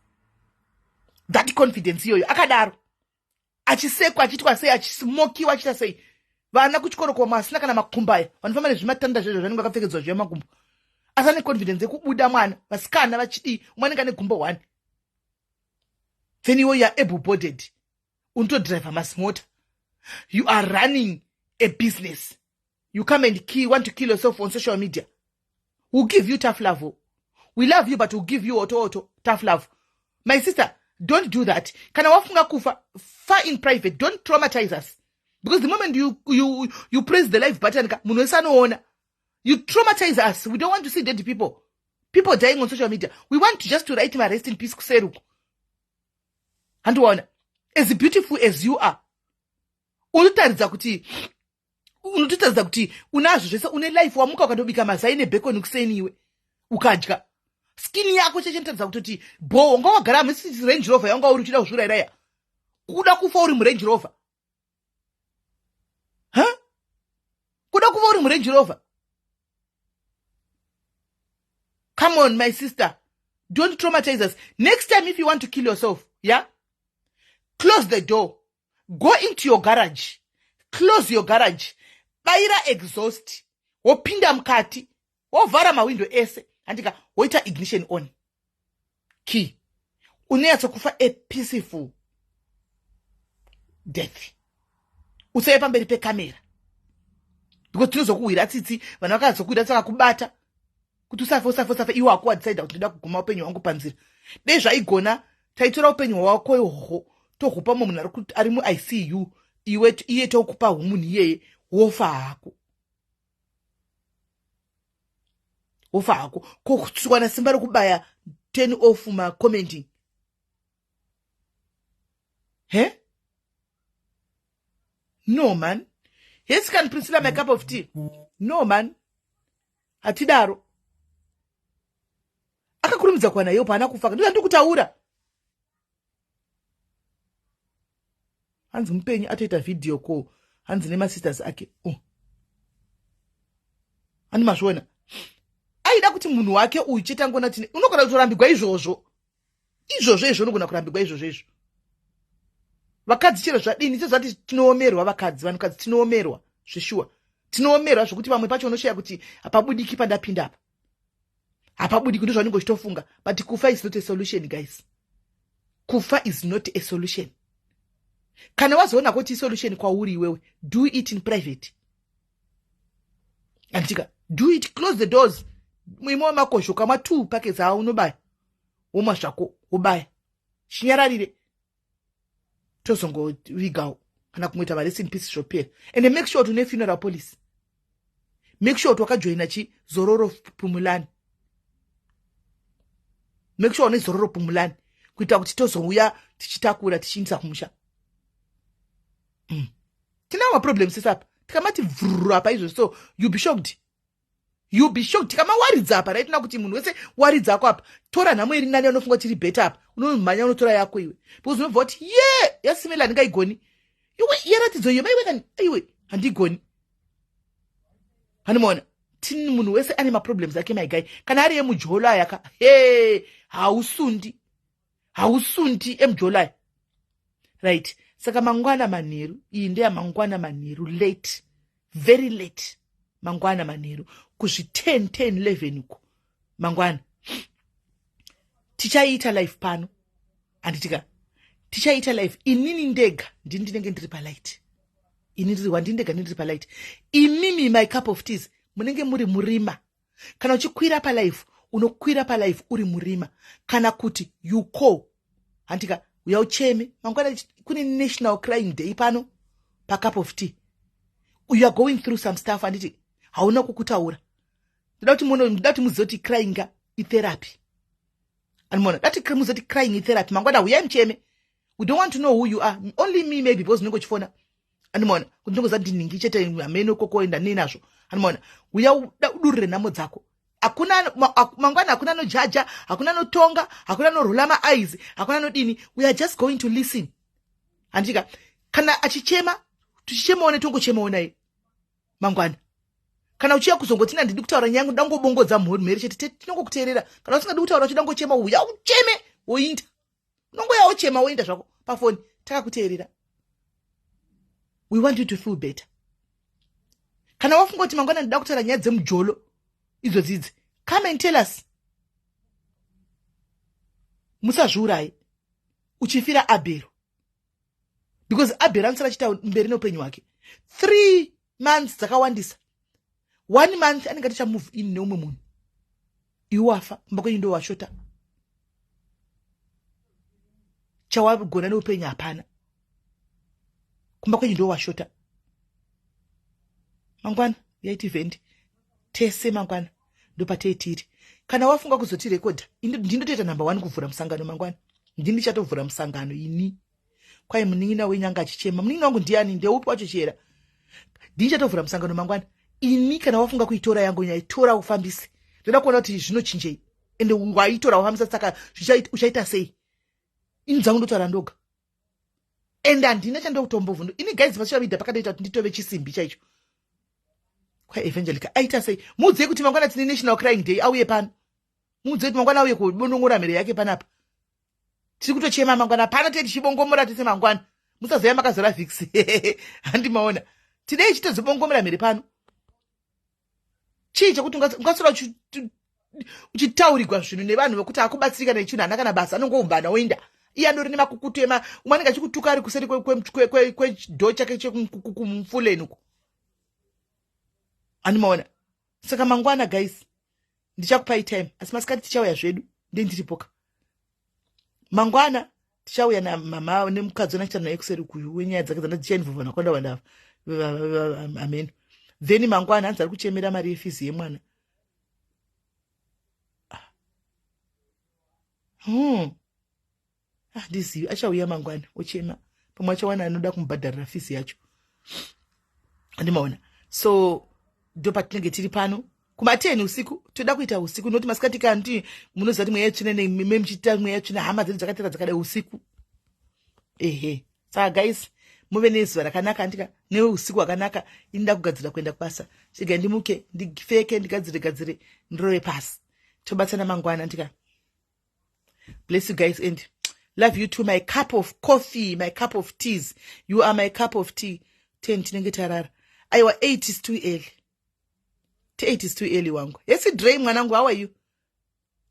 That confidence iyoyo, akadaro achisekwa, achiitwa sei, achismokiwa, achiita sei. Vana kuchikoro koma asina kana makumbaya, vanofamba nezvimatanda zvezvo zvanenge vakapfekedzwa zviya makumbo, asi ane confidence yekubuda. Mwana vasikana vachidii, umwe anenge ane gumbo one. Then iwe, you are able bodied, unotodriva masimota, you are running a business, you come and want to kill yourself on social media. We'll give you tough love. We love you, but we'll give you auto auto tough love. My sister, don't do that. Kana wafunga kufa, fa in private. Don't traumatize us, because the moment you press the live button ka, munhu wese anoona. You traumatize us. We don't want to see dead people, people dying on social media. We want to just to write my rest in peace kuseri uko. Handiwaona, as beautiful as you are, unotaridza kuti, unototaridza kuti unazvo zvese, une life. Wamuka, ukatobika mazai nebacon kuseni, iwe ukadya, skin yako cheche inotaridza kutoti bo wanga wagara musi Range Rover yanga uri uchida kuzviurayiraya, kuda kufa uri muRange Rover, ha, kuda kufa uri muRange Rover. Come on, my sister, don't traumatize us. Next time, if you want to kill yourself, yeah, close the door, go into your garage, close your garage, bayira exhaust, wopinda mukati, wovhara mawindo ese, handika, woita ignition on key. Unonyatsokufa a peaceful death. Usave pamberi pekamera, because tinozokuhwira tsitsi. Vanhu vakazokuhwira tsaka kubata kuti usafe, usafe, usafe. Iwe wako wadecida kuti ndoda kuguma upenyu hwangu panzira. Dei zvaigona, taitora upenyu hwako ihwohwo, tohupa mumwe munhu ari muICU. Iwe iye tokupa humunhu iyeye, wofa hako. Wofa hako. Ko kuwana simba rekubaya turn off macommenting? He? No man. Yes, can Priscilla my cup of tea. No man. Hatidaro. Akakurumidza kuwana help haana kufa. Ndozvandiri kutaura. Hanzi mupenyu atoita video call hanzi nemasisters ake. Oh. Handi mazviona. Aida kuti munhu wake uyu chete angona kuti unogona kutorambigwa izvozvo. Izvozvo izvo unogona kurambigwa izvozvo izvo. Vakadzi chero zvadini sezvati tinoomerwa vakadzi, vanhukadzi tinoomerwa zveshuwa. Tinoomerwa zvekuti vamwe pacho unoshaya kuti hapabudiki pandapinda apa. Hapabudiki, ndozvaunenge uchitofunga. But kufa is not a solution guys. Kufa is not a solution. Kana wazoona kuti isolution kwauri iwewe, do it in private. Anditika, do it, close the doors. Muimo wemakozho kamwa 2 packets awo unobaya. Womwa zvako, wobaya. Chinyararire. Tozongovigawo kana kungoita marest in peace zvopera. And make sure kuti une funeral policy. Make sure kuti wakajoina chi Zororo Pumulani. Make sure une Zororo Pumulani kuita kuti tozouya tichitakura tichiindisa kumusha. Tinawo maproblems sese apa. Tikamati vruru apa izvo, so you be shocked. You be shocked. Tikamawaridza apa right now kuti munhu wese waridza ako apa. Tora nhamo iri nani anofunga kuti iri better apa. Unomhanya unotora yako iwe. Because unobva kuti ye yasimela handingaigoni. Iwe yeratidzo iyo maiwe kani iwe handigoni. Handimaona. Tini munhu wese ane maproblems ake my guy. Kana ari emujolo aya ka. Hey, hausundi. Hausundi emujolo aya. Right. Saka mangwana manheru, iyi ndeya mangwana manheru late. Very late. Mangwana manheru kuzvi 10 10 11 uko. Mangwana. Tichaita live pano. Handitika. Tichaita live inini ndega ndini ndinenge ndiri palight. Ini ndiri wandini ndega ndiri palight. Imimi my cup of teas munenge muri murima. Kana uchikwira palive unokwira palive uri murima kana kuti you call. Handika uya ucheme mangwana kune national crying day pano pa cup of tea. You are going through some stuff handiti hauna kukutaura. Ndoda kuti muno ndoda kuti muzive kuti crying itherapy. Anmona dati muzive kuti crying itherapy. Mangwana huyai mucheme. We don't want to know who you are. Only me maybe because ndinenge uchifona. Anmona kuti ndingoziva kuti ndinhingi chete hameno kokoenda ninazvo. Anmona uya udurire nhamo dzako. Hakuna mangwana hakuna anojaja, hakuna anotonga, hakuna anorula maeyes, hakuna anodini. We are just going to listen. Handika kana achichema tichichemawo netongochemawo naye mangwana. Kana uchiya kuzongoti ndidi kutaura nyaya yangu ndangobongodza mhuri chete tinongokuteerera. Kana usingadi kutaura uchida ngochema uya ucheme woinda. Unongoya uchema woinda zvako pafoni takakuteerera. We want you to feel better. Kana wafunga kuti mangwana ndida kutaura nyaya dzemujolo idzodzi idzi, come and tell us. Musazviuraye uchifira Abhero. Because Abhero anosara achiita mberi neupenyu hwake. 3 months dzakawandisa. 1 month anenge aticha move in neumwe munhu. Iwe wafa, kumba kwenyu ndo washota. Chawagona neupenyu hapana. Kumba kwenyu ndo washota. Mangwana yaiti event tese mangwana ndopatei tiri. Kana wafunga kuzotirekodha, ndindotoita number 1 kuvhura musangano mangwana. Ndini ndichatovhura musangano ini. Kwai munin'ina wenyu anga achichema. Munin'ina wangu ndiani? Ndeupi wacho chera? Ndini ndichatovhura musangano mangwana. Ini kana wafunga kuitora yangu nyaya tora ufambise. Ndoda kuona kuti zvinochinjei. Ende waitora wafambisa saka uchaita sei? Ini dzangu ndotaura ndoga. Ende handina chandokutombovhundu. Ini guys pasocial media pakatoita kuti nditove chisimbi chaicho. Kwa Evangelica aita sei? Muudzei kuti mangwana tine National Crying Day auye pano. Muudzei kuti mangwana auye kubonongora mhere yake panapa. Tiri kutochema mangwana pano tete tichibongomora tese mangwana. Musazoya makazora Vicks. Handimaona. Tidei chitozobongomora mhere pano. Chii chekuti ungaswera uchitaurigwa zvinhu nevanhu vekuti akubatsirika nechinhu haana kana basa anongoumbana oinda. Iye andori nemakukutu ema umwe anenge achikutuka ari kuseri kwedhoo chake chekumufuleni uko. Handimaona. Saka mangwana guys ndichakupai time asi masikati tichauya zvedu ndendiripoka. Mangwana tichauya namama nemukadzi wanachiita naye kuseri kuyu wenyaya dzake dzanda dzichainvolva nakwanda wanda ameno. Then mangwana hanzi ari kuchemera mari yefizi yemwana. Handizivi, achauya mangwana ochema, pamwe achawana anoda kumubhadharira fees yacho, handimaona. So ndo patinenge tiri pano kuma10 usiku. Toda kuita usiku nokuti masikati kanti munoziva kuti mweya yetsvina memuchiita mweya yetsvina, hama dzedu dzakatera dzakadai usiku. Ehe, saka guys, muve nezuva rakanaka, andika, neusiku hwakanaka. Ini ndakugadzira kuenda kubasa. Chigai ndimuke, ndipfeke, ndigadzire gadzire, ndirove pasi. Tobatsana mangwana, andika. Bless you guys and love you too. My cup of coffee, my cup of teas, you are my cup of tea. 10 tinenge tarara. Aiwa, 8 is too early. 8 is too early wangu. Yes, Dray mwanangu, how are you?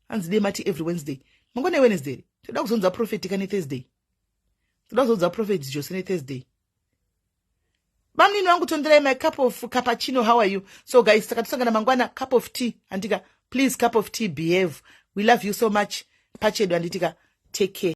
Hanzi dei mati every Wednesday. Mangwana Wednesday toda kuzonza prophet kane Thursday, toda kuzonza prophet Jose neThursday. Bamnini wangu, tonderai, my cup of cappuccino, how are you? So guys, saka tosangana mangwana, cup of tea, handika. Please, cup of tea, behave. We love you so much pachedu, handitika. Take care.